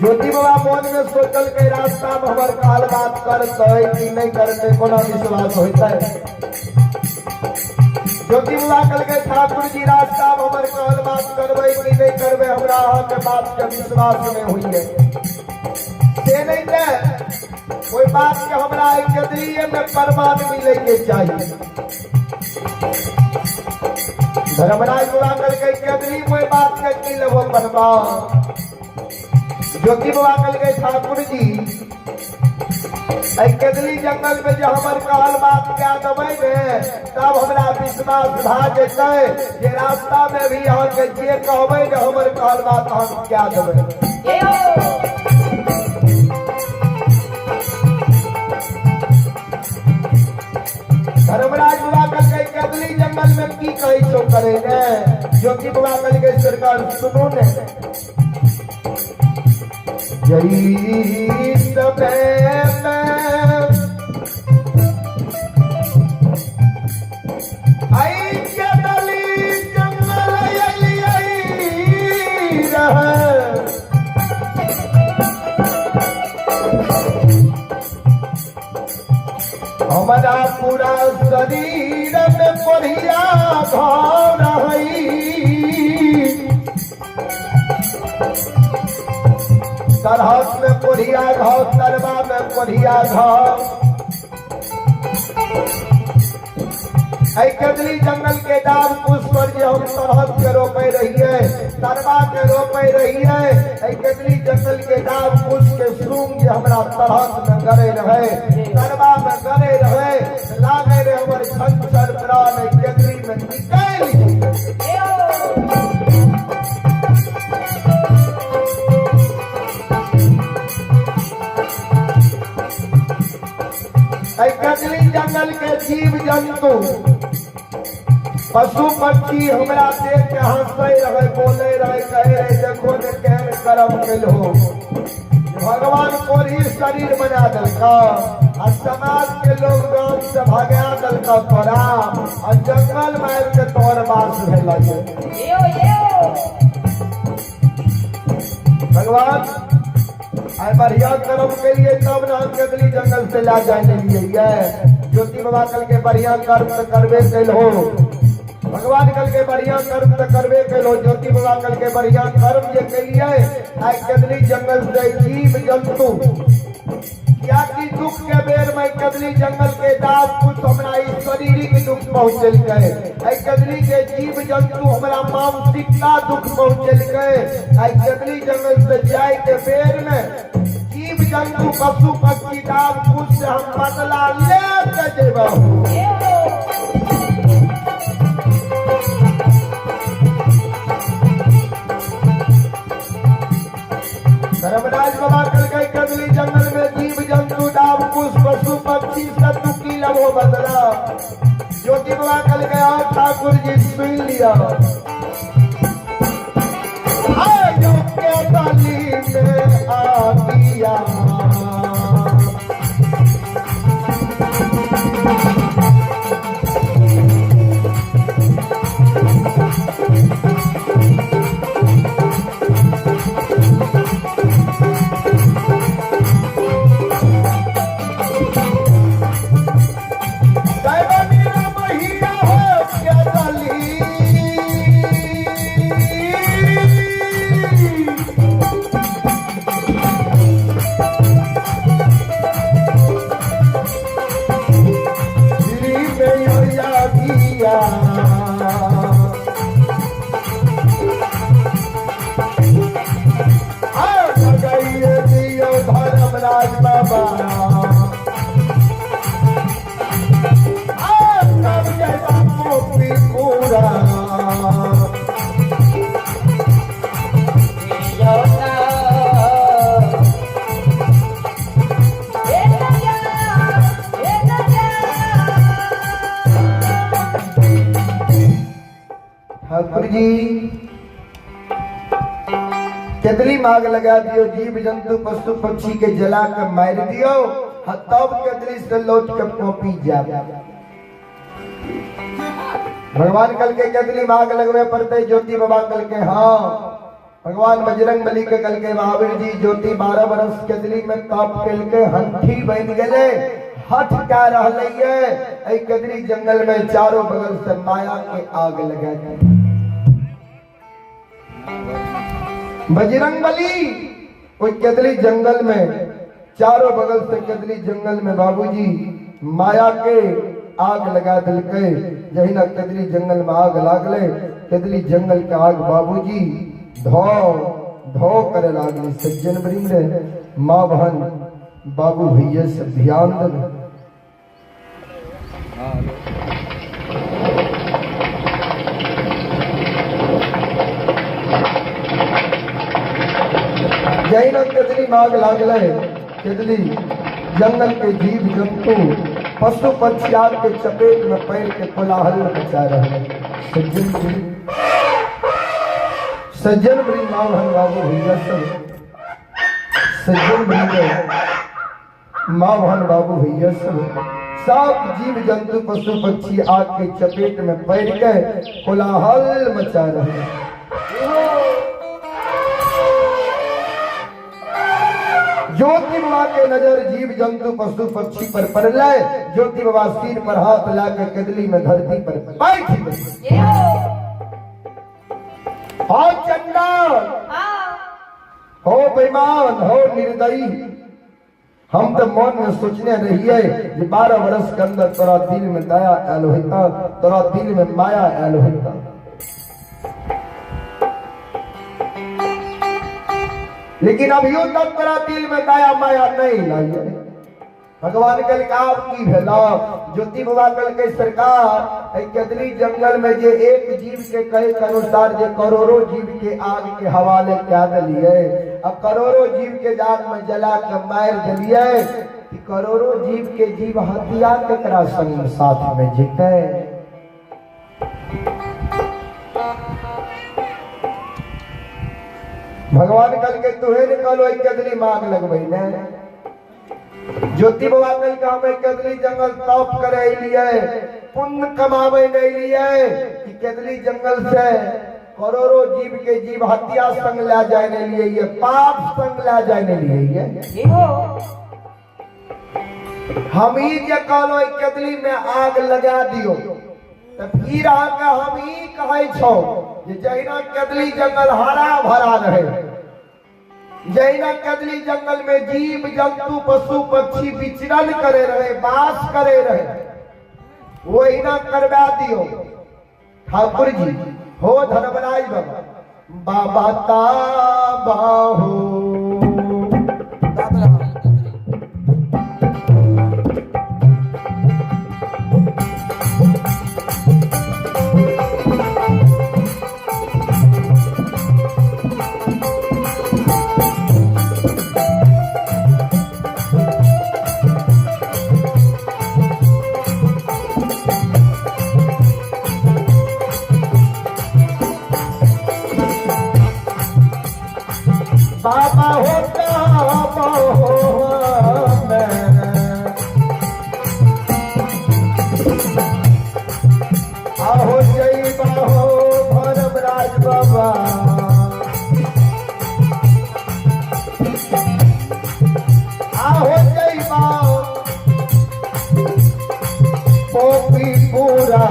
ज्योति बाबा मन में सोचल के रास्ता में हमर काल बात करते कि नहीं करते, कोना विश्वास होता है। ज्योति बाबा कल के ठाकुर जी रास्ता में हमर काल बात करबै कि नहीं करबै, हमरा अहाँ के बात के विश्वास नहीं हुई है। से नहीं ते ओहि बात के हमरा एहि केदलीए में प्रमाण मिले के चाहिए। धर्मराज बाबा कहलकै केदली ओहि बात के की लेबो प्रमाण? ज्योति बाबा कहलकै ठाकुर जी एहि केदली जंगल में जे हमर कहल बात कए देबै ने तब हमरा विश्वास भए जेतै जे रास्ता में भी अहाँके जे कहबै ने हमर कहल बात अहाँ कए देबै। धर्मराज बाबा कहलकै केदली जंगल में की कहै छौ करै ने? ज्योति बाबा कहलकै सरकार सुनू ने, जई समय में आई केदली जंगल अइलियै रहै, हमारा पूरा शरीर में कोढ़िया घाव रही, तरहस में कोढ़िया घाव, तरवा में कोढ़िया घाव। एहि कदली जंगल के डाब कुश पर जे हम तरहस के रोपे रहिए, तरवा के रोपे रहिए, एहि कदली जंगल के डाब कुश के सूंग जे हमरा तरहस में गरे रहे, तरवा में गरे रहे, लागे रहे हमर छंछर प्राण एहि कदली में निकलि जेतै। एहि कदली जंगल के जीव जंतु पशु पक्षी हमरा देख के हंसै रहे, बोले रहे, कहे रहे देखो ने केहन कर्म केलहो, भगवान कोरी शरीर बना देलका आ समाज के लोग गांव से भगा देलका तोरा आ जंगल में आबि के तोर वास भेल। भगवान आइ बढ़िया कर्म के लिए तब न हम कदली जंगल से ला जाए लिए। ये ज्योति बाबा कल के बढ़िया कर्म तो करबे कैल हो। भगवान कल के बढ़िया कर्म तो करबे कैल हो। ज्योति बाबा कल के बढ़िया कर्म जे कैलिए आइ कदली जंगल से जीव जंतु क्या कि दुख के बेर में कदली जंगल के दास कुछ हमरा ई शरीरिक दुख पहुंचलकै, एहि कदली के जीव जंतु हमरा मानसिकता दुख पहुंचलकै, एहि कदली जंगल से जाय के बेर में जीव जंतु पशु पक्षी दास कुछ से हम बदला ले के जेबहु। धर्मराज बाबा कहलकै कदली जंगल में जीव जंतु डाब कुश पशु पक्षी सब दुखी लबो बदला। ज्योति बाबा कहलकै आओ ठाकुर जी सुन लिया, आयो के बलि में आ गया। धर्मराज बाबा ठाकुर जी केतली माग लगा दियो, जीव जंतु पशु पक्षी के जला के मार दियो, हाँ तब केतली से लौट के कॉपी जा। भगवान कल के केतली माग लगवे पड़ते। ज्योति बाबा कल के हाँ। भगवान बजरंग बली के कल के महावीर जी ज्योति 12 बरस केतली में तप कल के हंठी बन गए, हठ क्या रहलै है एहि कदरी जंगल में चारों बगल से माया के आग लगा दी। बजरंग बली ओहि कदली जंगल में चारों बगल से कदली जंगल में बाबूजी माया के आग लगा दिलकै। जहिना कदली जंगल में आग लागले, कदली जंगल के आग बाबूजी धो धो करे लागले। सज्जन वृंद, माँ बहन बाबू भैया सब ध्यान देवे। जहिना कदली में आग लागले, कदली जंगल के जीव जंतु पशु पक्षी आग के चपेट में पैर के कोलाहल मचा रहे। सज्जन वृंद, सज्जन वृंद, माँ बहन बाबू भैया सब, सज्जन वृंद, माँ बहन बाबू भैया सब, सब जीव जंतु पशु पक्षी आग के चपेट में पड़ के कोलाहल मचा रहे। ज्योति बाबा के नजर जीव जंतु पशु पक्षी पर पड़ले। ज्योति बाबा सिर पर हाथ ला के कदली में धरती पर बैठ गए। हो चंडाल, हो बेईमान, हो निर्दयी, हम तो मन में सोचने रहिए जे 12 वर्ष के अंदर तोरा दिल में दया आयल होता, तोरा दिल में माया आयल होता। लेकिन अभियो तक तोरा दिल में दया माया नहीं लाइए। भगवान कल का की भेला? ज्योति बाबा कल के सरकार एहि कदली जंगल में जे एक जीव के कहे के अनुसार जे करोड़ों जीव के आग के हवाले कह दिलिए, अब करोड़ों जीव के आग में जला के मार दिलिए, कि करोड़ों जीव के जीव हत्या केकरा संग साथ में जीते? भगवान कल के तुहे निकालो कदली मांग लगबै ने। ज्योति बाबा कल के हम कदली जंगल तप करे लिए, पुण्य कमावे नहीं लिए, कि कदली जंगल से करोड़ों जीव के जीव हत्या संग ला जाने लिए, ये पाप संग ला जाने लिए ये हम ही जे कहलो कदली में आग लगा दियो, तो फिर आके हम ही कहै छो जे जहिना कदली जंगल हरा भरा रहे, जहिना कदली जंगल में जीव जंतु पशु पक्षी विचरण करे रहे, वास करे रहे, वहिना करवा दियो। ठाकुर जी हो धर्मराज बाबा, बाबा ता बाहो बाबा होता हो मैं आहो जय बाहो भरमराज बाबा, आहो जय बाहो पोपी पूरा।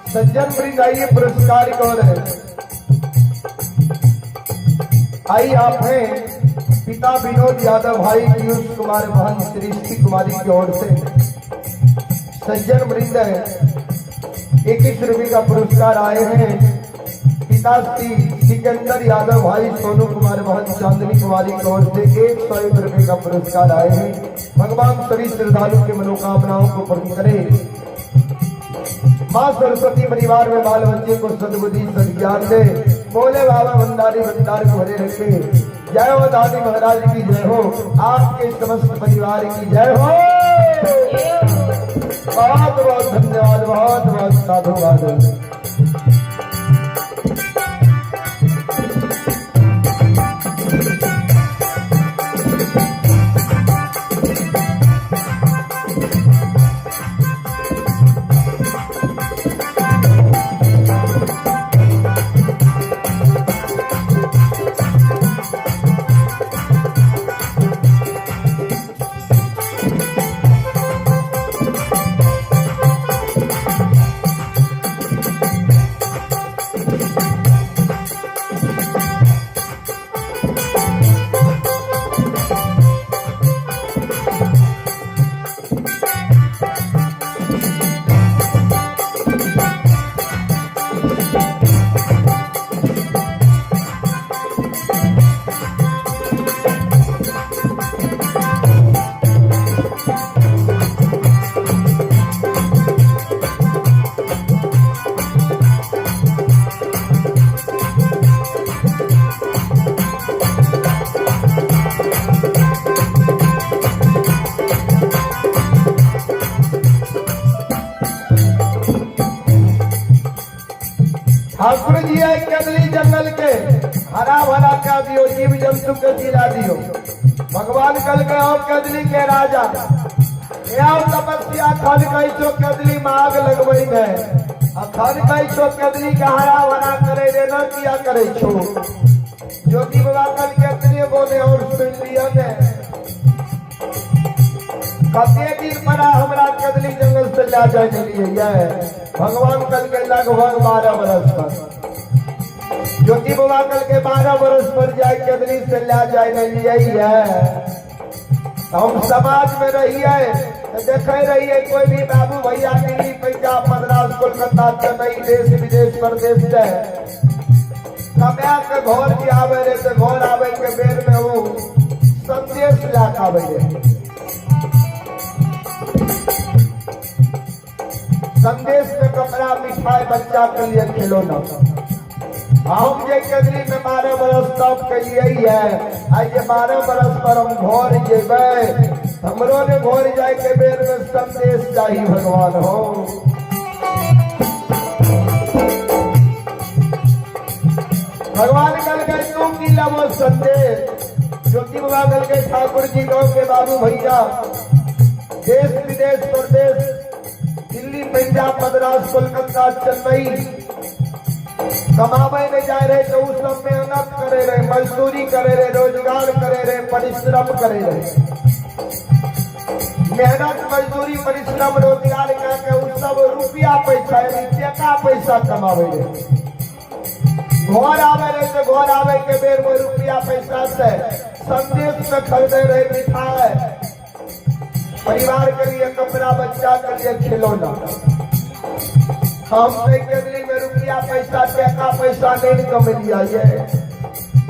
सज्जन वृंद आइए पुरस्कार कौन है? आई आप हैं पिता विनोद यादव, भाई पीयूष कुमार, बहन सृष्टि कुमारी की ओर से सज्जन वृंद 21 रुपये का पुरस्कार आए हैं। पिता श्री सिकंदर यादव, भाई सोनू कुमार, बहन चांदनी कुमारी की ओर से 101 रुपये का पुरस्कार आए हैं। भगवान सभी श्रद्धालु के मनोकामनाओं को पूर्ण करे। माँ सरस्वती परिवार में बाल बच्चे को सद्बुद्धि सद्ज्ञान दे। बोले बाबा भंडारी भंडार को हरे रखे। जय हो दादी महाराज की जय हो, आपके समस्त परिवार की जय हो। बहुत बहुत धन्यवाद, बहुत बहुत साधुवाद। ठाकुर जी आए कदली जंगल के हरा भरा का दियो, जीव जंतु के जिला दियो। भगवान कल के आओ कदली के राजा, आओ तपस्या खन कही छो कदली में आग लगबै ने, आ खन कही छो कदली के हरा भरा करे रे न किया करे छो। ज्योति बाबा कल के इतने बोले और सुन लिया ने, कते दिन परा हमरा कदली जंगल से ला जाए के लिए ये भगवान कल के लगभग 12 बरस पर। ज्योति बाबा कल के 12 बरस पर जाए कदली से ला जाए नहीं लिए है। हम समाज में रहिए तो देखे रहिए कोई भी बाबू भैया दिल्ली पंजाब मद्रास कोलकाता चेन्नई देश विदेश प्रदेश से कमाया के घर के आवे रहे तो घर आवे के बेर में वो संदेश ला के आवे रहे। संदेश में कपड़ा मिठाई बच्चा के लिए खिलौना। हम जे कदली में 12 बरस तब के लिए ही है, आज ये 12 बरस पर हम घर जेबै, हमरो ने घर जाए के बेर में संदेश चाहिए भगवान हो। भगवान कल गए तू की लबो संदेश। ज्योति बाबा कल गए ठाकुर जी गाँव के बाबू भैया देश विदेश प्रदेश दिल्ली पंजाब मद्रास कोलकाता चेन्नई कमावे नहीं जाए रहे तो उस सब मेहनत करे रहे, मजदूरी करे रहे, रोजगार करे रहे, परिश्रम करे रहे। मेहनत मजदूरी परिश्रम रोजगार करके उस सब रुपया पैसा यानी टका पैसा कमावे रहे। घर आवे रहे तो घर आवे के बेर में रुपया पैसा से संदेश में खरीदे रहे मिठाई, परिवार के लिए कपड़ा, बच्चा के लिए खिलौना। हम कदली में रुपया पैसा टका पैसा नहीं कमेलिया, ये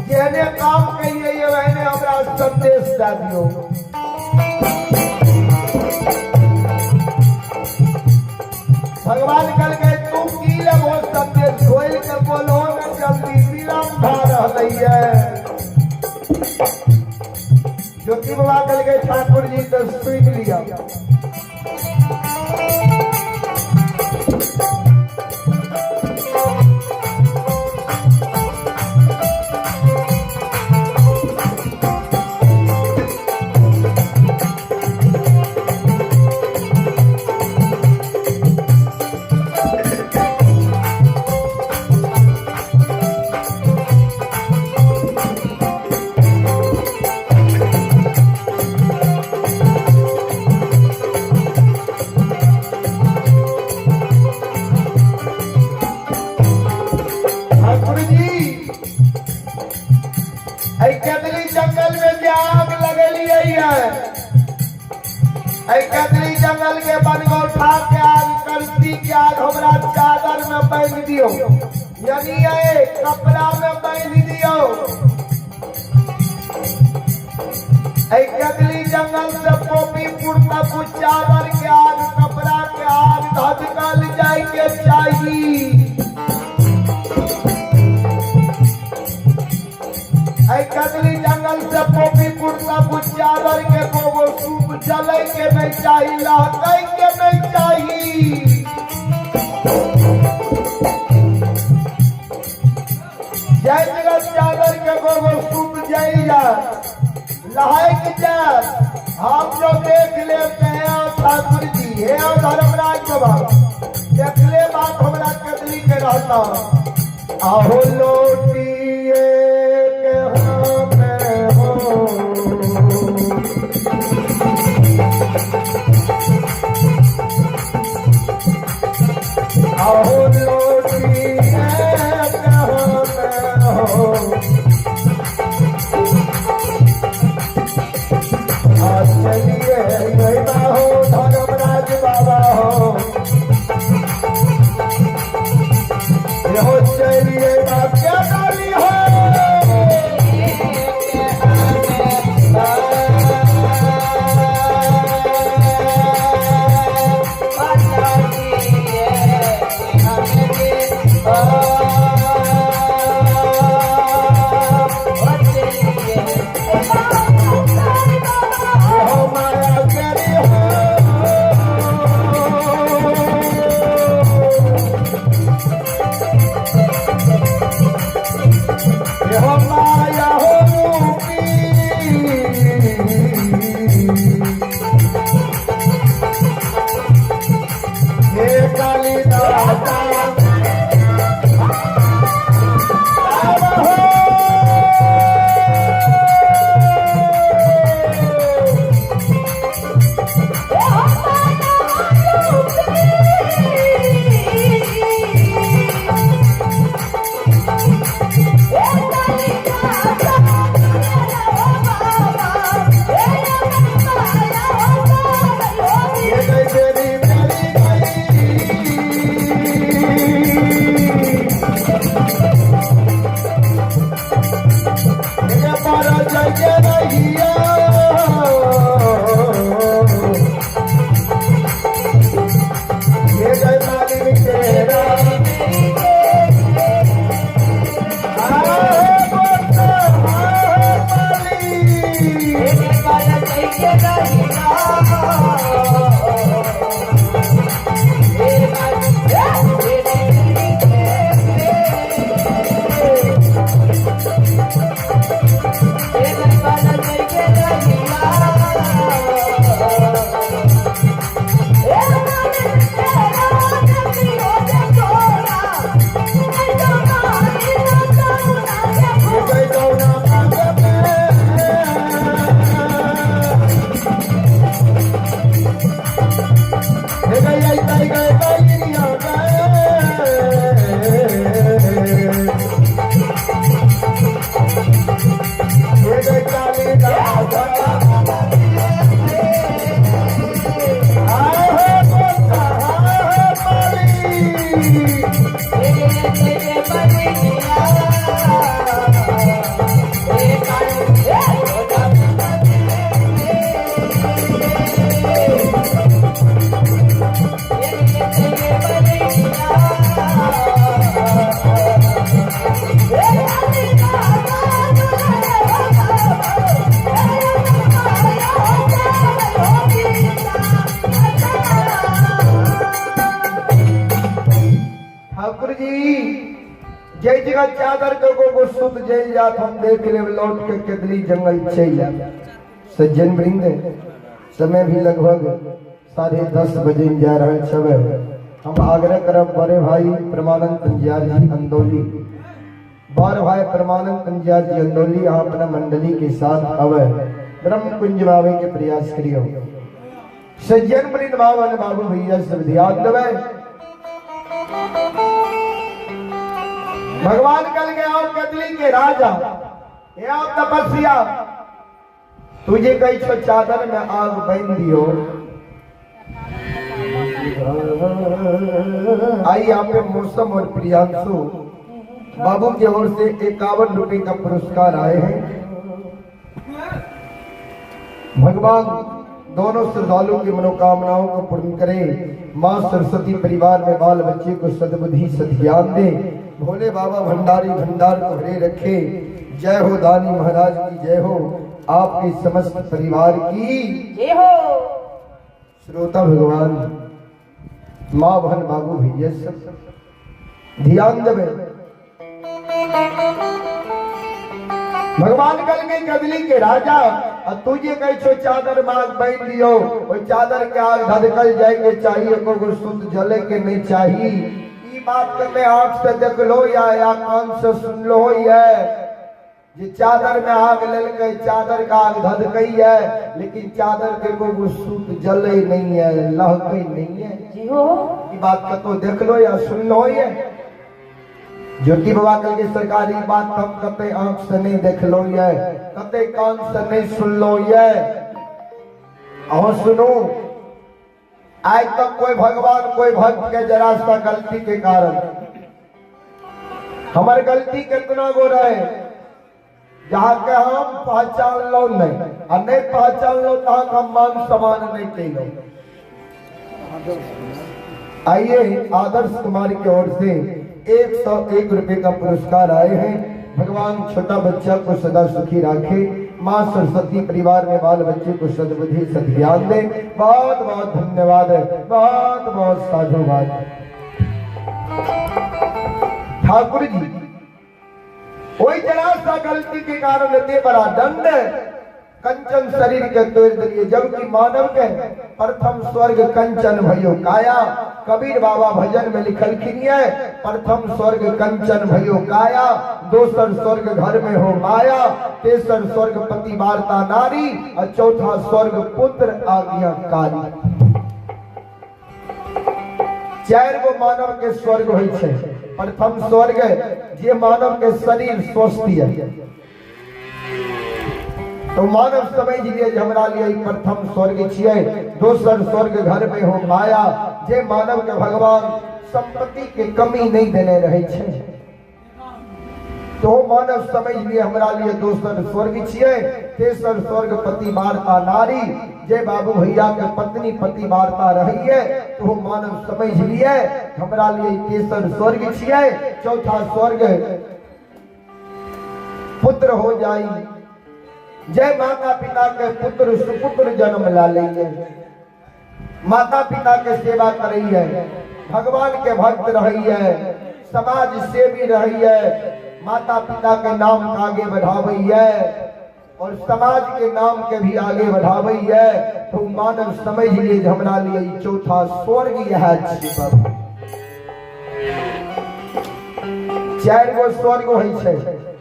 जेने काम कहिए ये वहने हमरा संदेश दे दियो। भगवान कल गए तू की लेबो संदेश, खोल के बोलो न जल्दी, विलम्ब भा रहलै है। ज्योति बाबा कल गए ठाकुर जी तो सुन लिया। ठाकुर जी ऐ कदली जंगल में जे आग लगेलिए है, ऐ कदली जंगल के बनगौठा के आग करती के आग हमरा चादर में बांध दियो, यानी ऐ कपड़ा में बांध दियो। ऐ कदली जंगल से पोपीपुर तक चादर के आग कपड़ा के आग धधकल जाए के चाही, लहकै के नहीं चाही। जय जगह चादर के गोगो सूत जाइया लहक जाए, हम जो देख लेते हैं ठाकुर जी, हे धर्मराज बाबा, देखले बात हमरा कदली के रहता। आहो लोटिए के हमें हो, आहो लोटिए के हमें हो, आज चलिए हो धर्मराज बाबा हो, हो चलिए बाप क्या डाली हो। हो माया करी हो, हो माया हो रूपी, हे कालिदास ये गई तेरी मेरी गई, ये पर जय रहिया, ये गई मालिक तेरा, आए बोलता, आए मालिक। ये गई गौरा पाग में, ये गई आई ताई गए बाइया गए, ये गई कालिदास, आए हो बोलता, आए हो मालिक। ठाकुर जी जय जगह चादर के गो सुत जल जात, हम देख ले लौट के केदली जंगल चल जा। सज्जन वृंद, समय भी लगभग 10:30 बजे जा रहे छवे। हम आग्रह करब बड़े भाई परमानंद पंजियार जी अंदौली, बार भाई परमानंद पंजियार जी अंदौली, आप अपना मंडली के साथ आवे ब्रह्म कुंज आवे के प्रयास करियो। सज्जन वृंद बाबा बाबू भैया सब ध्यान देवे। भगवान कल गए और कदली के राजा, ये आप तपस्या, तुझे कई छो चादर में आग बन दियो। आई आपके मौसम और प्रियांशु बाबू की ओर से 51 रुपए का पुरस्कार आए हैं। भगवान दोनों श्रद्धालुओं की मनोकामनाओं को पूर्ण करे। माँ सरस्वती परिवार में बाल बच्चे को सद्बुद्धि सद्ज्ञान दे। भोले बाबा भंडारी भंडार को भरे रखे। जय हो दानी महाराज की जय हो, आपके समस्त परिवार की जय हो। श्रोता भगवान माँ बहन बाबू भैया सब ध्यान देवे। भगवान कल के कदली के राजा आ तुझे कह छो चादर मांग बन दियो, ओई चादर के आग धधकल जाए के चाहिए, को सुत जले के नहीं चाहिए। ई बात के मैं आंख से देख लो या कान से सुन लो ये जे चादर में आग ललकै, चादर का आग धधकई है, लेकिन चादर के को सूत जले नहीं है, लहकै नहीं है। जी हो। ई बात कतो देख लो या सुन लो ये ज्योति बाबा कल के सरकारी बात हम कते आंख से नहीं देख लो ये, कते कान से नहीं सुन लो ये। अहो सुनो, आज तक कोई भगवान कोई भक्त के जरा सा गलती के कारण हमार गलती कितना गो रहे जहाँ के हम पहचान लो नहीं, और नहीं पहचान लो तहाँ हम मान सम्मान नहीं कैलो। आइए आदर्श कुमार की ओर से 101 रुपए का पुरस्कार आए हैं। भगवान छोटा बच्चा को सदा सुखी रखे, माँ सरस्वती परिवार में बाल बच्चे को सद्बुद्धि सद्ज्ञान दे। बहुत बहुत धन्यवाद है, बहुत बहुत साधुवाद। ठाकुर जी वही जरा सा गलती के कारण इतने बड़ा दंड कंचन शरीर के तोड़ दिए, जबकि मानव के प्रथम स्वर्ग कंचन भयो काया। कबीर बाबा भजन में लिखलखिन है, प्रथम स्वर्ग कंचन भयो काया, दोसर स्वर्ग घर में हो माया, तेसर स्वर्ग पति वार्ता नारी, और चौथा स्वर्ग पुत्र आज्ञाकारी। चार गो मानव के स्वर्ग होइ छै। प्रथम स्वर्ग जे मानव के शरीर स्वस्थ है, तो मानव समझ लिए जे हमरा लिए प्रथम स्वर्ग छियै। दोसर स्वर्ग घर में हो माया, जे मानव के भगवान संपत्ति के कमी नहीं देने रहे छै, तो मानव समझ लिए हमरा लिए दोसर स्वर्ग छियै। तेसर स्वर्ग पति वार्ता नारी, जे बाबू भैया के पत्नी पति वार्ता रही है, तो मानव समझ लिए हमरा लिए तेसर स्वर्ग छियै। चौथा स्वर्ग पुत्र हो जाई, जय माता पिता के पुत्र सुपुत्र जन्म ला लेंगे, माता पिता के सेवा करी है, भगवान के भक्त रही है, समाज सेवी रही है, माता पिता के नाम के आगे बढ़ावई है और समाज के नाम के भी आगे बढ़ावई है, तो मानव समझ लिए हमरा लिए चौथा स्वर्ग यह है। चार गो स्वर्ग होइ छै,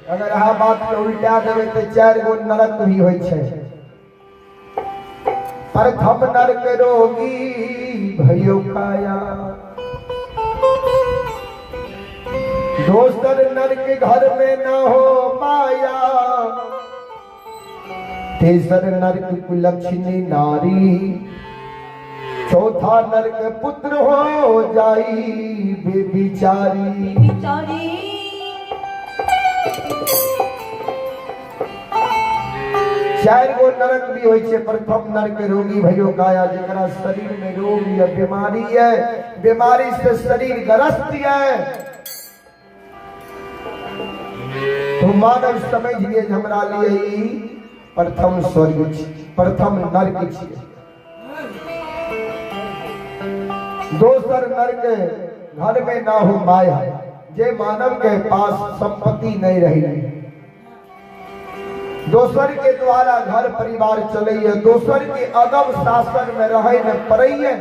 अगर अहाँ बात के उल्टा देबै तऽ चार गो नरक भी होइ छै। प्रथम नरक रोगी भयो काया, दोसर नरक घर में न हो माया, तेसर नरक कुलक्षणी नारी, चौथा नरक पुत्र हो जाई बेबिचारी। बेबिचारी। चार गो नरक भी होइ छै। प्रथम नरक रोगी भयो काया, जकरा शरीर में रोग या बीमारी है, बीमारी से शरीर ग्रस्त है, तो मानव समझ लिए हमरा लिए ई प्रथम स्वर्ग छी, प्रथम नरक छी। दोसर नरक घर में ना हो माया, जे मानव के पास संपत्ति नहीं रही, दोसर के द्वारा घर परिवार चले है, दोसर के अदब शासन में रहे न पड़े है,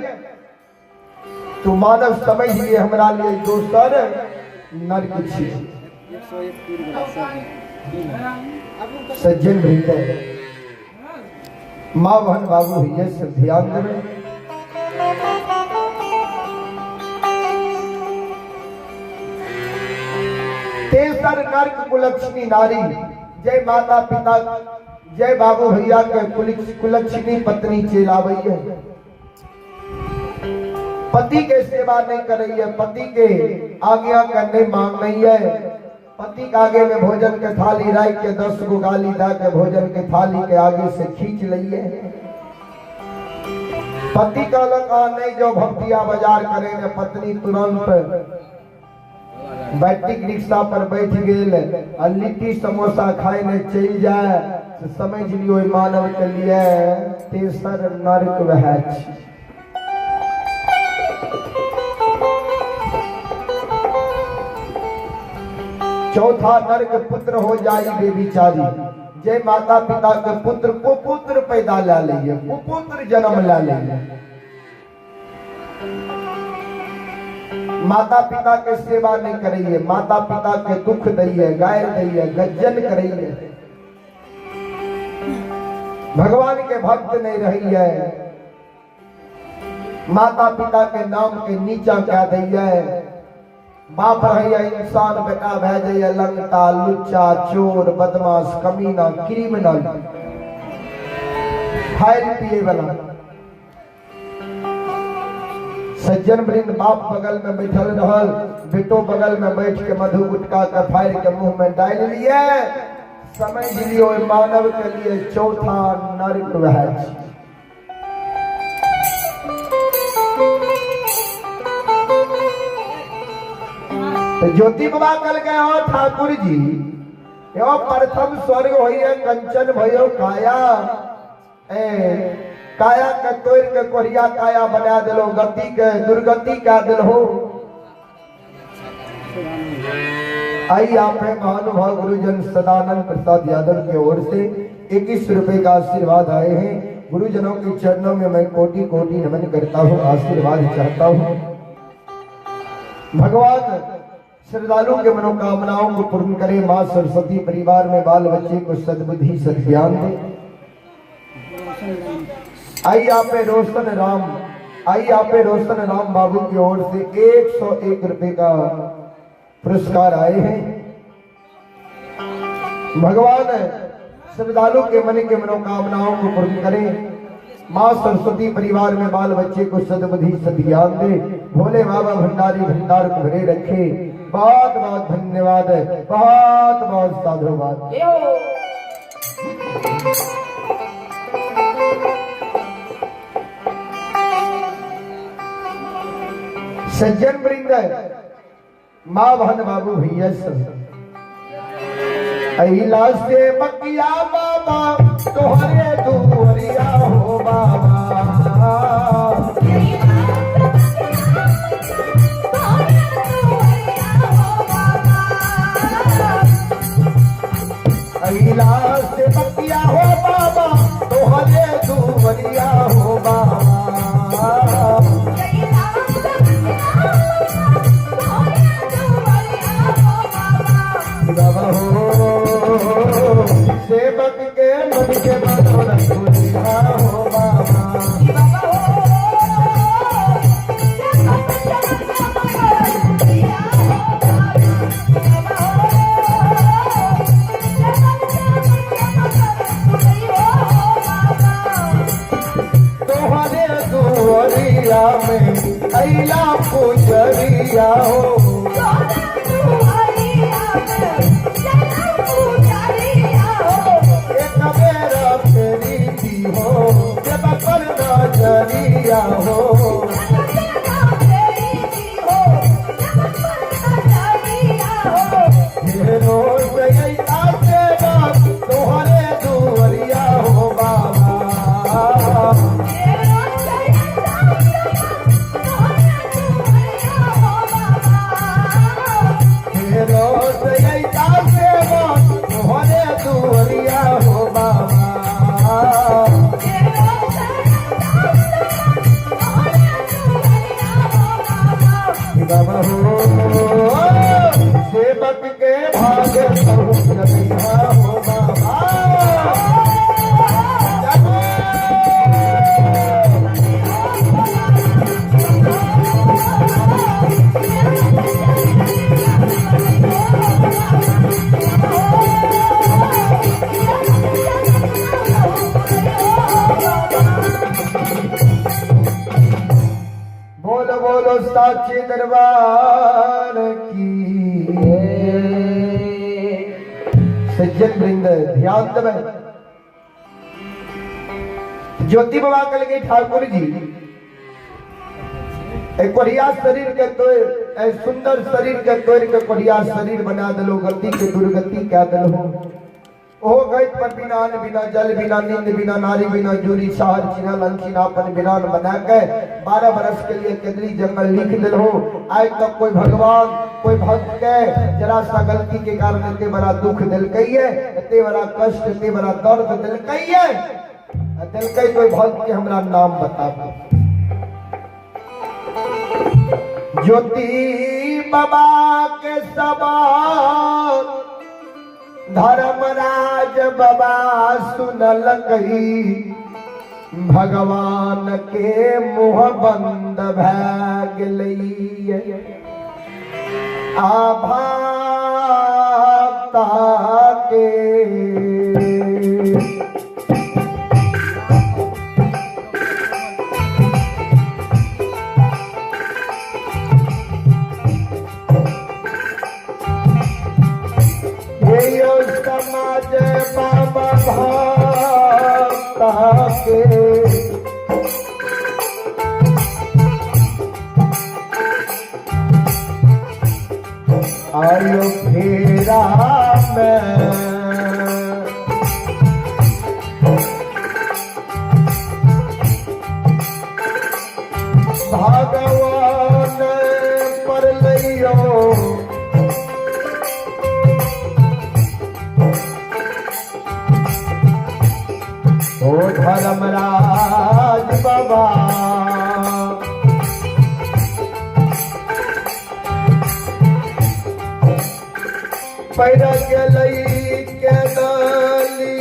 तो मानव समझ लिए हमरा लिए दोसर नरक छी। सज्जन भीतर माँ बहन बाबू भैया सब ध्यान देवे। तेसर नरक कुलक्षणी नारी, जय माता पिता जय बाबू भैया के कुलक्षणी पत्नी चेलावई है, पति के सेवा नहीं कर रही है, पति के आज्ञा करने मांग नहीं है, पति के आगे में भोजन के थाली राख के 10 गो गाली दा के भोजन के थाली के आगे से खींच ली है। पति कहलक नहीं जो भक्तिया बाजार करे ने, पत्नी तुरंत बैट्रिक रिक्शा पर बैठ गेल आ लिट्टी समोसा खाए ने चल जाए, तो समझ लियो मानव के लिए तेसर नरक वह छी। चौथा नरक पुत्र हो जाई बेविचारी। जे माता पिता के पुत्र कुपुत्र पैदा ला लिए, कुपुत्र जन्म ला लिए, माता पिता के सेवा नहीं करिए, माता पिता के दुख दैये, गायर दैये, गज्जन करिए, भगवान के भक्त नहीं रही है, माता पिता के नाम के नीचा कह दैये, बाप रही इंसान, बेटा भै जाइए लंगटा, लुच्चा, चोर, बदमाश, कमीना, क्रिमिनल, फाइल पिए वाला। सज्जन वृंद बाप बगल में बैठल रहल, बेटो बगल में बैठ के मधु गुटका के फाड़ के मुंह में डाल लिए, समझ लियो मानव के लिए चौथा नरक वह। तो ज्योति बाबा कल गए हो ठाकुर जी, यो प्रथम स्वर्ग होइए कंचन भयो काया, ए काया के तोड़ के कोरिया काया बना दिलो, गति के दुर्गति का दिल हो। आई आप महानुभाव गुरुजन सदानंद प्रसाद यादव की ओर से 21 रुपए का आशीर्वाद आए हैं। गुरुजनों के चरणों में मैं कोटि कोटि नमन करता हूँ, आशीर्वाद चाहता हूँ। भगवान श्रद्धालु के मनोकामनाओं को पूर्ण करे, माँ सरस्वती परिवार में बाल बच्चे को सद्बुद्धि सद्ज्ञान दे। आई आपे रोशन राम, आई आपे रोशन राम बाबू की ओर से 101 रुपए का पुरस्कार आए हैं। भगवान श्रद्धालु के मन के मनोकामनाओं को पूर्ण करे, माँ सरस्वती परिवार में बाल बच्चे को सद्बुद्धि सद्ज्ञान दे, भोले बाबा भंडारी भंडार को भरे रखे। बहुत बहुत धन्यवाद, बहुत बहुत साधुवाद। सज्जन वृंद, माँ बहन बाबू भैया सब, अहिला से बकिया बाबा तोहरे दुआरिया हो बाबा। अहिला से बकिया हो बाबा तोहरे दुआरिया हो बाबा। बाबा हो सेवक के मन के मनोरथ पुरिया हो बाबा। तोहरे दुआरिया में अइला पुजरिया हो, एक बेरा फेरी दी हो जब पर नजरिया हो। हे रोज अइला सेवक तोहरे दुआरिया हो बाबा। हे रोज अइला सेवक तोहरे दुआरिया हो बाबा। बाबा हो सेवक के भाग पहुँच हो बाबा। बोलो बोलो साचे दरबार की। सज्जन वृंद ध्यान देवे। ज्योति बाबा कल के ठाकुर जी, ए कोढ़िया शरीर के तोड़, ए सुंदर शरीर के तोड़ के कोढ़िया शरीर बना दिलो, गति के दुर्गति कह दिलो। ओ गई पर बिना अन्न बिना जल बिना नींद बिना नारी बिना जोरी शहर चिन्हल अनचिन्हापन बिरान बना के 12 बरस के लिए केंद्रीय जंगल लिख दिलो। आज तक कोई भगवान कोई भक्त के जरा सा गलती के कारण एते बड़ा दुख दिलकै है, एते बड़ा कष्ट, एते बड़ा दर्द दिलकै है, आ दिलकै कोई भक्त के हमरा नाम बताबू। ज्योति बाबा के सबा धर्मराज बाबा सुनलकै, भगवान के मुँह बंद भए गेलै। आभा के यो समाज बाबा भक्ता के आयो फेरा में भगवान पर लियो ओ धर्मराज बाबा पैर गेलै के डाली।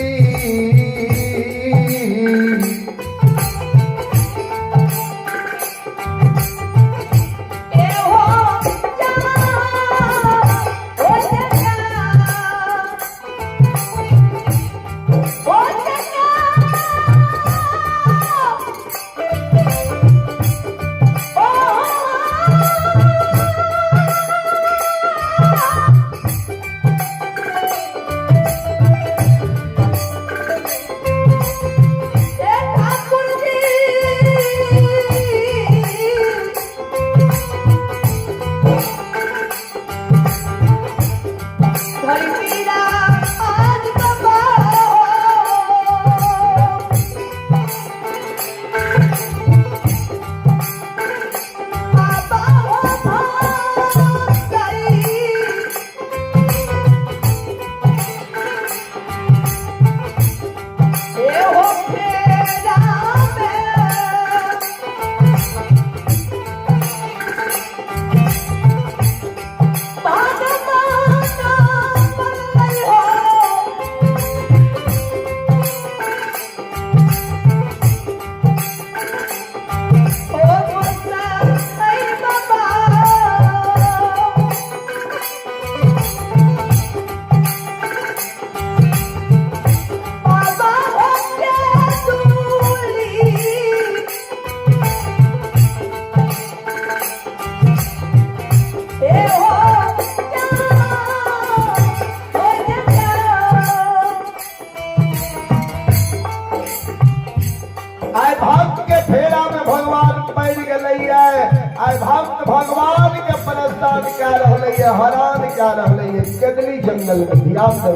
आय भक्त के फेरा में भगवान पड़ गए है। आय भक्त भगवान के परेशान कह रहे है, हैरान कह रहे है। केदली जंगल में ध्यान दो।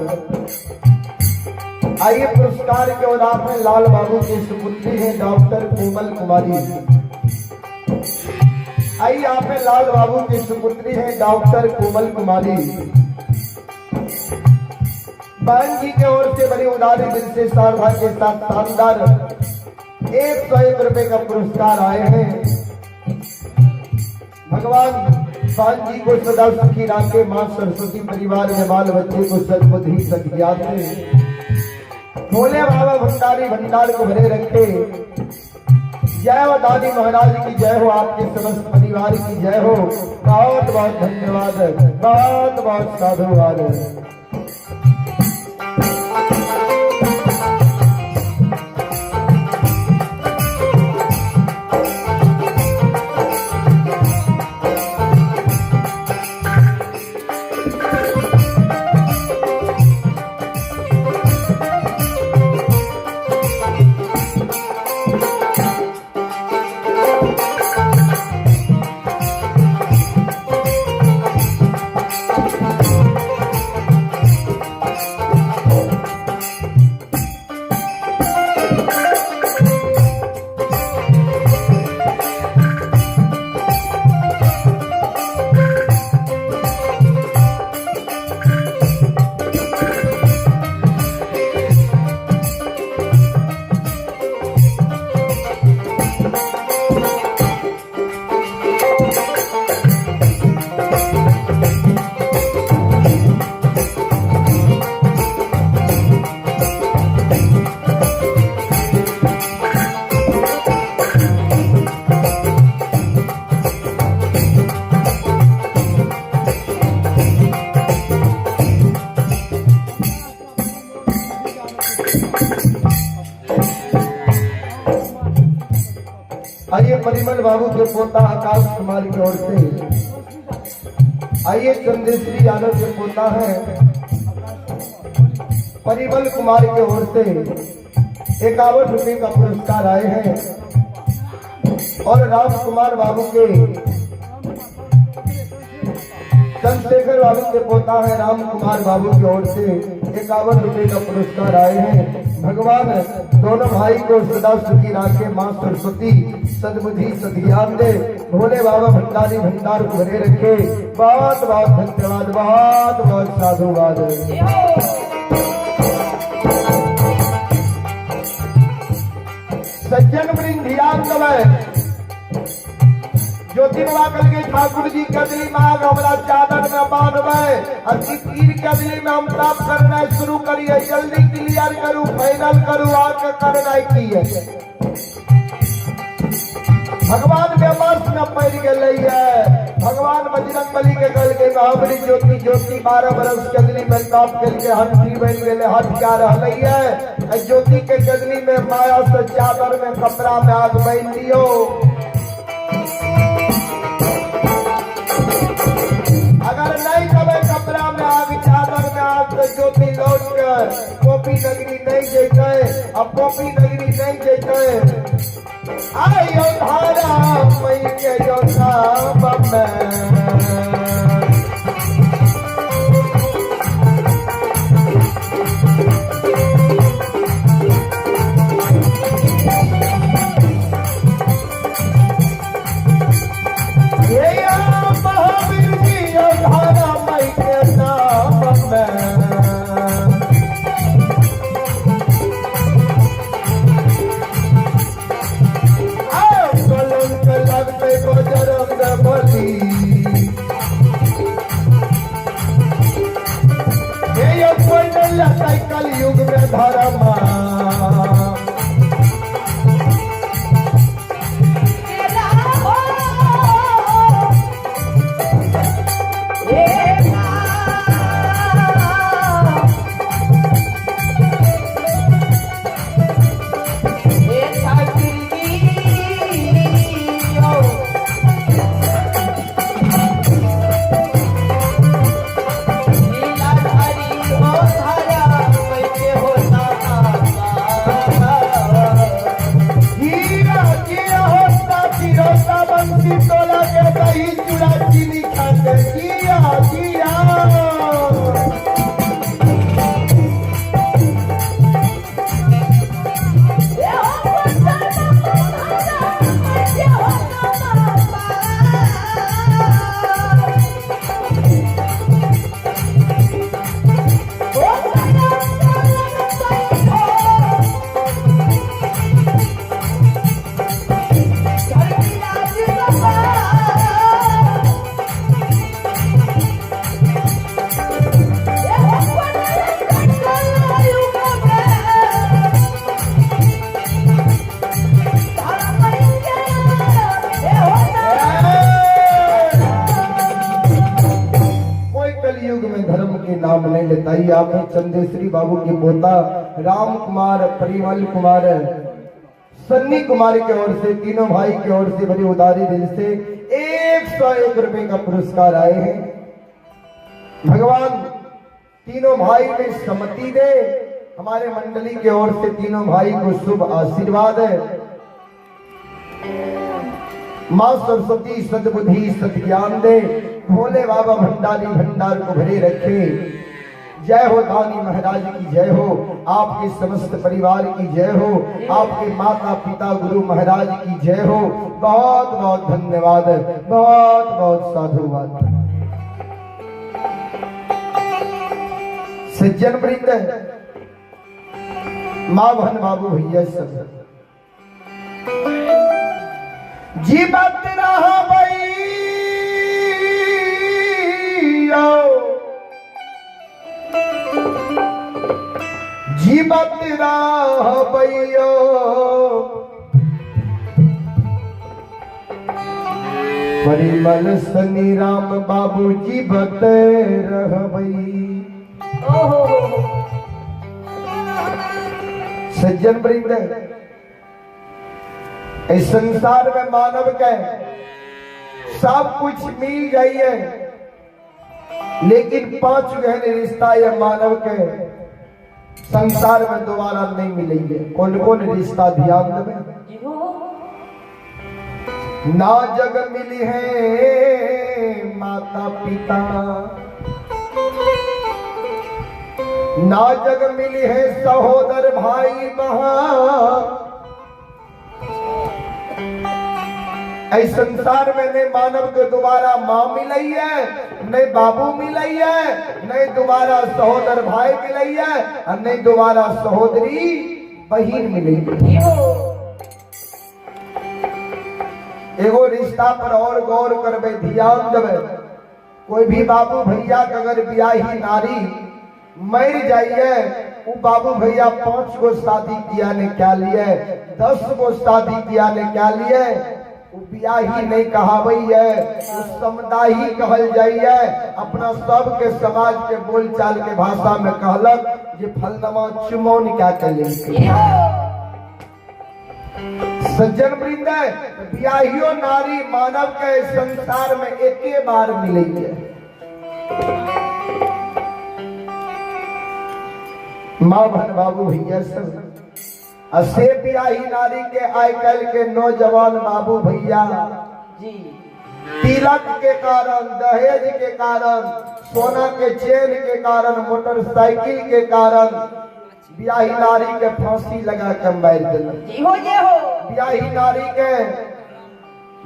आइए पुरस्कार के और आप हैं लाल बाबू की सुपुत्री है डॉक्टर कोमल कुमारी। आइए आप हैं लाल बाबू की सुपुत्री है डॉक्टर कोमल कुमारी। बहन जी के ओर से बड़ी उदारी दिल से श्रद्धा के साथ शानदार 101 रुपए का पुरस्कार आए हैं। भगवान बहन जी को सदा सुखी रखे, माँ सरस्वती परिवार में बाल बच्चे को सद्बुद्धि सद्ज्ञान दे, भोले बाबा भंडारी भंडार को भरे रखे। जय हो दादी महाराज की जय हो, आपके समस्त परिवार की जय हो। बहुत बहुत धन्यवाद, बहुत बहुत साधुवाद। परिमल बाबू के पोता आकाश कुमार की ओर से। आइए चंद्रश्री यादव के पोता है परिमल कुमार की ओर से 51 रुपए का पुरस्कार आए हैं। और राम कुमार बाबू के चंद्रशेखर बाबू के पोता है राम कुमार बाबू की ओर से 51 रुपए का पुरस्कार आए हैं। भगवान दोनों भाई को सदा सुखी राखे, माँ सरस्वती सद्बुद्धि सद्ज्ञान दे, भोले बाबा भंडारी भंडार को भरे रखे। बहुत बहुत धन्यवाद, बहुत बहुत साधुवाद। सज्जन वृंद ध्यान देबै। ज्योति बाबा कहलकै ठाकुर जी कदली मांग हमरा चादर में बांधबै आ पीर कदली में हम ताप करनाइ शुरू करिए। जल्दी क्लियर करू, फाइनल करू, आके करनाइ की है। भगवान बेबस में पड़ गेलै है। भगवान बजरंग बली के कहलकै महाबली ज्योति ज्योति 12 बरस कदली में ताप केलकै, हंठी बनि गेलै, हट क्या रहलै है। आ ज्योति के कदली में माया से चादर में कपड़ा में आग बान्हि दियौ। अगर नहीं देबै कपड़ा में आग, चादर में आग, तो ज्योति लौट के पोपी नगरी नहीं जैतै। आ पोपी नगरी नहीं जैतै, आयो धारा मई के यो नाम में। ये महावीर जी यो धारा मई के नाम में। आओ कलंक लगते बजरंग बली, ये यो कोई नहीं लगता कलयुग में धर्म। तेरा हो ए हे ठाकुर जी ओ लीलाधारी हो धारा मैं हो हीरा जीरा होता फिरोता बंसी तोला के दही चूड़ा चीनी खाते जिया जिया। ए हो धारा मैं हो कोई कलयुग में धर्म के नाम नहीं लेता। ही आप चंदेश्वरी बाबू के पोता राम कुमार, परिमल कुमार, सन्नी कुमार की ओर से, तीनों भाई की ओर से बड़ी उदारी दिल से 101 रुपए का पुरस्कार आए हैं। भगवान तीनों भाई में सम्मति दे। हमारे मंडली की ओर से तीनों भाई को शुभ आशीर्वाद है। माँ सरस्वती सद्बुद्धि सद्ज्ञान दे, भोले बाबा भंडारी भंडार को भरे रखे। जय हो दानी महाराज की जय हो, आपके समस्त परिवार की जय हो, आपके माता पिता गुरु महाराज की जय हो। बहुत बहुत धन्यवाद, बहुत बहुत साधुवाद। सज्जन वृंद, माँ बहन बाबू भैया सब, जीवत रहा भैया, जीवत रहा भैया, परिमल सनी राम बाबू जीवत रहबई। सज्जन वृंद, इस संसार में मानव के सब कुछ मिल जाइए, लेकिन पांच गहन रिश्ता ये मानव के संसार में दोबारा नहीं मिलेंगे। कौन कौन रिश्ता ध्यान देवे? ना जग मिली है माता पिता, ना जग मिली है सहोदर भाई बहन। एहि संसार में नहीं मानव के दोबारा माँ मिलई है, नहीं बाबू मिलई है, नहीं दोबारा सहोदर भाई मिलई है और नहीं दोबारा सहोदरी बहिन मिलई है। एगो रिश्ता पर और गौर करबे, ध्यान देबे। कोई भी बाबू भैया के अगर बियाही नारी मर जाइए, वो बाबू भैया 5 गो शादी किया ने क्या लिए, 10 गो शादी किया ने क्या लिए, वो बियाही नहीं कहावई है, वो समदाही कहल जाइए। अपना सब के समाज के बोलचाल के भाषा में कहलक जे फलनमा चुमौन क्या कर ले। सज्जन वृंद, बियाहियो नारी मानव के संसार में एके बार मिली है। माँ बहन बाबू भैया सब से बियाही नारी के आइ काल्हि के नौजवान बाबू भैया जी तिलक के कारण, दहेज के कारण, सोना के चेन के कारण, मोटरसाइकिल के कारण बियाही नारी के फांसी लगा के मारि देलक। जी हो जे हो। बियाही नारी के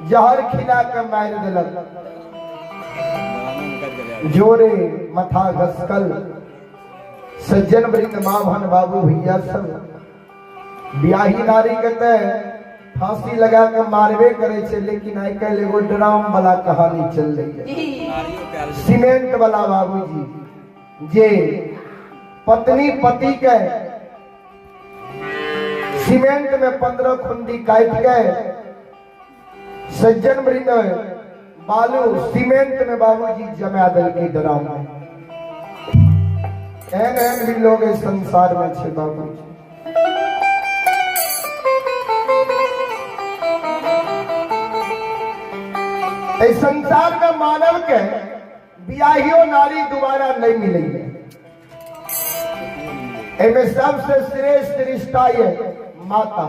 जहर खिला के मारि देलक। जोरे माथा घसकल। सज्जन वृंद माँ बहन बाबू भैया सब बियाही नारी के ते फांसी लगा के मारबे करे छे, लेकिन आइ काल्हि एगो ड्राम वाला कहानी चल रही है। जी सीमेंट वाला बाबूजी जे पत्नी पति के सीमेंट में 15 खुंडी काट के सज्जन वृंद बालू सीमेंट में बाबूजी जमा दल की ड्राम में। एहन एहन भी लोग इस संसार में छे बाबूजी। इस संसार में मानव के बियाहियो नारी दोबारा नहीं मिलेगी। एमे सबसे श्रेष्ठ रिश्ता ये माता।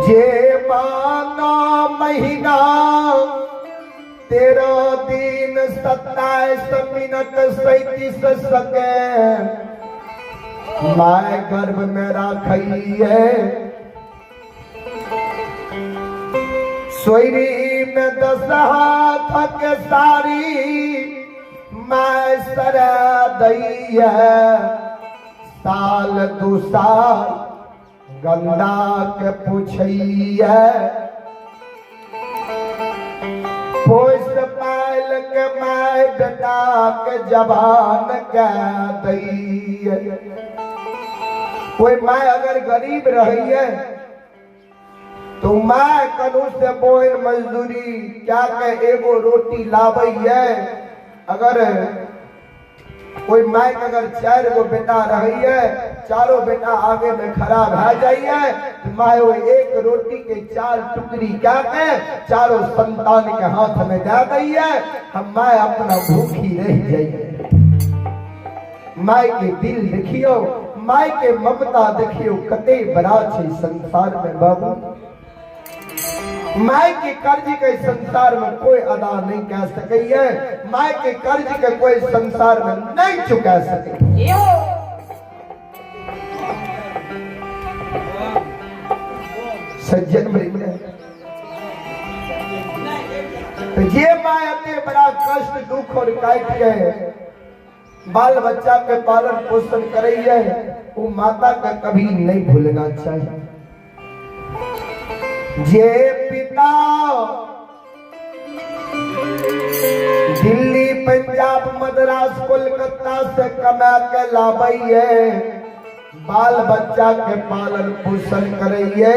जे माना महीना 13 दिन 27 मिनट 37 सेकेंड my गर्भ में राखिए, सोयरी में 10 हाथ के सारी my सरा दैया, साल 2 साल गंदा के पूछैया, पोस पाल के my बेटा के जवान के दैया। कोई my अगर गरीब रही तो my कनु से बोइन मजदूरी क्या के एगो रोटी लाबैये। अगर कोई my के अगर 4 गो बेटा रही है, चारों बेटा आगे में खड़ा भा जाइए, तो my वो एक रोटी के 4 टुकड़ी क्या के चारों संतान के हाथ में दे दैये, हम my अपना भूखी रह जाइए। My के दिल देखियो, my के ममता देखियो, कते बड़ा छे संसार में बाबू। My के कर्ज के संसार में कोई अदा नहीं कर सके है, my के कर्ज के कोई संसार में नहीं चुका सके। सज्जन वृंद, तो ये my अते बड़ा कष्ट दुख और काट के बाल बच्चा के पालन पोषण करैये, वो माता का कभी नहीं भूलना चाहिए। जे पिता दिल्ली पंजाब मद्रास कोलकाता से कमा के लाबैये, बाल बच्चा के पालन पोषण करैये,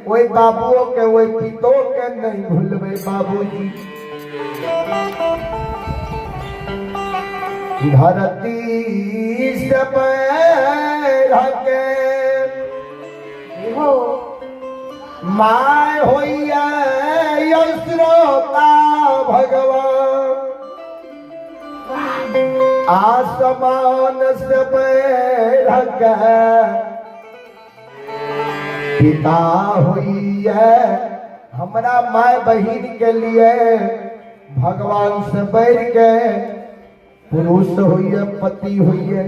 ओई बाबुओं के ओई पितो के नहीं भूलबे बाबूजी। धरती से पैर के हो। My होइए श्रोता भगवान, आसमान से बैठ के पिता होइए। हमरा my बहिन के लिए भगवान से बढ़ के पुरुष होइए, पति होइए।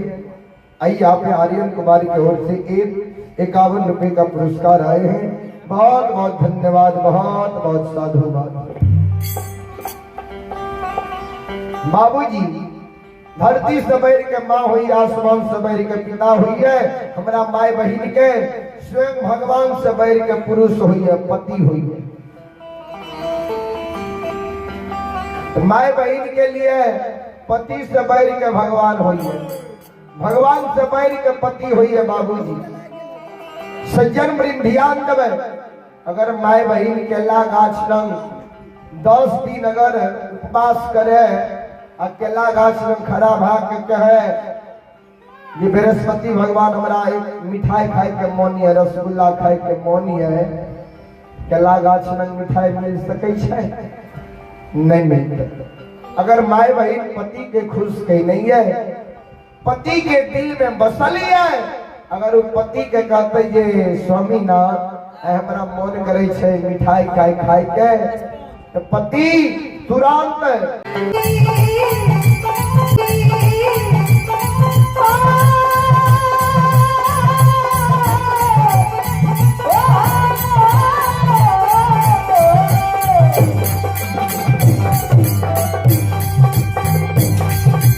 आइए आप आर्यन कुमार की ओर से 151 रुपए का पुरस्कार आए हैं। बहुत बहुत धन्यवाद, बहुत बहुत साधुवाद। बाबूजी धरती से बढ़ के माँ हुई, आसमान से बढ़ के पिता हुई है, हमरा my बहिन के स्वयं भगवान से बढ़ के पुरुष हुई है, पति हुई है। तो my बहिन के लिए पति से बढ़ के भगवान हुई है, भगवान से बढ़ के पति हुई है। बाबूजी सज्जन वृंद ध्यान देवे, अगर my बहिन केला गाछ लंग 10 दिन अगर उपवास करे आ केला गाछ लंग खड़ा भा के कहे जे बृहस्पति भगवान हमरा एक मिठाई खाए के मन है, रसगुल्ला खाए के मन है, केला गाछ लंग मिठाई मिल सकै छै? नहीं मिलते। अगर my बहिन पति के खुश के नहीं है, पति के दिल में बसल है, अगर वो पति के कहते जे स्वामी ना हमरा मन करे छै मिठाई खाए खाए के, तो पति तुरंत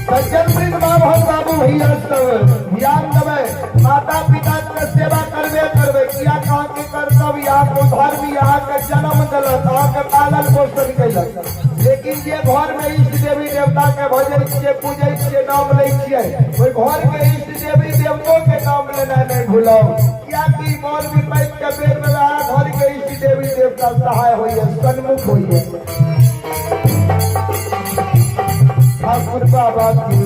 सज्जन वृंद बाबू बाबू भैया सब ध्यान देबै, माता पिता के सेवा करबे करबै, किया अहाँ के कर्तव्य, अहाँ के धर्म, अहाँ के जन्म देलक, अहाँ के पालन पोषण कैलक। लेकिन जे घर में इष्ट देवी देवता के भजै छियै, पूजै छियै, नाम लै छियै, ओहि घर के इष्ट देवी देवतो के नाम लेनाइ नहि भूलब, कियाकि मन विपैत के बेर में अहाँ घर के इष्ट देवी देवता सहाय होइए, सन्मुख होइए। ठाकुर बाबा के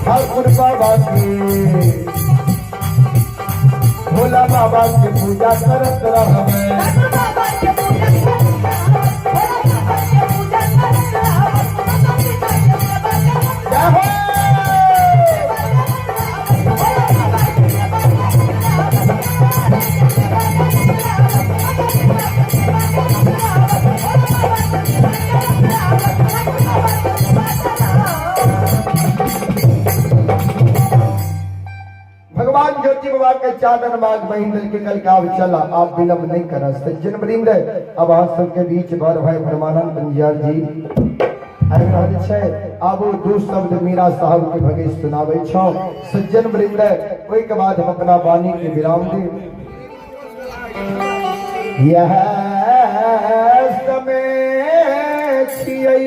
ठाकुर बाबा के भोला बाबा के पूजा करत रहबे, जय हो। भगवान ज्योति बाबा के चादर माग महेंद्र के कल का चला, आप विलंब नहीं करा। सज्जन वृंद अब आप सबके बीच बर भाई ब्रह्मानंद पंजियार जी आबि रहल छै। आब ओ दू शब्द मीरा साहब के भगे सुनाबै छौ। सज्जन वृंद ओहि के बाद हम अपना वाणी के विराम देब। यह समय छियै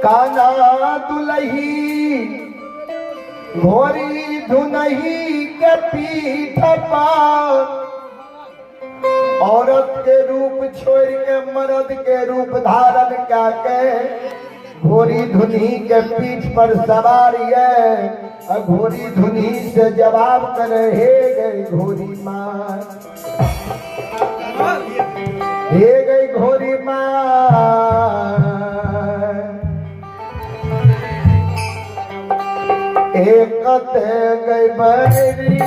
काना दुलही घोरी धुनही के पीठ पर, औरत के रूप छोड़ के मर्द के रूप धारण के घोरी धुनही के पीठ पर सवार ये, घोरी धुनही से जवाब करे, हे गई घोरी माँ, हे गई घोरी माँ, एक गई बैरी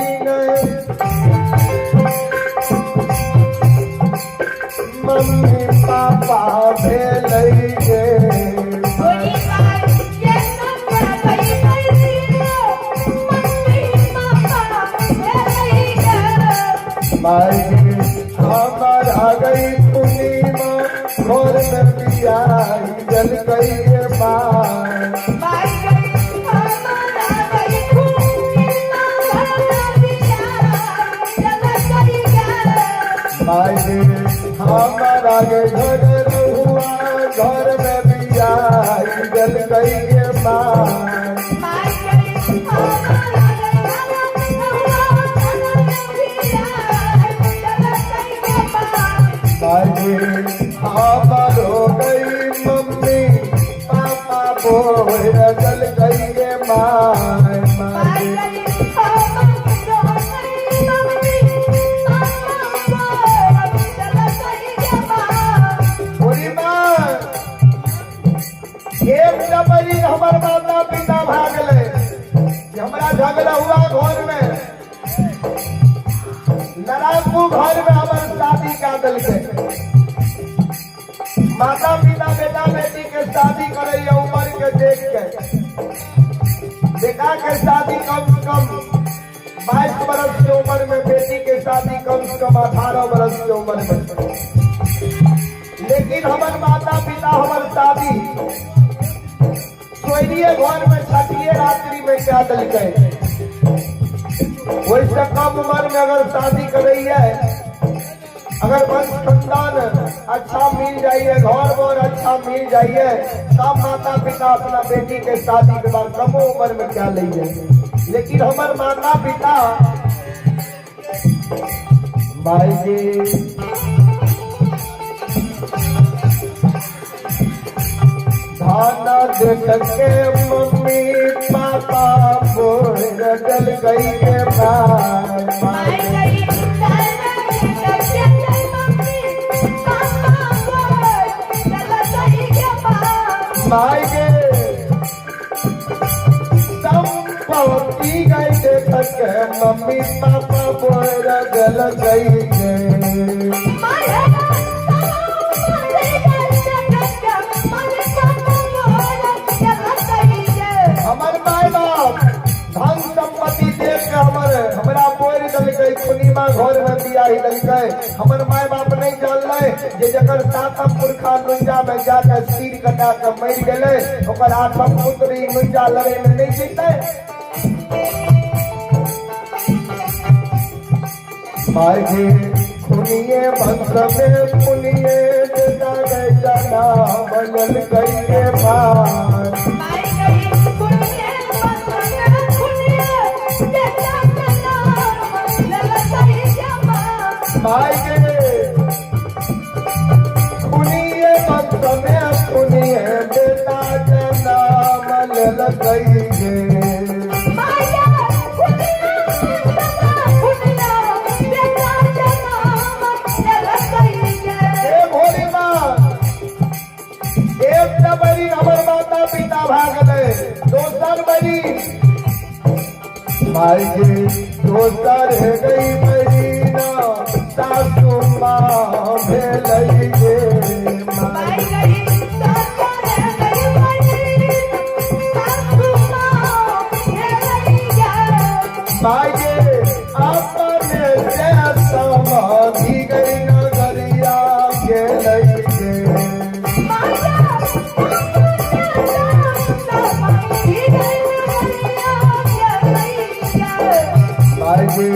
मम्मी पापा भेलै गे। माई हमर आ गई पूर्णिमा घर में बियाह जल गई माँ। माई हमर आ गई घर रहुआ घर में बियाह जल गई माँ। कए देलकै। माता पिता बेटा बेटी के शादी करैया उम्र के देख के। बेटा के शादी कम से कम 22 बरस के उम्र में, बेटी के शादी कम से कम 18 बरस के उम्र में। लेकिन हमर माता पिता हमर शादी सोइरिये घर में छठिये रात्रि में कए देलकै। ओहिसँ कम उम्र में अगर शादी करैया, अगर वंश खानदान अच्छा मिल जाइए, घर बर अच्छा मिल जाइए, तब माता पिता अपना बेटी के शादी के बाद कमो उम्र में क्या लइए। लेकिन हमार माता पिता भाई जी धाना देख के मम्मी पापा बोल डल गई के माँ। माय के संपत्ति गई देख के मम्मी पापा बोल डल गई के। हमर माय बाप धन संपत्ति देख के हमर हमरा बोल देलकै, खुनीमा घर में बियाही देलकै। हमर माय बाप नहीं जानलै जे जकर सातम पुरखा नुंजा में जाके सिर कटा के मरि गेलै, ओकर आठम पुत्र ई नुंजा लड़ै में नहीं जीतै। माय जी खुनिये वंश में पुनिये बेटा गए जना बदल गई के माँ। माय के खुनिये वंश में खुनिये बेटा जना बदल गई के। हे भोली माँ, एकटा बरी हमर माता पिता भए गेलै, दोसर बरी माय के दोसर हे गई बरी ना सासु माँ भेलै गे माय। माय के अपने से समाधि गई नगरिया गेलै गे। माय के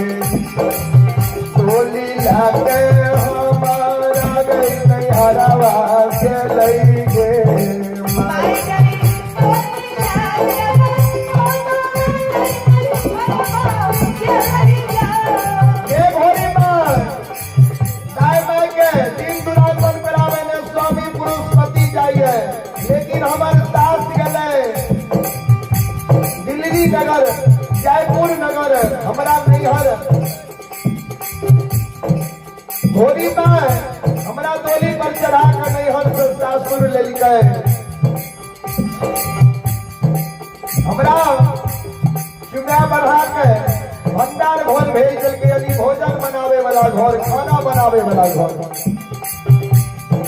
टोली लाके हमारा गई नैहरवा गेलै गे माय। हे भोली माँ, दाय माय के दिन दुरागमन करावे में स्वामी पुरुष पति जाइए, लेकिन हमार सास गले दिल्ली नगर, जयपुर नगर, हमारा नैहर। भोली माँ हमरा डोली पर चढ़ा के नैहर से सासुर लेलकै। हमरा चुमा बढ़ा के भंडार घर भेज देलकै, यदि भोजन बनावे वाला घर, खाना बनावे वाला घर।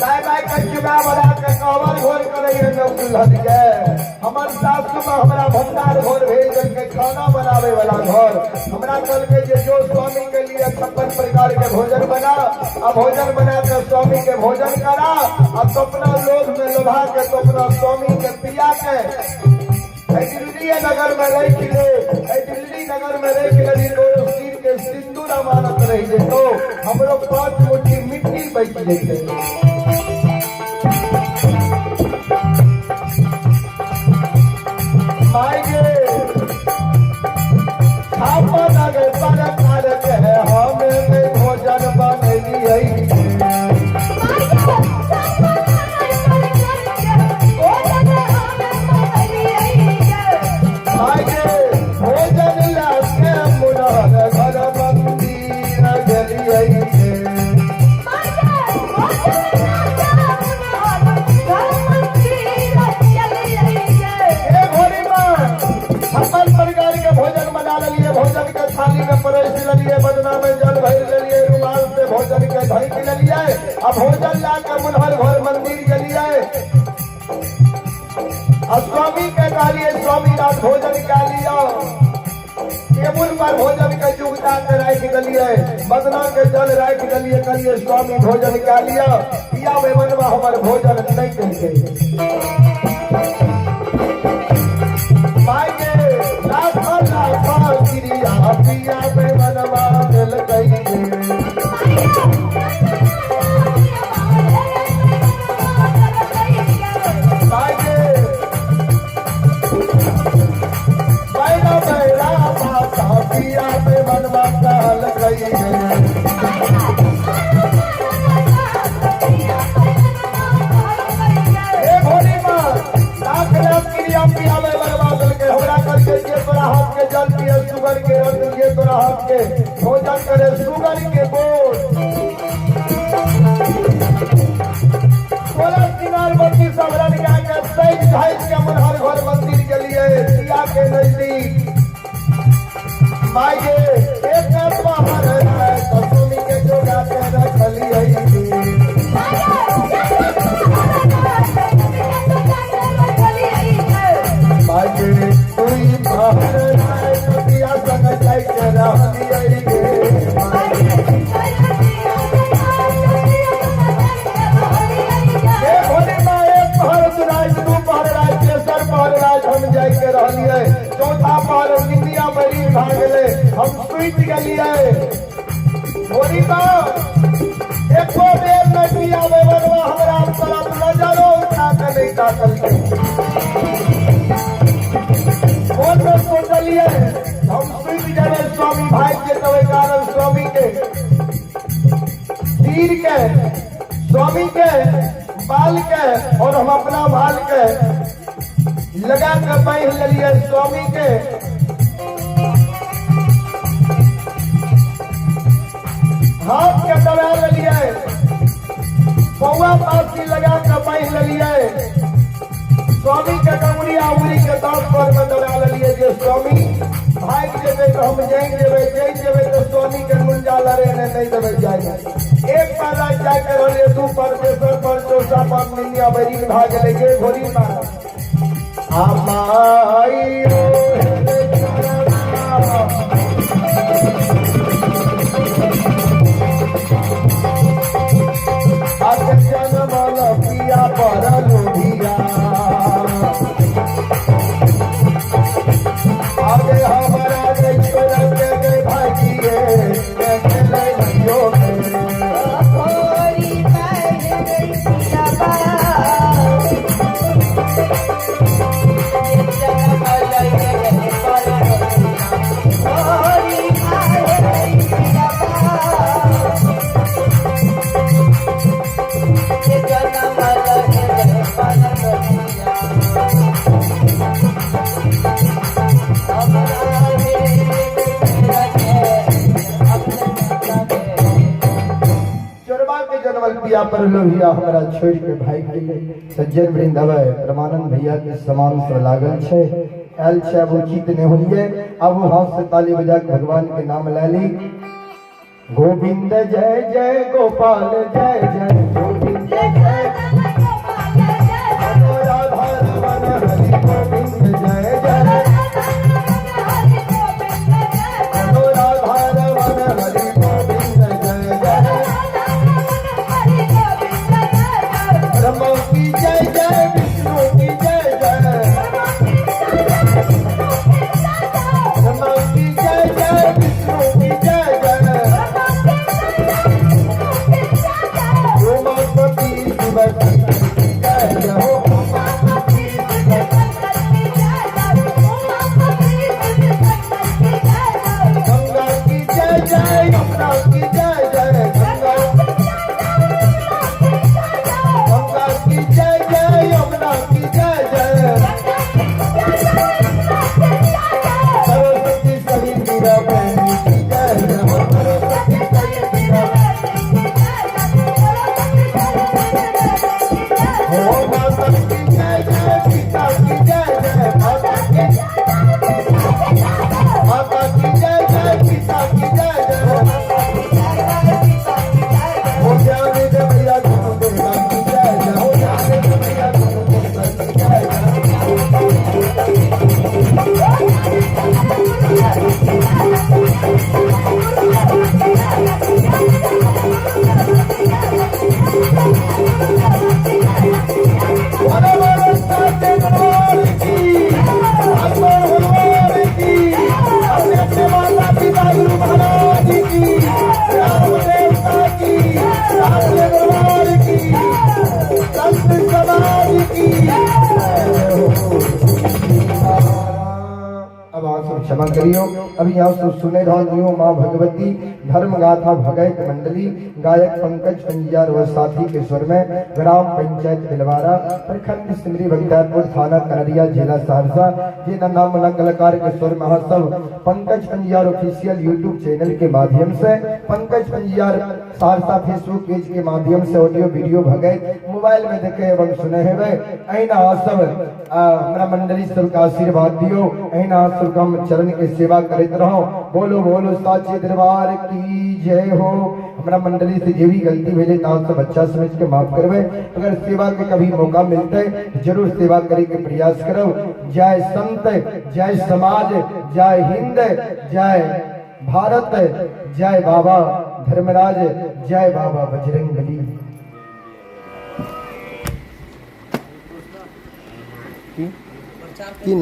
दाय माय के चुमा बढ़ा के कहवर घर करैये नव दुल्हन के। हमर सासु माँ हमरा भंडार घर भेज देलकै, खाना बनावे वाला घर। हमरा कहलकै जे जो स्वामी के लिए 56 प्रकार के भोजन बना, आ भोजन बना के स्वामी के भोजन करा, आ तो अपना लोभ में लोभा के तो अपना स्वामी के पिया के दिल्ली नगर में रख ले। दिल्ली नगर में रख ले, तोरो सिर के सिंदूर अमानत रह जेतो, हमरो 5 मुट्ठी मिट्टी बच जेते। माय गे छापा नगर पर कर के हम भोजन बनेलियै। माय गे भोजन लाके मुनहर घर मंदिर गेलियै। माय। झाँकि लेलियै आ भोजन लए के मुनहर घर मंदिर गेलियै आ स्वामी के कहलियै स्वामी रात भोजन कए लिअ। टेबुल पर भोजन के जुगता के राखि देलियै, बदना के जल राखि देलियै, कहलियै स्वामी भोजन कए लिअ। पिया बेमनवा हमर भोजन नहि केलकै। माय गे लाख लाख क्रिया पिया बेमनवा देलकै गे। माय गे बैरा बैरा माता पिया बेमनवा कहलकै गे। ए भोली माँ, लाख लाख क्रिया पिया बेमनवा देलकै। हमरा कहलकै जे तोरा हाथ के जल पिए सुगर के रंग, जे तोरा हाथ के भोजन करे सुगर के बोल। 16 सिंगार बत्ती सब रंगा के सज धज के मनहर घर मंदिर गेलियै पिया के नजदीक। माय गे एक बाहर रात स्वामी के जोगा के रखलियै। माय गे तुई बाहर रात पिया संग जाय के रहलियै गे। ए भोली माँ, एक पहर रात, दू पहर रात, तेसर पहर रात हम जाय के रहलियै। चौथा पहर निंदिया बड़ी भा गेलै, हम सुति गेलियै। भोली माँ, एको बेर नहि पिया बेमनवा हमरा तरफ नजरो उठा के नहि ताकलकै। मन में सोचलियै हम सुति जेबै, स्वामी भागि जेतै। ओहि कारण स्वामी के तीर के, स्वामी के बाल के और हम अपना बाल के लगा के बांधि लेलियै। स्वामी के हाथ के दबा लेलियै, पौआ पासी लगा के बांधि लेलियै। स्वामी के कंगुरिया उंगली के दांत पर में दबा लेलियै जे स्वामी भागि जेबै तऽ हम जानि जेबै, जानि जेबै तऽ स्वामी के मुंजा लड़े ने नहि देबै जाय। एक पर राति जाय के रहलियै, दू पर, तेसर पर, चौथा पर निंदिया बैरी भा गेलै गे। घोड़ी मार आ माई ओ हे चोरवा, आगे जनमल पिया पर लोभिया, आगे हमारा रे छोड़ के गए भागिए खेले नहियो के। चोरबा के जनमल पिया पर लोहिया हमरा छोड़ के भागि गेलै। सज्जन वृंद अबै परमानंद भैया के समान से लागल छै, आयल छै, अब उचित नहि होइए। अब हाथ से ताली बजा के भगवान के नाम लै ली। गोविंद जय जय गोपाल जय जय गोविंद जय राधा रमन हरि गोविंद जय जय राधा रमन हरि गोविंद जय जय ब्रह्मा की जय जय विष्णु की जय जय ब्रह्मा की जय जय विष्णु की जय जय। क्षमा करियो। अभी यहाँ सब सुने रहल हो माँ भगवती धर्म गाथा भगत मंडली गायक पंकज पंजियार व साथी के स्वर में ग्राम पंचायत बिलवारा, प्रखंड सिमरी बख्तियारपुर, थाना कनरिया, जिला सहरसा। जे नाम कलाकार के स्वर में सब Pankaj Panjiyar official YouTube channel के माध्यम से, पंकज पंजियार सहरसा फेसबुक पेज के माध्यम से ऑडियो वीडियो भगत मोबाइल में देखे एवं सुने हेबै। अहिना सब हमरा मंडली सबके आशीर्वाद दियो, अहिना सबके हम चरण के सेवा करैत रहो। बोलो बोलो साचे दरबार की जय हो। हमरा मंडली से जे भी गलती भेलै त सब अच्छा समझ के माफ करबै। अगर सेवा के कभी मौका मिलते जरूर सेवा करे के प्रयास करब। जय संत, जय समाज, जय हिंद, जय भारत, जय बाबा धर्मराज, जय बाबा बजरंगबली। की नाम?